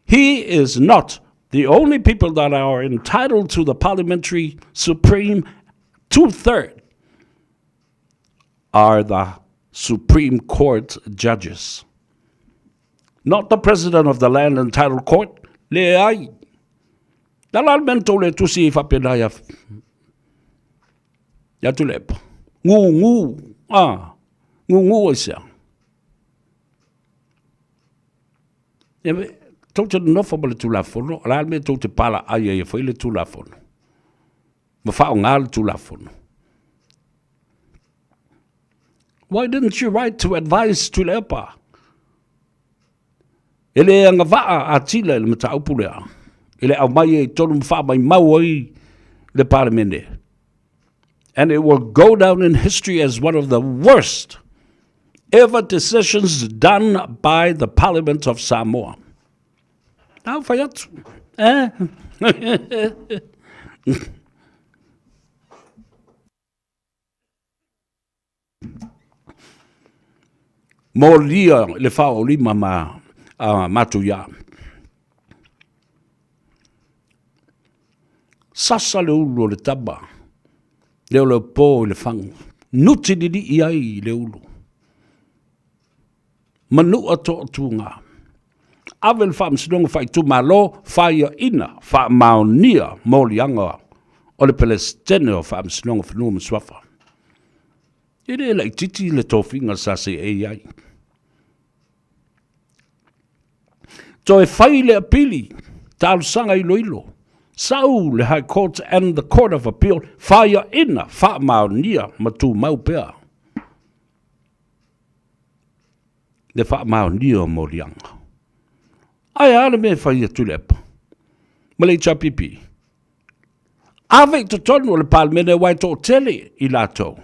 He is not the only people that are entitled to the parliamentary supreme two-third are the Supreme Court judges. Not the president of the land and title court. Leai. La la le mea na tou le tusi i faapena ia ia Tuilaepa. Gugu. Ah. Gugu aisea? Ia, tou te nonofo ma le Tulafono, o le a le mea tou te palaai ai e fai le Tulafono? Ma faaaoga le Tulafono. Why didn't you write to advise Tuilaepa? E le agavaa Atila i le mataupu lea, i le aumai ai i totonu ma faamaimau ai le Palemene. And it will go down in history as one of the worst ever decisions done by the Parliament of Samoa. Nā whai atu. Eh? Molia le whaolima ma uh, Matuia. Sasa le ulu o le tama, leo leo pō i le fagu, nuti lili'i ai i le ulu. Manu'a to'atuga. Ave le Faamasinoga Faaitumalo faiaina faamaonia moliaga o le Peresetene o Faamasinoga o Fanua ma Suafa. E le laitiiti le tofiga sa seei ai. Toe fai le apili, talosaga iloilo, sau le High Court and the Court of Appeal, faiaina faamaonia ma tumau pea le faamaonia o moliaga. Ae a le mea e fai e Tuilaepa ma le HRPP? Ave i totonu o le Palemene aua e toatele i latou.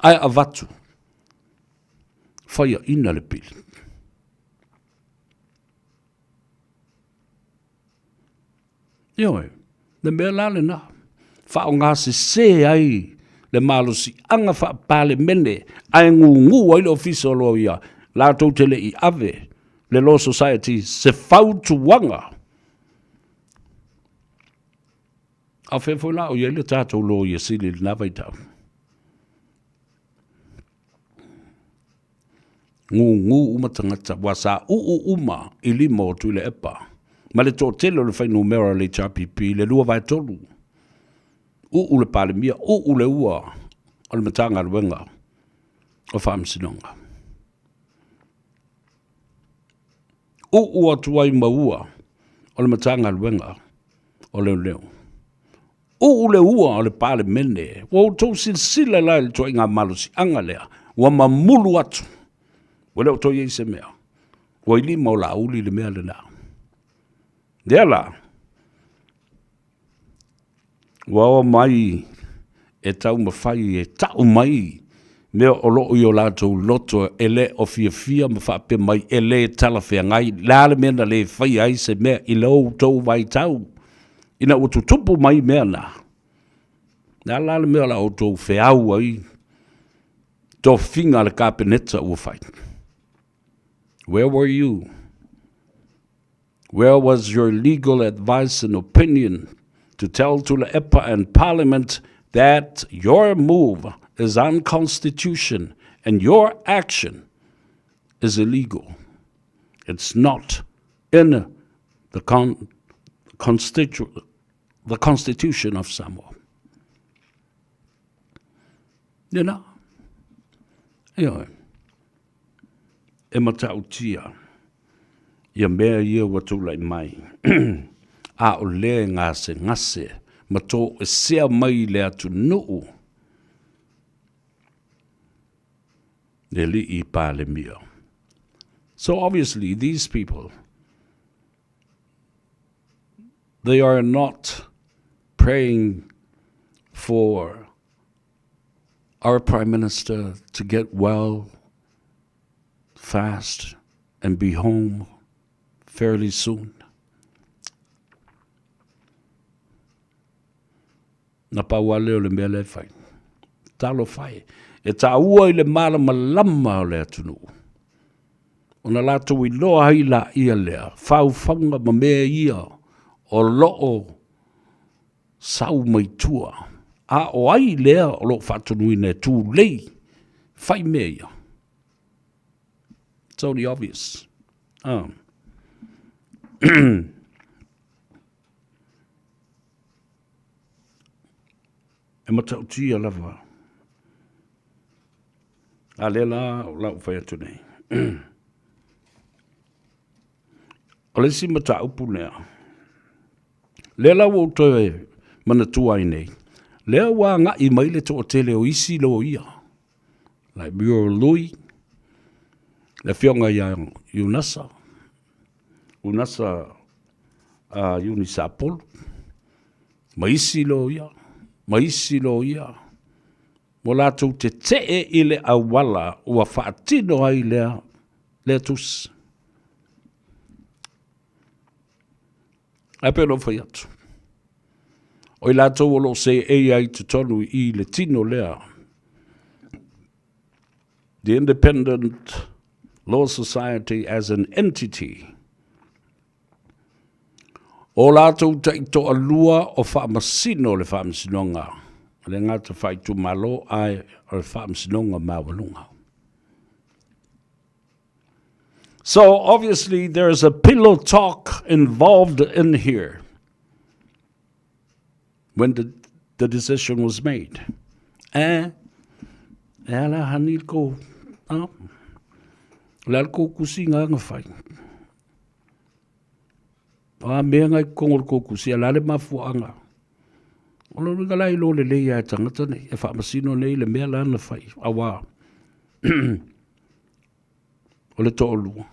Ae avatu, faiaina le pili. Ioe, le mea la lena, faaaoga sese ai le malosiaga faa-Palemene ae gugu ai le Ofisa o Loia latou te le i ave le Law Society se fautuaga. A o fea foi la o i ai le tatou Loia Sili i lena vaitau? Gugu uma tagata, ua sa uu uma i lima o Tuilaepa ma le toatele o le fuainumera o le HRPP i le 2/3. Uu le Palemia, uu le ua o le Matagaluega o Faamasinoga. Uu atu ai ma ua o le Matagaluega o Leoleo. Uu le ua o le Palemene. Ua outou silasila la i le ituaiga malosiaga lea. Ua mamulu atu. Ua le o toe i ai se mea. Ua i lima o Laauli le mea lena. Lea la, ua oo mai e taumafai e tau mai mea o lo o i o latou loto e le o fiafia ma faapea mai e le talafeagai. Le a le mea na le faia ai se mea i lo outou vaitau ina ua tutupu mai mea na? Le a la le mea o la outou feau ai tofiga a le Kapeneta ua fai? Where were you? Where was your legal advice and opinion to tell Tuilaepa and Parliament that your move is unconstitution and your action is illegal? It's not in the, con constitu the Constitution of Samoa. You know? Ioe. E matautia ia mea ia ua tulai mai, a o le gasegase ma toesea mai le atunuu le alii Palemia. So obviously these people, they are not praying for our Prime Minister to get well fast and be home fairly soon. Na pau lava lea o le mea lea e fai. Talofa e, e taua i le malamalama o le atunuu. Ona latou iloa ai laia lea, faufauga ma mea ia o lo o sau mai tua. A o ai lea o lo o faatonuina e tulei fai mea ia? It's only obvious. Ah. E matautia lava. A lea la o lau fai atu nei. O le isi mataupu lea, lea la ua ou toe manatua ai nei, lea ua agai mai le toatele o isi loia, like Muriel Lui, le afioga ia Unasa, Unasa uh, Unisa Apollo, ma isi loia, ma isi loia, mo latou tetee i le auala ua faatino ai lea, lea tusi. Ae pei ona ou fai atu, o i latou o lo o seei ai i totonu i le tino lea, the Independent Law Society as an entity, O latou taitoalua o Faamasino o le Faamasinoga, e le gata faaitumalo ae o le Faamasinoga Maualuga. So obviously there is a pillow talk involved in here when the, the decision was made. Eh, e ala hani ko, ah, le ala ko kusi ngā ngā whai. A mea ngai kongo le kōkusi, a la le mafuaanga. O lo luga la i lo le lei a tangata nei, e whaamasino nei le mea la na whai, a wā. o le to'olua.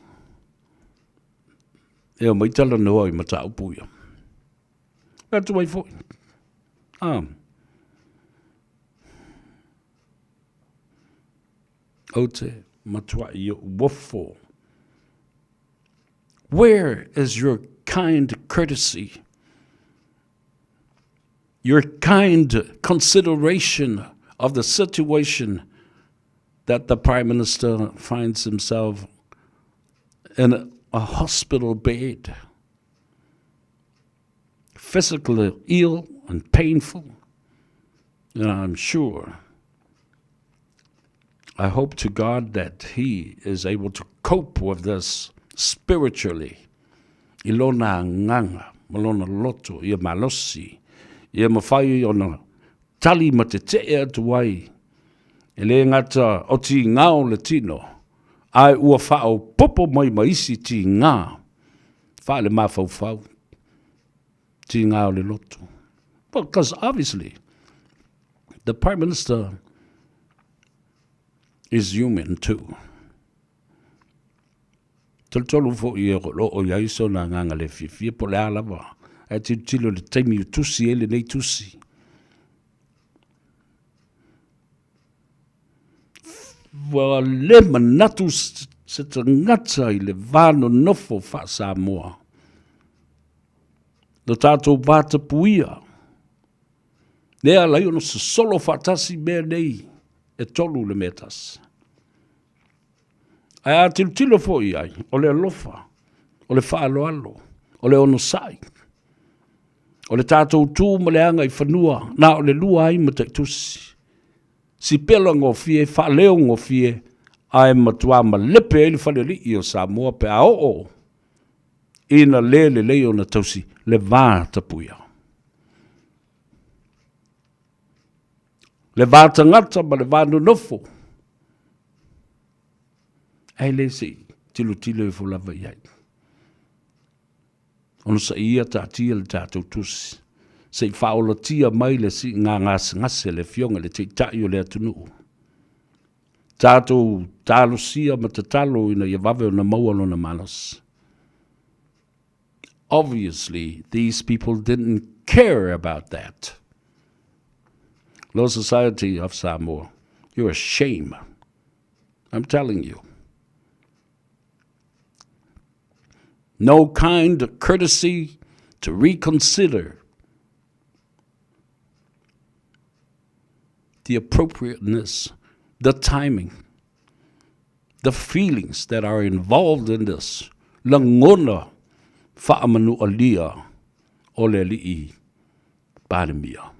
E o mai talanoa i mataupu ia. Atu ai foi. Ah. Ou te matua'i o'u ofo. Where is your kind courtesy? Your kind consideration of the situation that the Prime Minister finds himself in a hospital bed, physically ill and painful. And I'm sure, I hope to God that he is able to cope with this spiritually. I lona agaga ma lona loto ia malosi, ia mawhai ona tali ma te tee atu ai, e le gata o tigā o le tino, ae ua faaopoopo mai ma isi tigā faale-mafaufau, tigā o le loto. Because obviously, the Prime Minister is human too. Tolutolu foi e o lo o i ai sona agaga le fiafia po o le a lava, ae tilotilo i le taimi ua tusi ai lenei tusi. Ua le manatu se tagata i le va nonofo faa-Samoa. Lo tatou vatapuia, lea ala ai ona sosolo faatasi mea nei e tolu i le mea e tasi. Ae a tilotilo foi i ai, o le alofa, o le faaaloalo, o le onosai, o le tatou tu ma le agaifanua, na o le lua ai mataitusi. Sipela gofie, faaleo gofie, ae matua malepe ai le falealii o Samoa pe a oo ina le lelei ona tausi le va tapuia. Le va tagata ma le va nonofo, ae le se i tilotilo ifo lava i ai. Onosaia taatia le tatou tusi, se i faaolatia mai le siiga gasegase a le Afioga i le Taitai o le atunuu. Tatou talosia ma tatalo ina ia vave ona maua lona malosi. Obviously, these people didn't care about that. Law Society of Samoa, you're a shame. I'm telling you. No kind courtesy to reconsider the appropriateness, the timing, the feelings that are involved in this lagona faamanualia o le alii Palemia.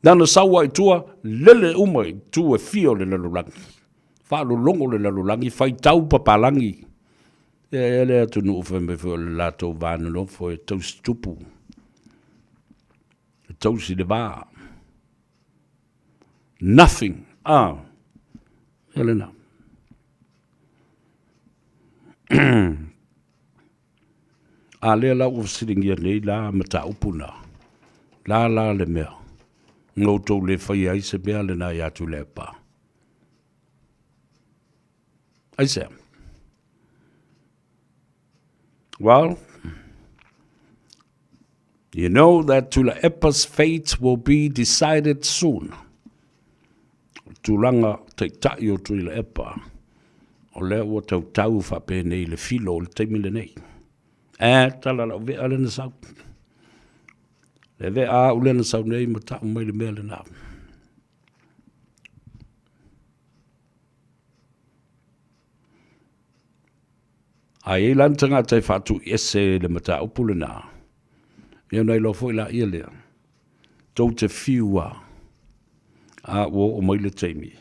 Nana sau ai tua, lele uma i tu e fia o le lalolagi. Faalologo le lalolagi, faitau papalagi. E e le atunuu fai mai foi o le latou va nonofo e tausi tupu, e tausi le va. Nothing. Ah, e lena. A lea la ua fesiligia nei la mataupu na, la la le mea, na outou le faia ai se mea lena ia Tuilaepa. Aisea? Well, you know that Tuilaepa's fate will be decided soon. Tulaga taitai o Tuilaepa, o lea ua tautau faapenei le filo o le taimi lenei. E, tala lau vea lena sau. Le vea au lena sau nei ma tau mai le mea lena. A i ai la ni tagata e faatuiese i le mataupu lena, ia ona iloa foi laia lea, tou te fiu lava, a ua oo mai le taimi,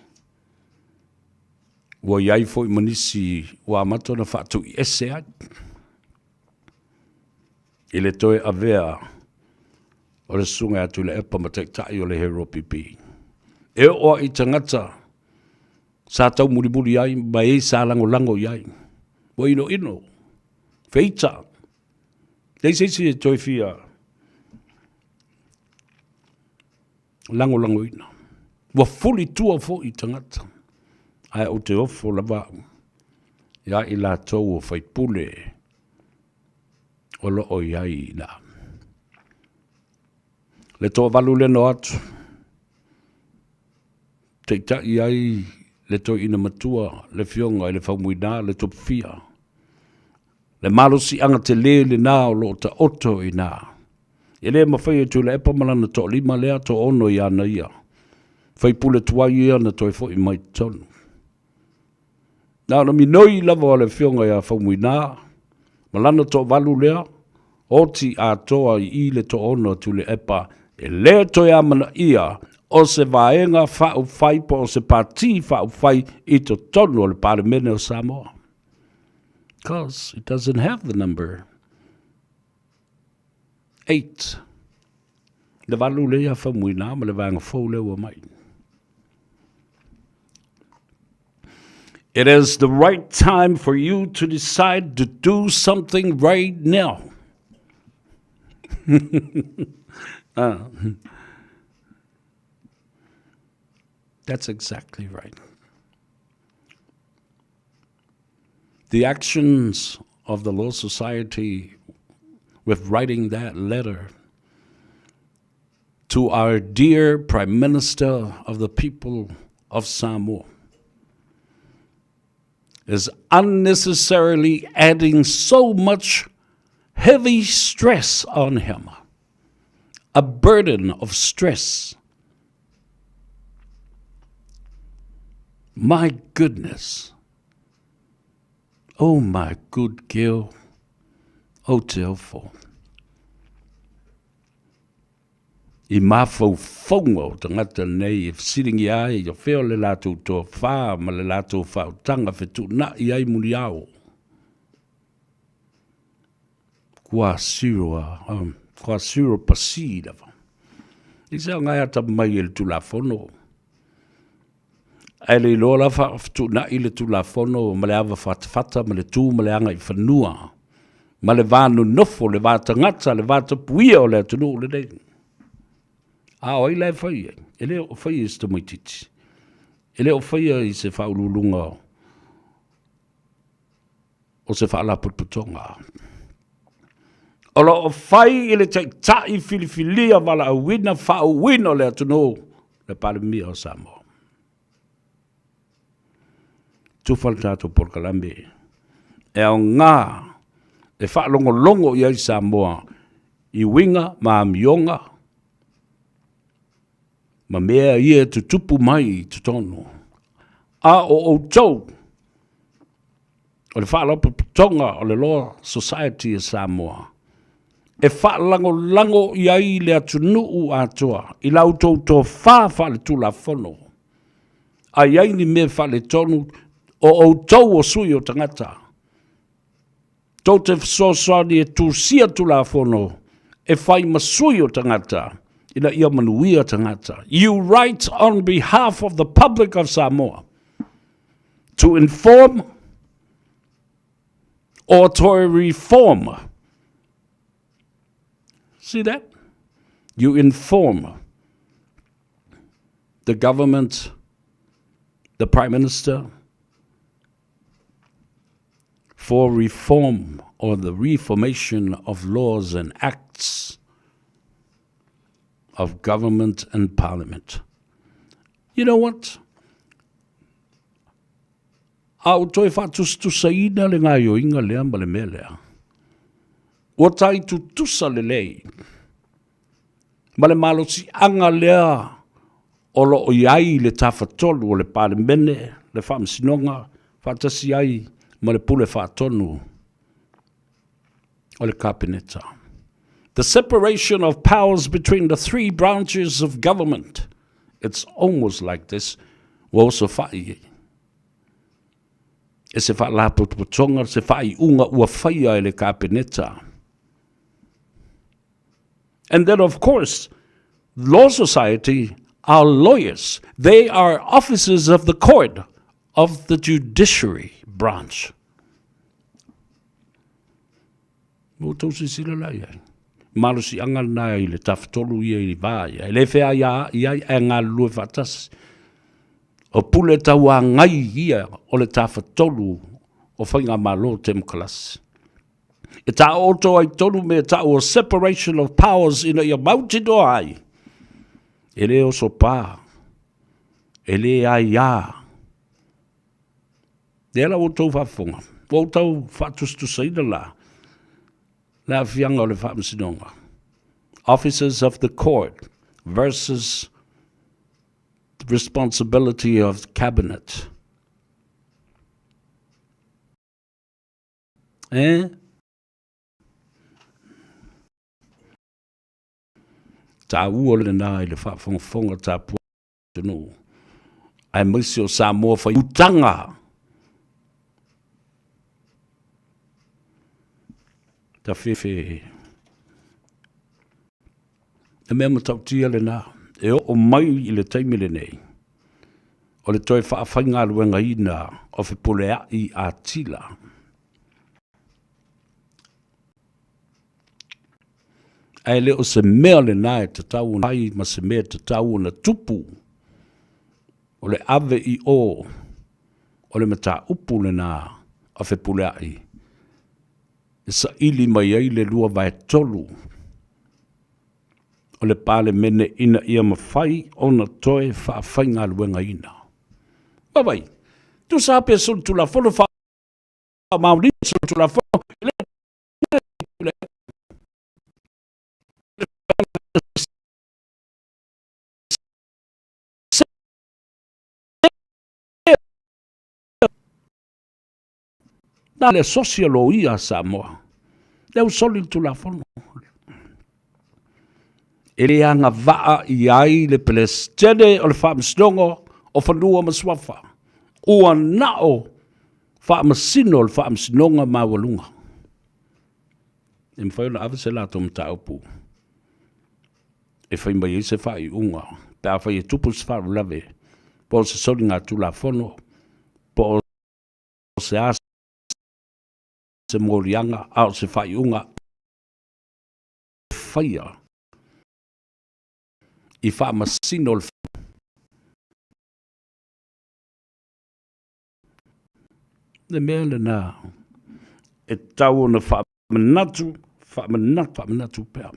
ua i ai foi ma nisi ua amata ona faatuiese ai i le toe avea o le Susuga ia Tuilaepa ma Taitai o le HRPP. E oo lava i tagata sa taumulimuli ai ma e sa lagolago i ai. Ua inoino, feita, leai se isi e toe fia lagolagoina. Ua fuli tua foi i tagata, ae ou te ofo lava au ia i latou o faipule o lo o i ai i ina. Le toavalu lea na o atu, Taitai ai le toeaina matua, le Afioga i le Faumuina, le Topufia. Le malosiaga tele lena o lo o taoto i ina. E le mafai e Tuilaepa ma lana toalima lea toaono ia ana ia. Faipule tuai ia na toe foi mai totonu. Na ona minoi lava o le Afioga ia Faumuina ma lana toavalu lea, oti atoa i i le toaono a Tuilaepa, e le toe amanaia o se Vaega Faaupufai po o se Pati Faaupufai i totonu o le Palemene o Samoa. Because it doesn't have the number 8. Le valu lea ia Faumuina ma le vaega fou lea ua mai. It is the right time for you to decide to do something right now. Ah. That's exactly right. The actions of the Law Society with writing that letter to our dear Prime Minister of the people of Samoa is unnecessarily adding so much heavy stress on him, a burden of stress. My goodness. Oh, my good girl. Oh, te ofo. I mafaufauga o tagata nei e fesiligia ai o fea o le latou tofa ma le latou faautaga fetuunai ai muniao. Kua siro a, kua siro pasi lava. I se aoga e atamai e le Tulafono. Ae le iloa la faafetuunai le Tulafono ma le ava fatafata ma le tu ma le agaifanua ma le va nonofo, le va tagata, le va tapuia o le atunuu lenei. A o ai la e fai ai? E le o faia i se tamaitiiti. E le o faia i se faauluuluga o se faalapotopotoga. O lo o fai i le taitai filifilia valaauina faauuina o le atunuu, le Palemia o Samoa. Tufa le tatou polokalame e aoga e faalogologo i ai Samoa i uiga ma amioga ma mea ia e tutupu mai i totonu. A o outou o le Faalapotopotoga o le Law Society a Samoa, e faalagolago i ai le atunuu atoa i la outou tofa faaletulafono, a i ai ni mea faaletonu, o outou o sui o tagata, tou te fesoasoani e tusia Tulafono e fai ma sui o tagata ina ia manuia tagata. You write on behalf of the public of Samoa to inform or to reform. See that? You inform the government, the Prime Minister, for reform or the reformation of laws and acts of government and parliament. You know what? A o toe faatusatusaina le gaoioiga lea ma le mea lea. Ua tai tutusa lelei ma le malosiaga lea o lo o i ai le Tafatolu o le Palemene, le Faamasinoga, faatasi ai ma le Pule Faatonu o le Kapeneta. The separation of powers between the three branches of government. It's almost like this. Ua osofai e. E se faalapotopotoga, se faaiuga ua faia e le Kapeneta. And then of course, Law Society are lawyers. They are officers of the court of the judiciary branch. Ua outou silasila la i ai. Malosiaga lena i le tafatolu ia i va ia. E le feaiaai ai ae galulue faatasi. O pule tauagai ia o le tafatolu o Faigamalo Temokarasi. E taooto ai tonu mea tau o separation of powers ina ia mautinoa ai, e le oso pā, e le aiā. Lea la ua outou faafofoga, ua ou tau faatusatusaina la le aafiaga o le Faamasinoga, Officers of the Court versus the responsibility of Cabinet. E? Tāua lenā i le faafogafoga tapuai atunuu, aemaise o Samoa whai utanga. Ta whewhe. E mea matautia lenā, e oo mai i le taimi lenei, o le toe faafaigaluegaina o Fepulea'i Atila. Ae le o se mea lenā e tatau ona fai ma se mea e tatau ona tupu. O le ave i ō o le mataupu lena a Fepuleai e saili mai ai le 2/3 o le Palemene ina ia mafai ona toe faafaigaluegaina. Vaavaai, tusa lava pe solitulafono faamaonia solitulafono, e le Na le asosi a loia a Samoa, lea ua soli le Tulafono. E le agavaa i ai le Peresetene o le Faamasinoga o Fanua ma Suafa, ua na o Faamasino o le Faamasinoga Maualuga. E mafai ona ave se latou mataupu e fai mai ai se faaiuga pe afai e tupu se faalavelave po o se soligatulafono po o se a se moliaga a o se faaiuga e faia i faamasino o le mea lena e tatau ona faamanatu, faamanatu, faamanatu pea.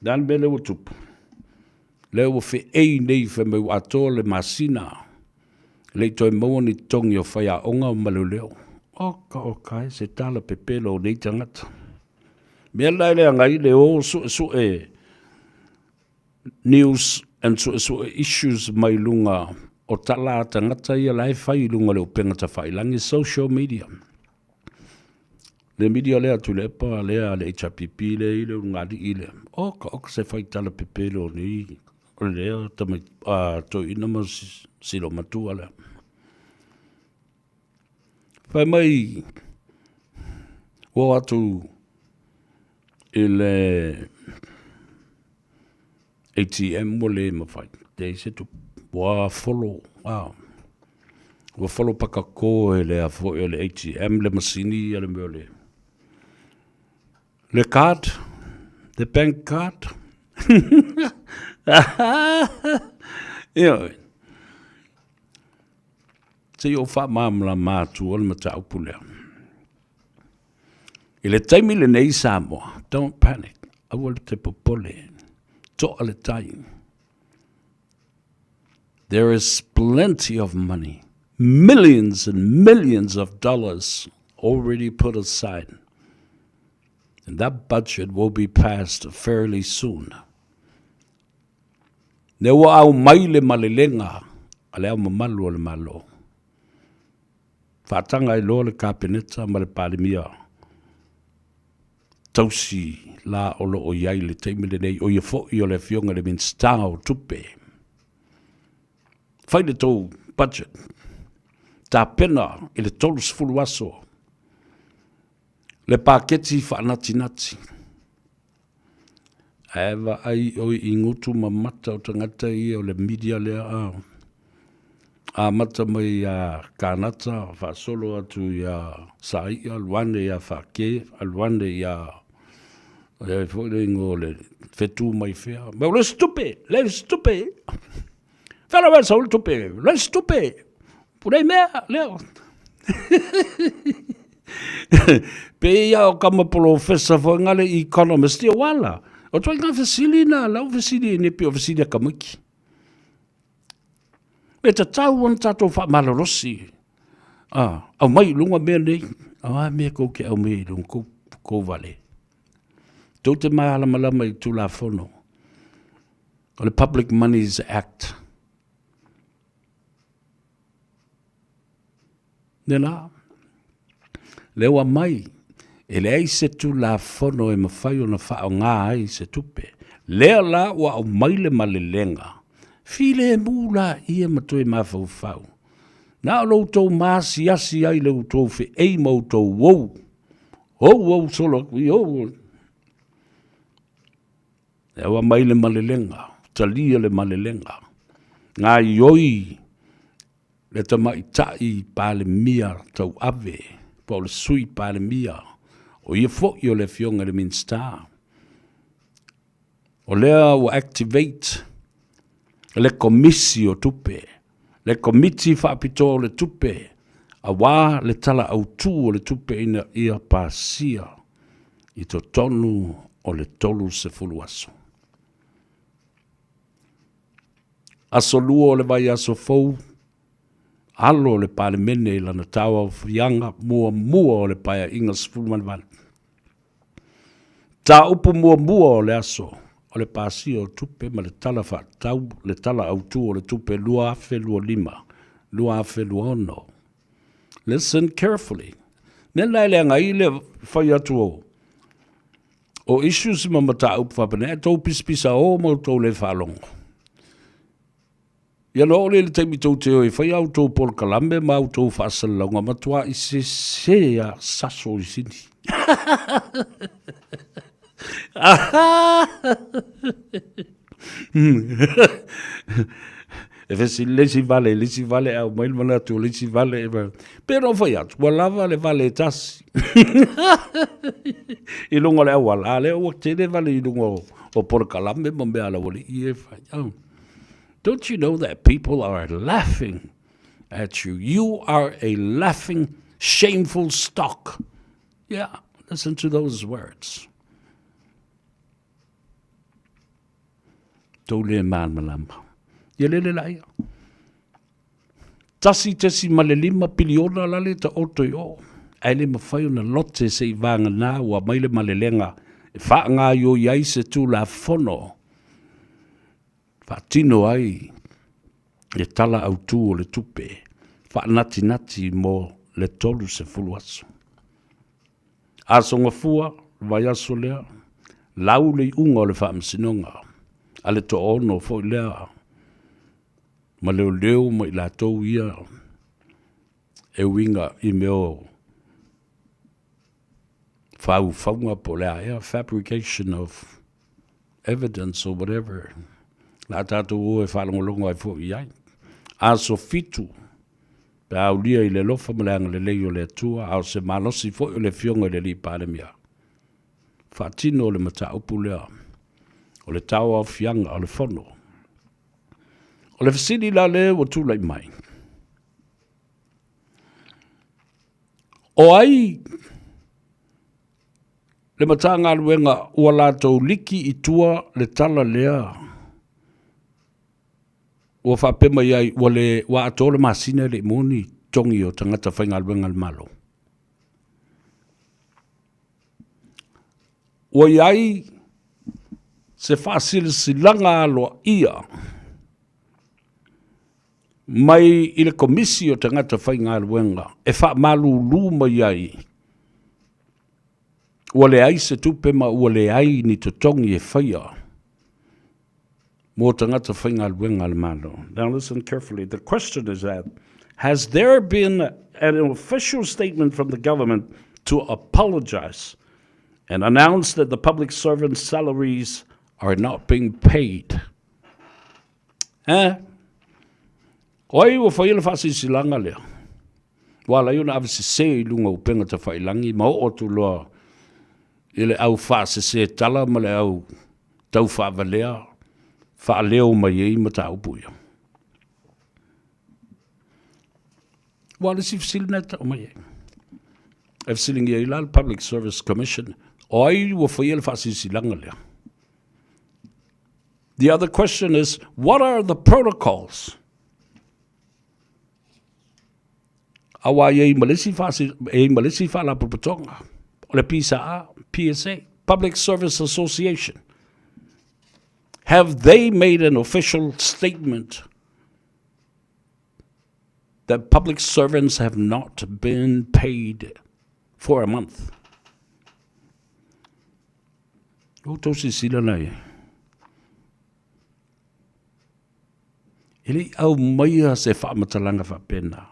Le a le mea lea ua tupu? Lea ua feei nei fai mai ua atoa le masina e le i toe maua ni totogi o faiaoga ma leoleo. Oka oka e, se tala pepelo o nei tagata. Mea la e leaga ai le o suesue news and suesue issues mai luga o tala a tagata ia la e fai i luga o le upega tafailangi, social media. Le media lea a Tuilaepa lea a le HRPP lea i le ulugalii lea. Oka oka se fai tala pepelo o nei o lea tamai a toeaina ma si loomatua lea. Fai mai ua o atu i le ATM ua le mafai, leai se tupe. Ua follow, a, ua follow pakako e le a foi o le ATM le masini ia le mea o le, le card, le bank card. Ioe. Se i ou faamalamalama atua le mataupu lea. I le taimi lenei Samoa, don't panic, aua le te popole, toa le tai. There is plenty of money, millions and millions of dollars already put aside. And that budget will be passed fairly soon. Lea ua aumai le malelega a le Ao Mamalu o le Malo. Faataga ai loa le Kapeneta ma le Palemia tausi la o lo o i ai i le taimi lenei, o ia foi o le Afioga i le Minisita o Tupe. Fai le tou budget, tapena i le 30 aso le paketi faanatinati. Ae vaai oi i gutu ma mata o tagata ia o le media lea a amata mai ia Kanata faasolo atu ia Saia alu ane ia Fake alu ane ia e foi le ingoa o le fetu mai fea mai o le isi tupe le isi tupe fea la sau le tupe le isi tupe pulei mea lea Pei ia o kama polofesa foi nga le economist ia wala. O toi nga fesili na lau fesili ne pei o fesili a tamaiti. E tatau ona tatou faamalolosi. Ah, aumai i luga mea nei. A mea kou te aumai i luga kou, kou vale. Tou te malamalama i Tulafono o le Public Monies Act. Lena, lea ua aumai, e leai se Tulafono e mafai ona faaaoga ai se tupe. Lea la ua aumai le malelega, filemu laia ma toe mafaufau. Na o lo outou maasiasi ai le outou feei ma outou ou, ou ou solo atu i ou. Lea ua aumai le malelega, talia le malelega, gaoioi le Tamaitai Palemia tauave po o le Sui Palemia, o ia foi o le Afioga i le Minisita. O lea ua activate le Komisi o Tupe, le Komiti Faapitoa o le Tupe, auā le Tala Autu o le Tupe ina ia pasia i totonu o le 30 aso. Aso Lua o le vaiaso fou, alo le Palemene i lana tauaofiaga muamua o le Paeaiga 18. Mataupu muamua o le aso o le pasia o tupe ma le Tala Faatatau le Tala Autu o le Tupe 2025, 2026. Listen carefully. Mea na e leaga ai le fai atu o o issues ma mataupu faapenei, ae tou pisapisa o ma outou le faalogo. Ia na oo lea i le taimi tou te o e fai a outou polokalame ma a outou faasalalauga, matuai sese a saso i sini. E fesili le isi vale i le isi vale ae aumai le manatu o le isi vale. Pei ona ou fai atu, ua lava le vale e tasi i luga o le auala, a o lea ua tele vale i luga o polokalame ma mea a le aualii ia e fai. Don't you know that people are laughing at you? You are a laughing, shameful stock. Yeah, listen to those words. Tou le malamalama. Ia lele la ia. 1.5 piliona la le taoto i o. Ae le mafai ona lote se i vagana ua mai le malelega e faagaioi ai se Tulafono faatino ai le Tala Autu o le Tupe faanatinati mo le 30 aso. Aso Gafua, le vaiaso lea, lau le iuga o le Faamasinoga a le toaono foi lea ma leoleo ma i latou ia e uiga i mea o faufauga po o le a ea, fabrication of evidence or whatever. La a tatou o e faalogologo ai foi i ai. Aso 7, pe a aulia i le alofa ma le agalelei o le Atua, a o se malosi foi o le Afioga i le Alii Palemia, faatino le mataupu lea o le tauaofiaga o le Fono. O le fesili la lea ua tulai mai, o ai le Matagaluega ua latou liki i tua le tala lea ua faapea mai ai ua le ua atoa le masina e le i maua ni totogi o tagata faigaluega a le Malo? Ua i ai se faasilasilaga aloaia mai i le Komisi o Tagata Faigaluega e faamalulu mai ai ua leai se tupe ma ua leai ni totogi e faia mo tagata faigaluega a le Malo. Now listen carefully. The question is that, has there been an official statement from the government to apologize and announce that the public servants' salaries are not being paid? Eh? O ai ua faia le faasilasilaga lea? Ua ala ai ona ave sese i luga o upega tafailangi ma oo atu loa i le au faasese tala ma le au tau faavalea faaleo mai ai mataupu ia. Ua o le isi fesili na e tau mai ai. E fesiligia ai la le Public Service Commission, o ai ua faia le faasilasilaga lea? The other question is, what are the protocols? Aua e i ai ma le isi e i ai ma le isi faalapotopotoga, o le PSA, PSA, Public Service Association. Have they made an official statement that public servants have not been paid for a month? Ua outou silasila la i ai. E le i aumaia se faamatalaga faapena.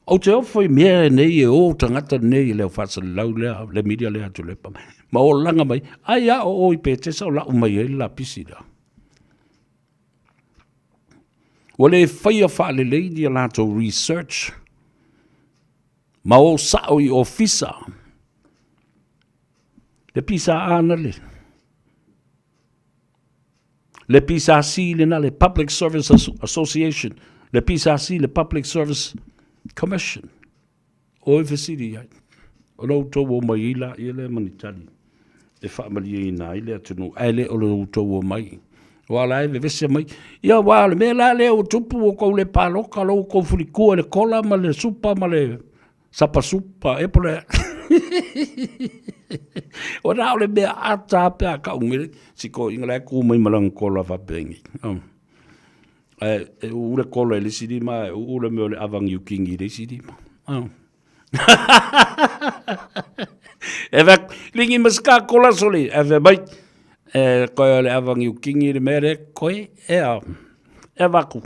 Ou te ofo i mea nei e o tagata nei i le au faasalalau lea, le media lea a Tuilaepa, ma olaga mai, ai a o o i Petesa o lau mai ai le lapisi lea. Ua le faia faalelei ni a latou research ma o sao i ofisa. Le PSA na le. Le PSC lena, le Public Service Association, le PSC, le Public Service Commission. O e fesili i ai. O lo outou o mai ai la ia lea ma ni tali e faamalieina ai le atunuu, ae le o lo outou o mai. Aua la e vevese mai, ia aua o le mea la lea ua tupu ua tou le palota, lo outou fulitua i le kola ma le supa ma le sapasupa ea po o le a. Ua na o le mea ata lava pe a tau mai si toeaina la e tu mai ma lana kola faapenei. Ae e uu le kola i le isi lima ae uu le mea o le ava niukini i le isi lima. E fai atu, ligi ma se ka kola sole, ae fai mai, e koe o le ava niukini le mea lea koe, e a, e avatu.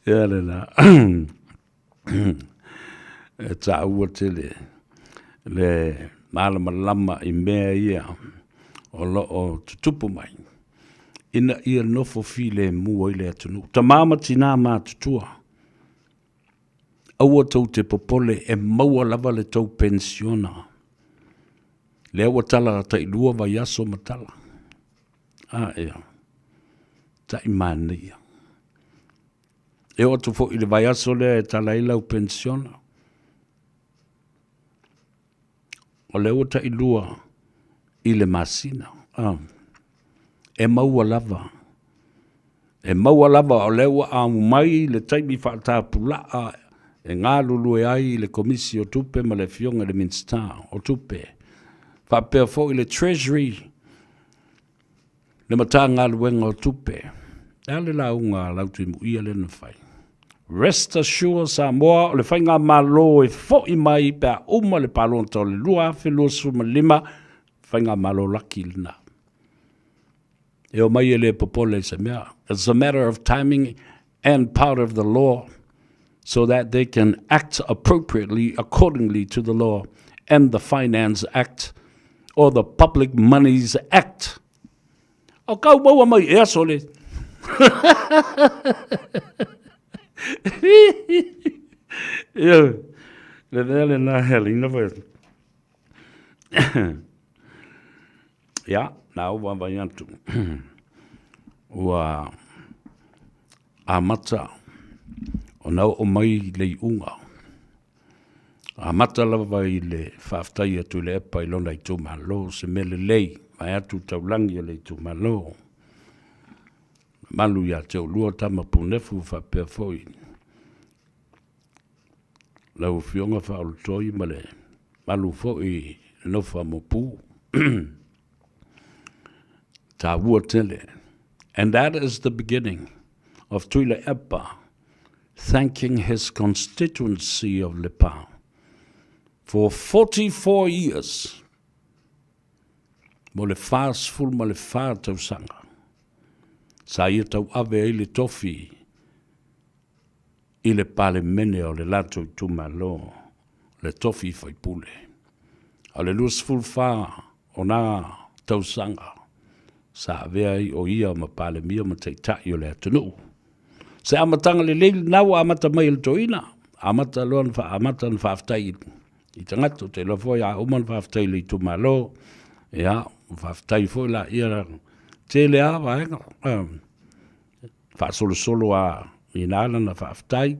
Ia le la. E taua tele le malamalama i mea ia o lo o tutupu mai ina ia nofo filemu ai le atunuu. Tama ma tina matutua, aua tou te popole e maua lava le tou penisiona. Lea ua tala tailua vaiaso ma tala. A ea, tai manaia. E oo atu foi i le vaiaso lea e tala ai lau penisiona, o lea ua tailua i le masina. E maua lava, e maua lava o lea ua aumai le taimi faatapulaa e galulue ai le Komisi o Tupe ma le Afioga i le Minisita o Tupe, faapea foi le Treasury, le Matagaluega o Tupe. E a le lauga a Lautimuia lea na fai? Rest assured Samoa, o le faigamalo e foi mai pe a uma le palota o le 2025, faigamalo laki lena. E omai e le popole i se mea. It's a matter of timing and part of the law so that they can act appropriately accordingly to the law and the Finance Act or the Public Monies Act. O kau maua mai e aso le. Ia, le mea le nā hea lina whai. Ia, na ou vaavaai atu, ua amata ona oo mai le iuga. Amata lava i le faafetai atu i le epa i lona itumalo, se mea lelei, vaeatu taulagi o le itumalo. Malu ia te oulua tama punefu faapea foi lau Afioga Faaolotoi ma le malu foi i le nofo a Mopu. Taua tele. And that is the beginning of Tuilaepa thanking his constituency of Lepa for 44 years mo le 44 tausaga sa ia tauave ai le tofi i le Palemene o le latou itumalo, le tofi faipule. A o le 24 o nā tausaga sa avea ai o ia ma Palemia ma Taitai o le atunuu. Se amataga lelei lena ua amata mai e le toeaina, amata loa ona amata ona faafetai i tagata. Ou te iloa foi a uma ona faafetai i le itumalo, ia, faafetai foi laia, tele lava vaega. Faasolosolo a i ina lana faafetai.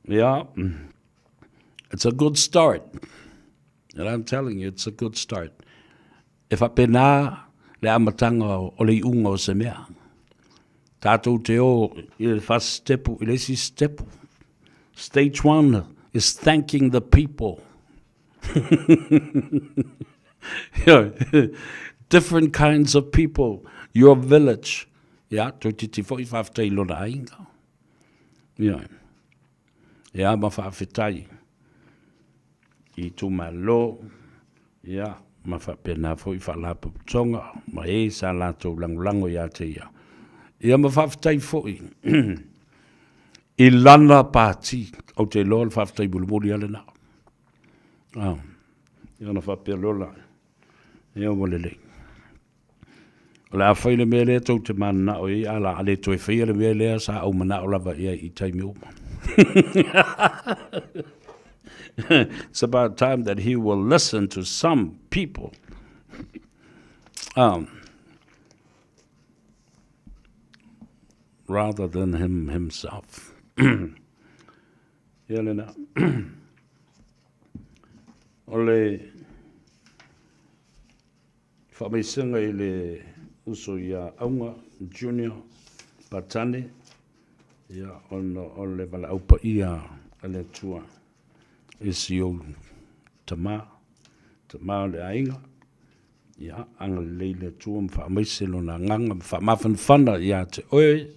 Yeah, it's a good start. And I'm telling you, it's a good start. E faapena le amataga o le iuga o se mea. Tatou te o i le first step i le isi step. Stage one is thanking the people. Different kinds of people, your village. Ia, toeitiiti foi faafetai i lona aiga. Ia, ia ma faafetai i itumalo, ia, ma faapena foi faalapotopotoga ma e sa latou lagolago ia te ia. Ia ma faafetai foi i lana pati, ou te iloa o le faafetai mulimuli lava lena. Ah, ia ona faapea loa la, ia ua lelei. O le a fai le mea lea tou te mananao i ai, a la a le toe faia le mea lea sa ou manao lava i ai i taimi uma. It's about time that he will listen to some people. Um, rather than him himself. Ia lena. O le faamaisega i le uso ia Auga Junior Patane, ia ona o le valaau paia a le Atua i si ou tama, tama o le aiga, ia agalelei le Atua ma faamaise lona agaga ma faamafanafana ia te oe,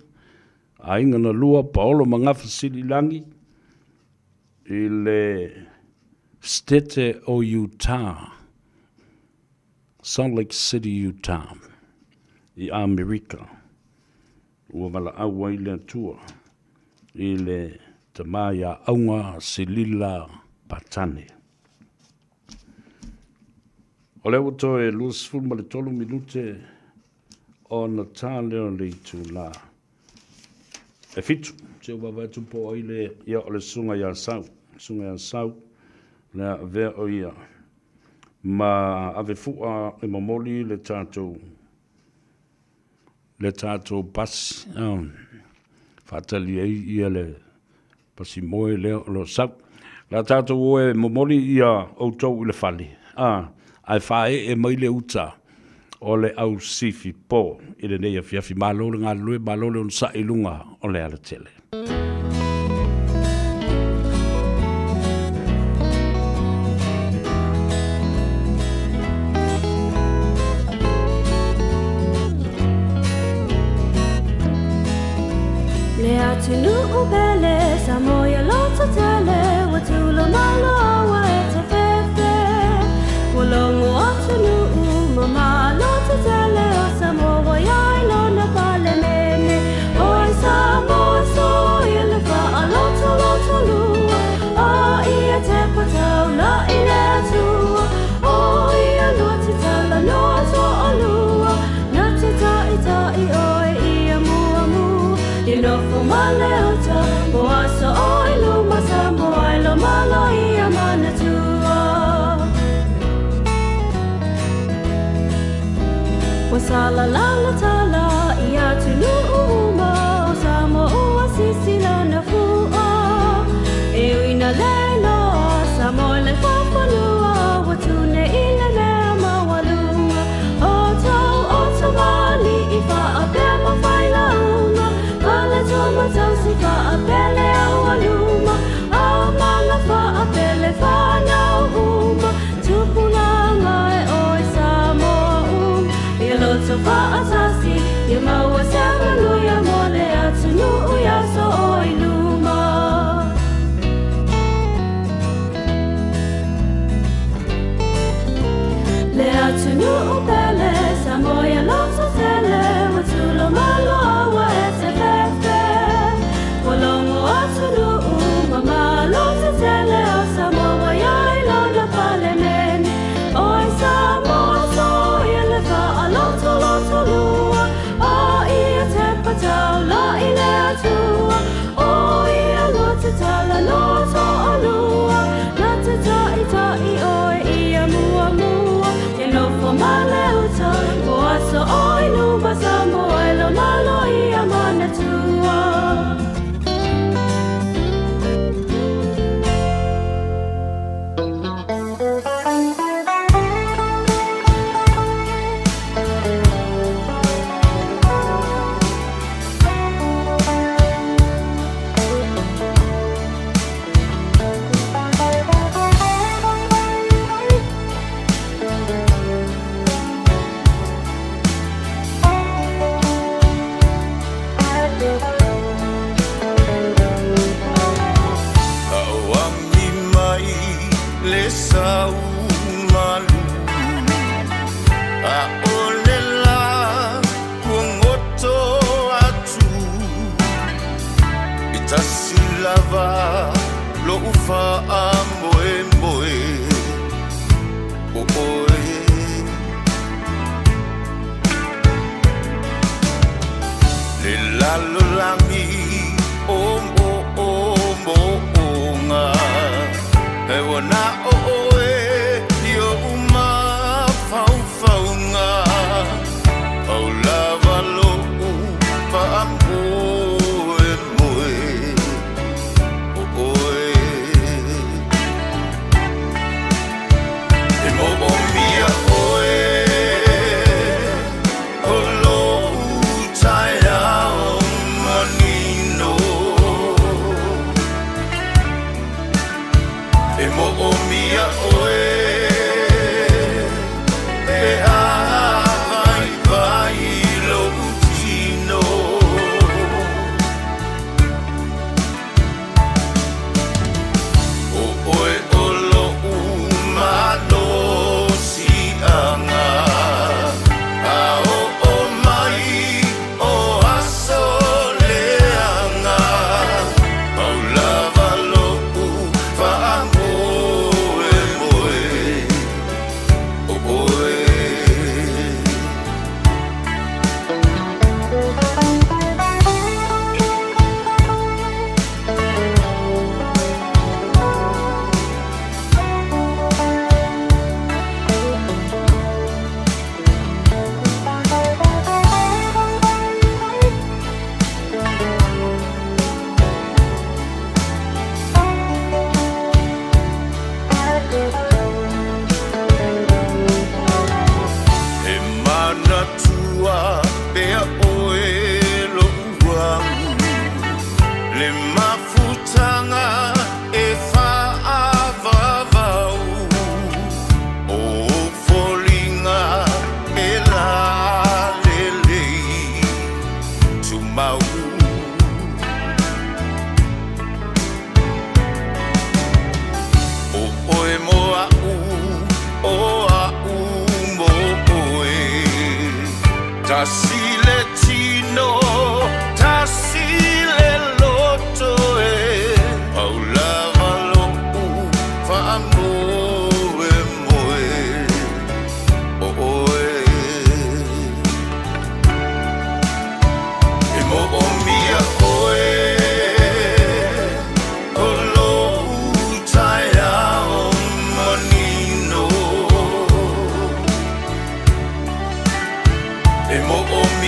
aiga na lua, Paolo ma Gafa Sililangi, i le Setete o Utah, Salt Lake City, Utah, i Amerika, ua valaau ai le Atua i le tama ia Auga Silila Patane. O lea ua toe 23 minute ona ta lea o le itula e fitu. Se ua vaavaai atu po o ai le, ia o le susuga ia Sau, susuga ia Sau, le a avea o ia ma ave fua e momoli le tatou le tatou pasi, faatali ai ia le pasi moe lea o lo o sau. O le a tatou o e momoli ia outou i le fale, ae faaee mai le uta o le au sifi po i lenei afiafi. Malo le galulue, malo le onosai i luga o le alatele. Le atunuu pele Samoa ia loto tele Ua tula malo ua e te fefe Ua logo atunuu ma loto tele O Samoa ua iai lona palemene Oi Samoa so i le whaaloto loto lua A ia te patau la i le atua O ia lua te taula noa toa alua Na te tai tai oe ia mua mua Ia nofo ma le uta Mo aso o i luma Samoa e lo malo ia manatua Ua salalala tala i atunuu uma o Samoa ua sisi lona fua E ui na le loa Samoa le faafanua ua tune i le mea maualuga O tau o tamalii faapea ma failauga Faletua ma tausi faapea le aualuma A manga faapea le fanau uma Tupulaga e oe Samoa uma Ia loto faatasi ia maua se manuia mo le atunuu i aso o i luma. Le atunuu pele Samoa ia loto tele Ua tulo maloa ua e te fefe Ua logo atunuu ma maloto tele O Samoa ua iai lona palemene Oi Samoa soia le faaloto loto lua A ia te pataula i le Atua O ia lua te tala noa toalua Na te taitai oe ia muamua Ia nofo ma le uta Mo aso o i luma Samoa e lo malo ia manatua. Auami mai le sau malu ʻAʻole lā kuagoto atu I tasi lava loʻu faamoemoe ʻO ʻoe Le lalolagi o moʻomooga. Tasi le tino, tasi le loto e Pau lava lo'u faamoemoe o oe. E moomia oe o lou taeao manino. E moomia.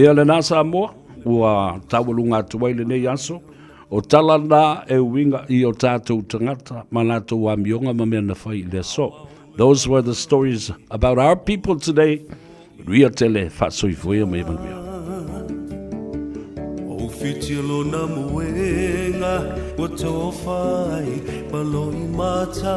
Ia lena Samoa, ua taualuga atu ai lenei aso, o tala na e uiga i o tatou tagata ma latou amioga ma mea na fai i le aso. Those were the stories about our people today. Manuia tele, faasoifua ia ma ia manuia. O whiti lona moenga ua tofa ai ma loi mata.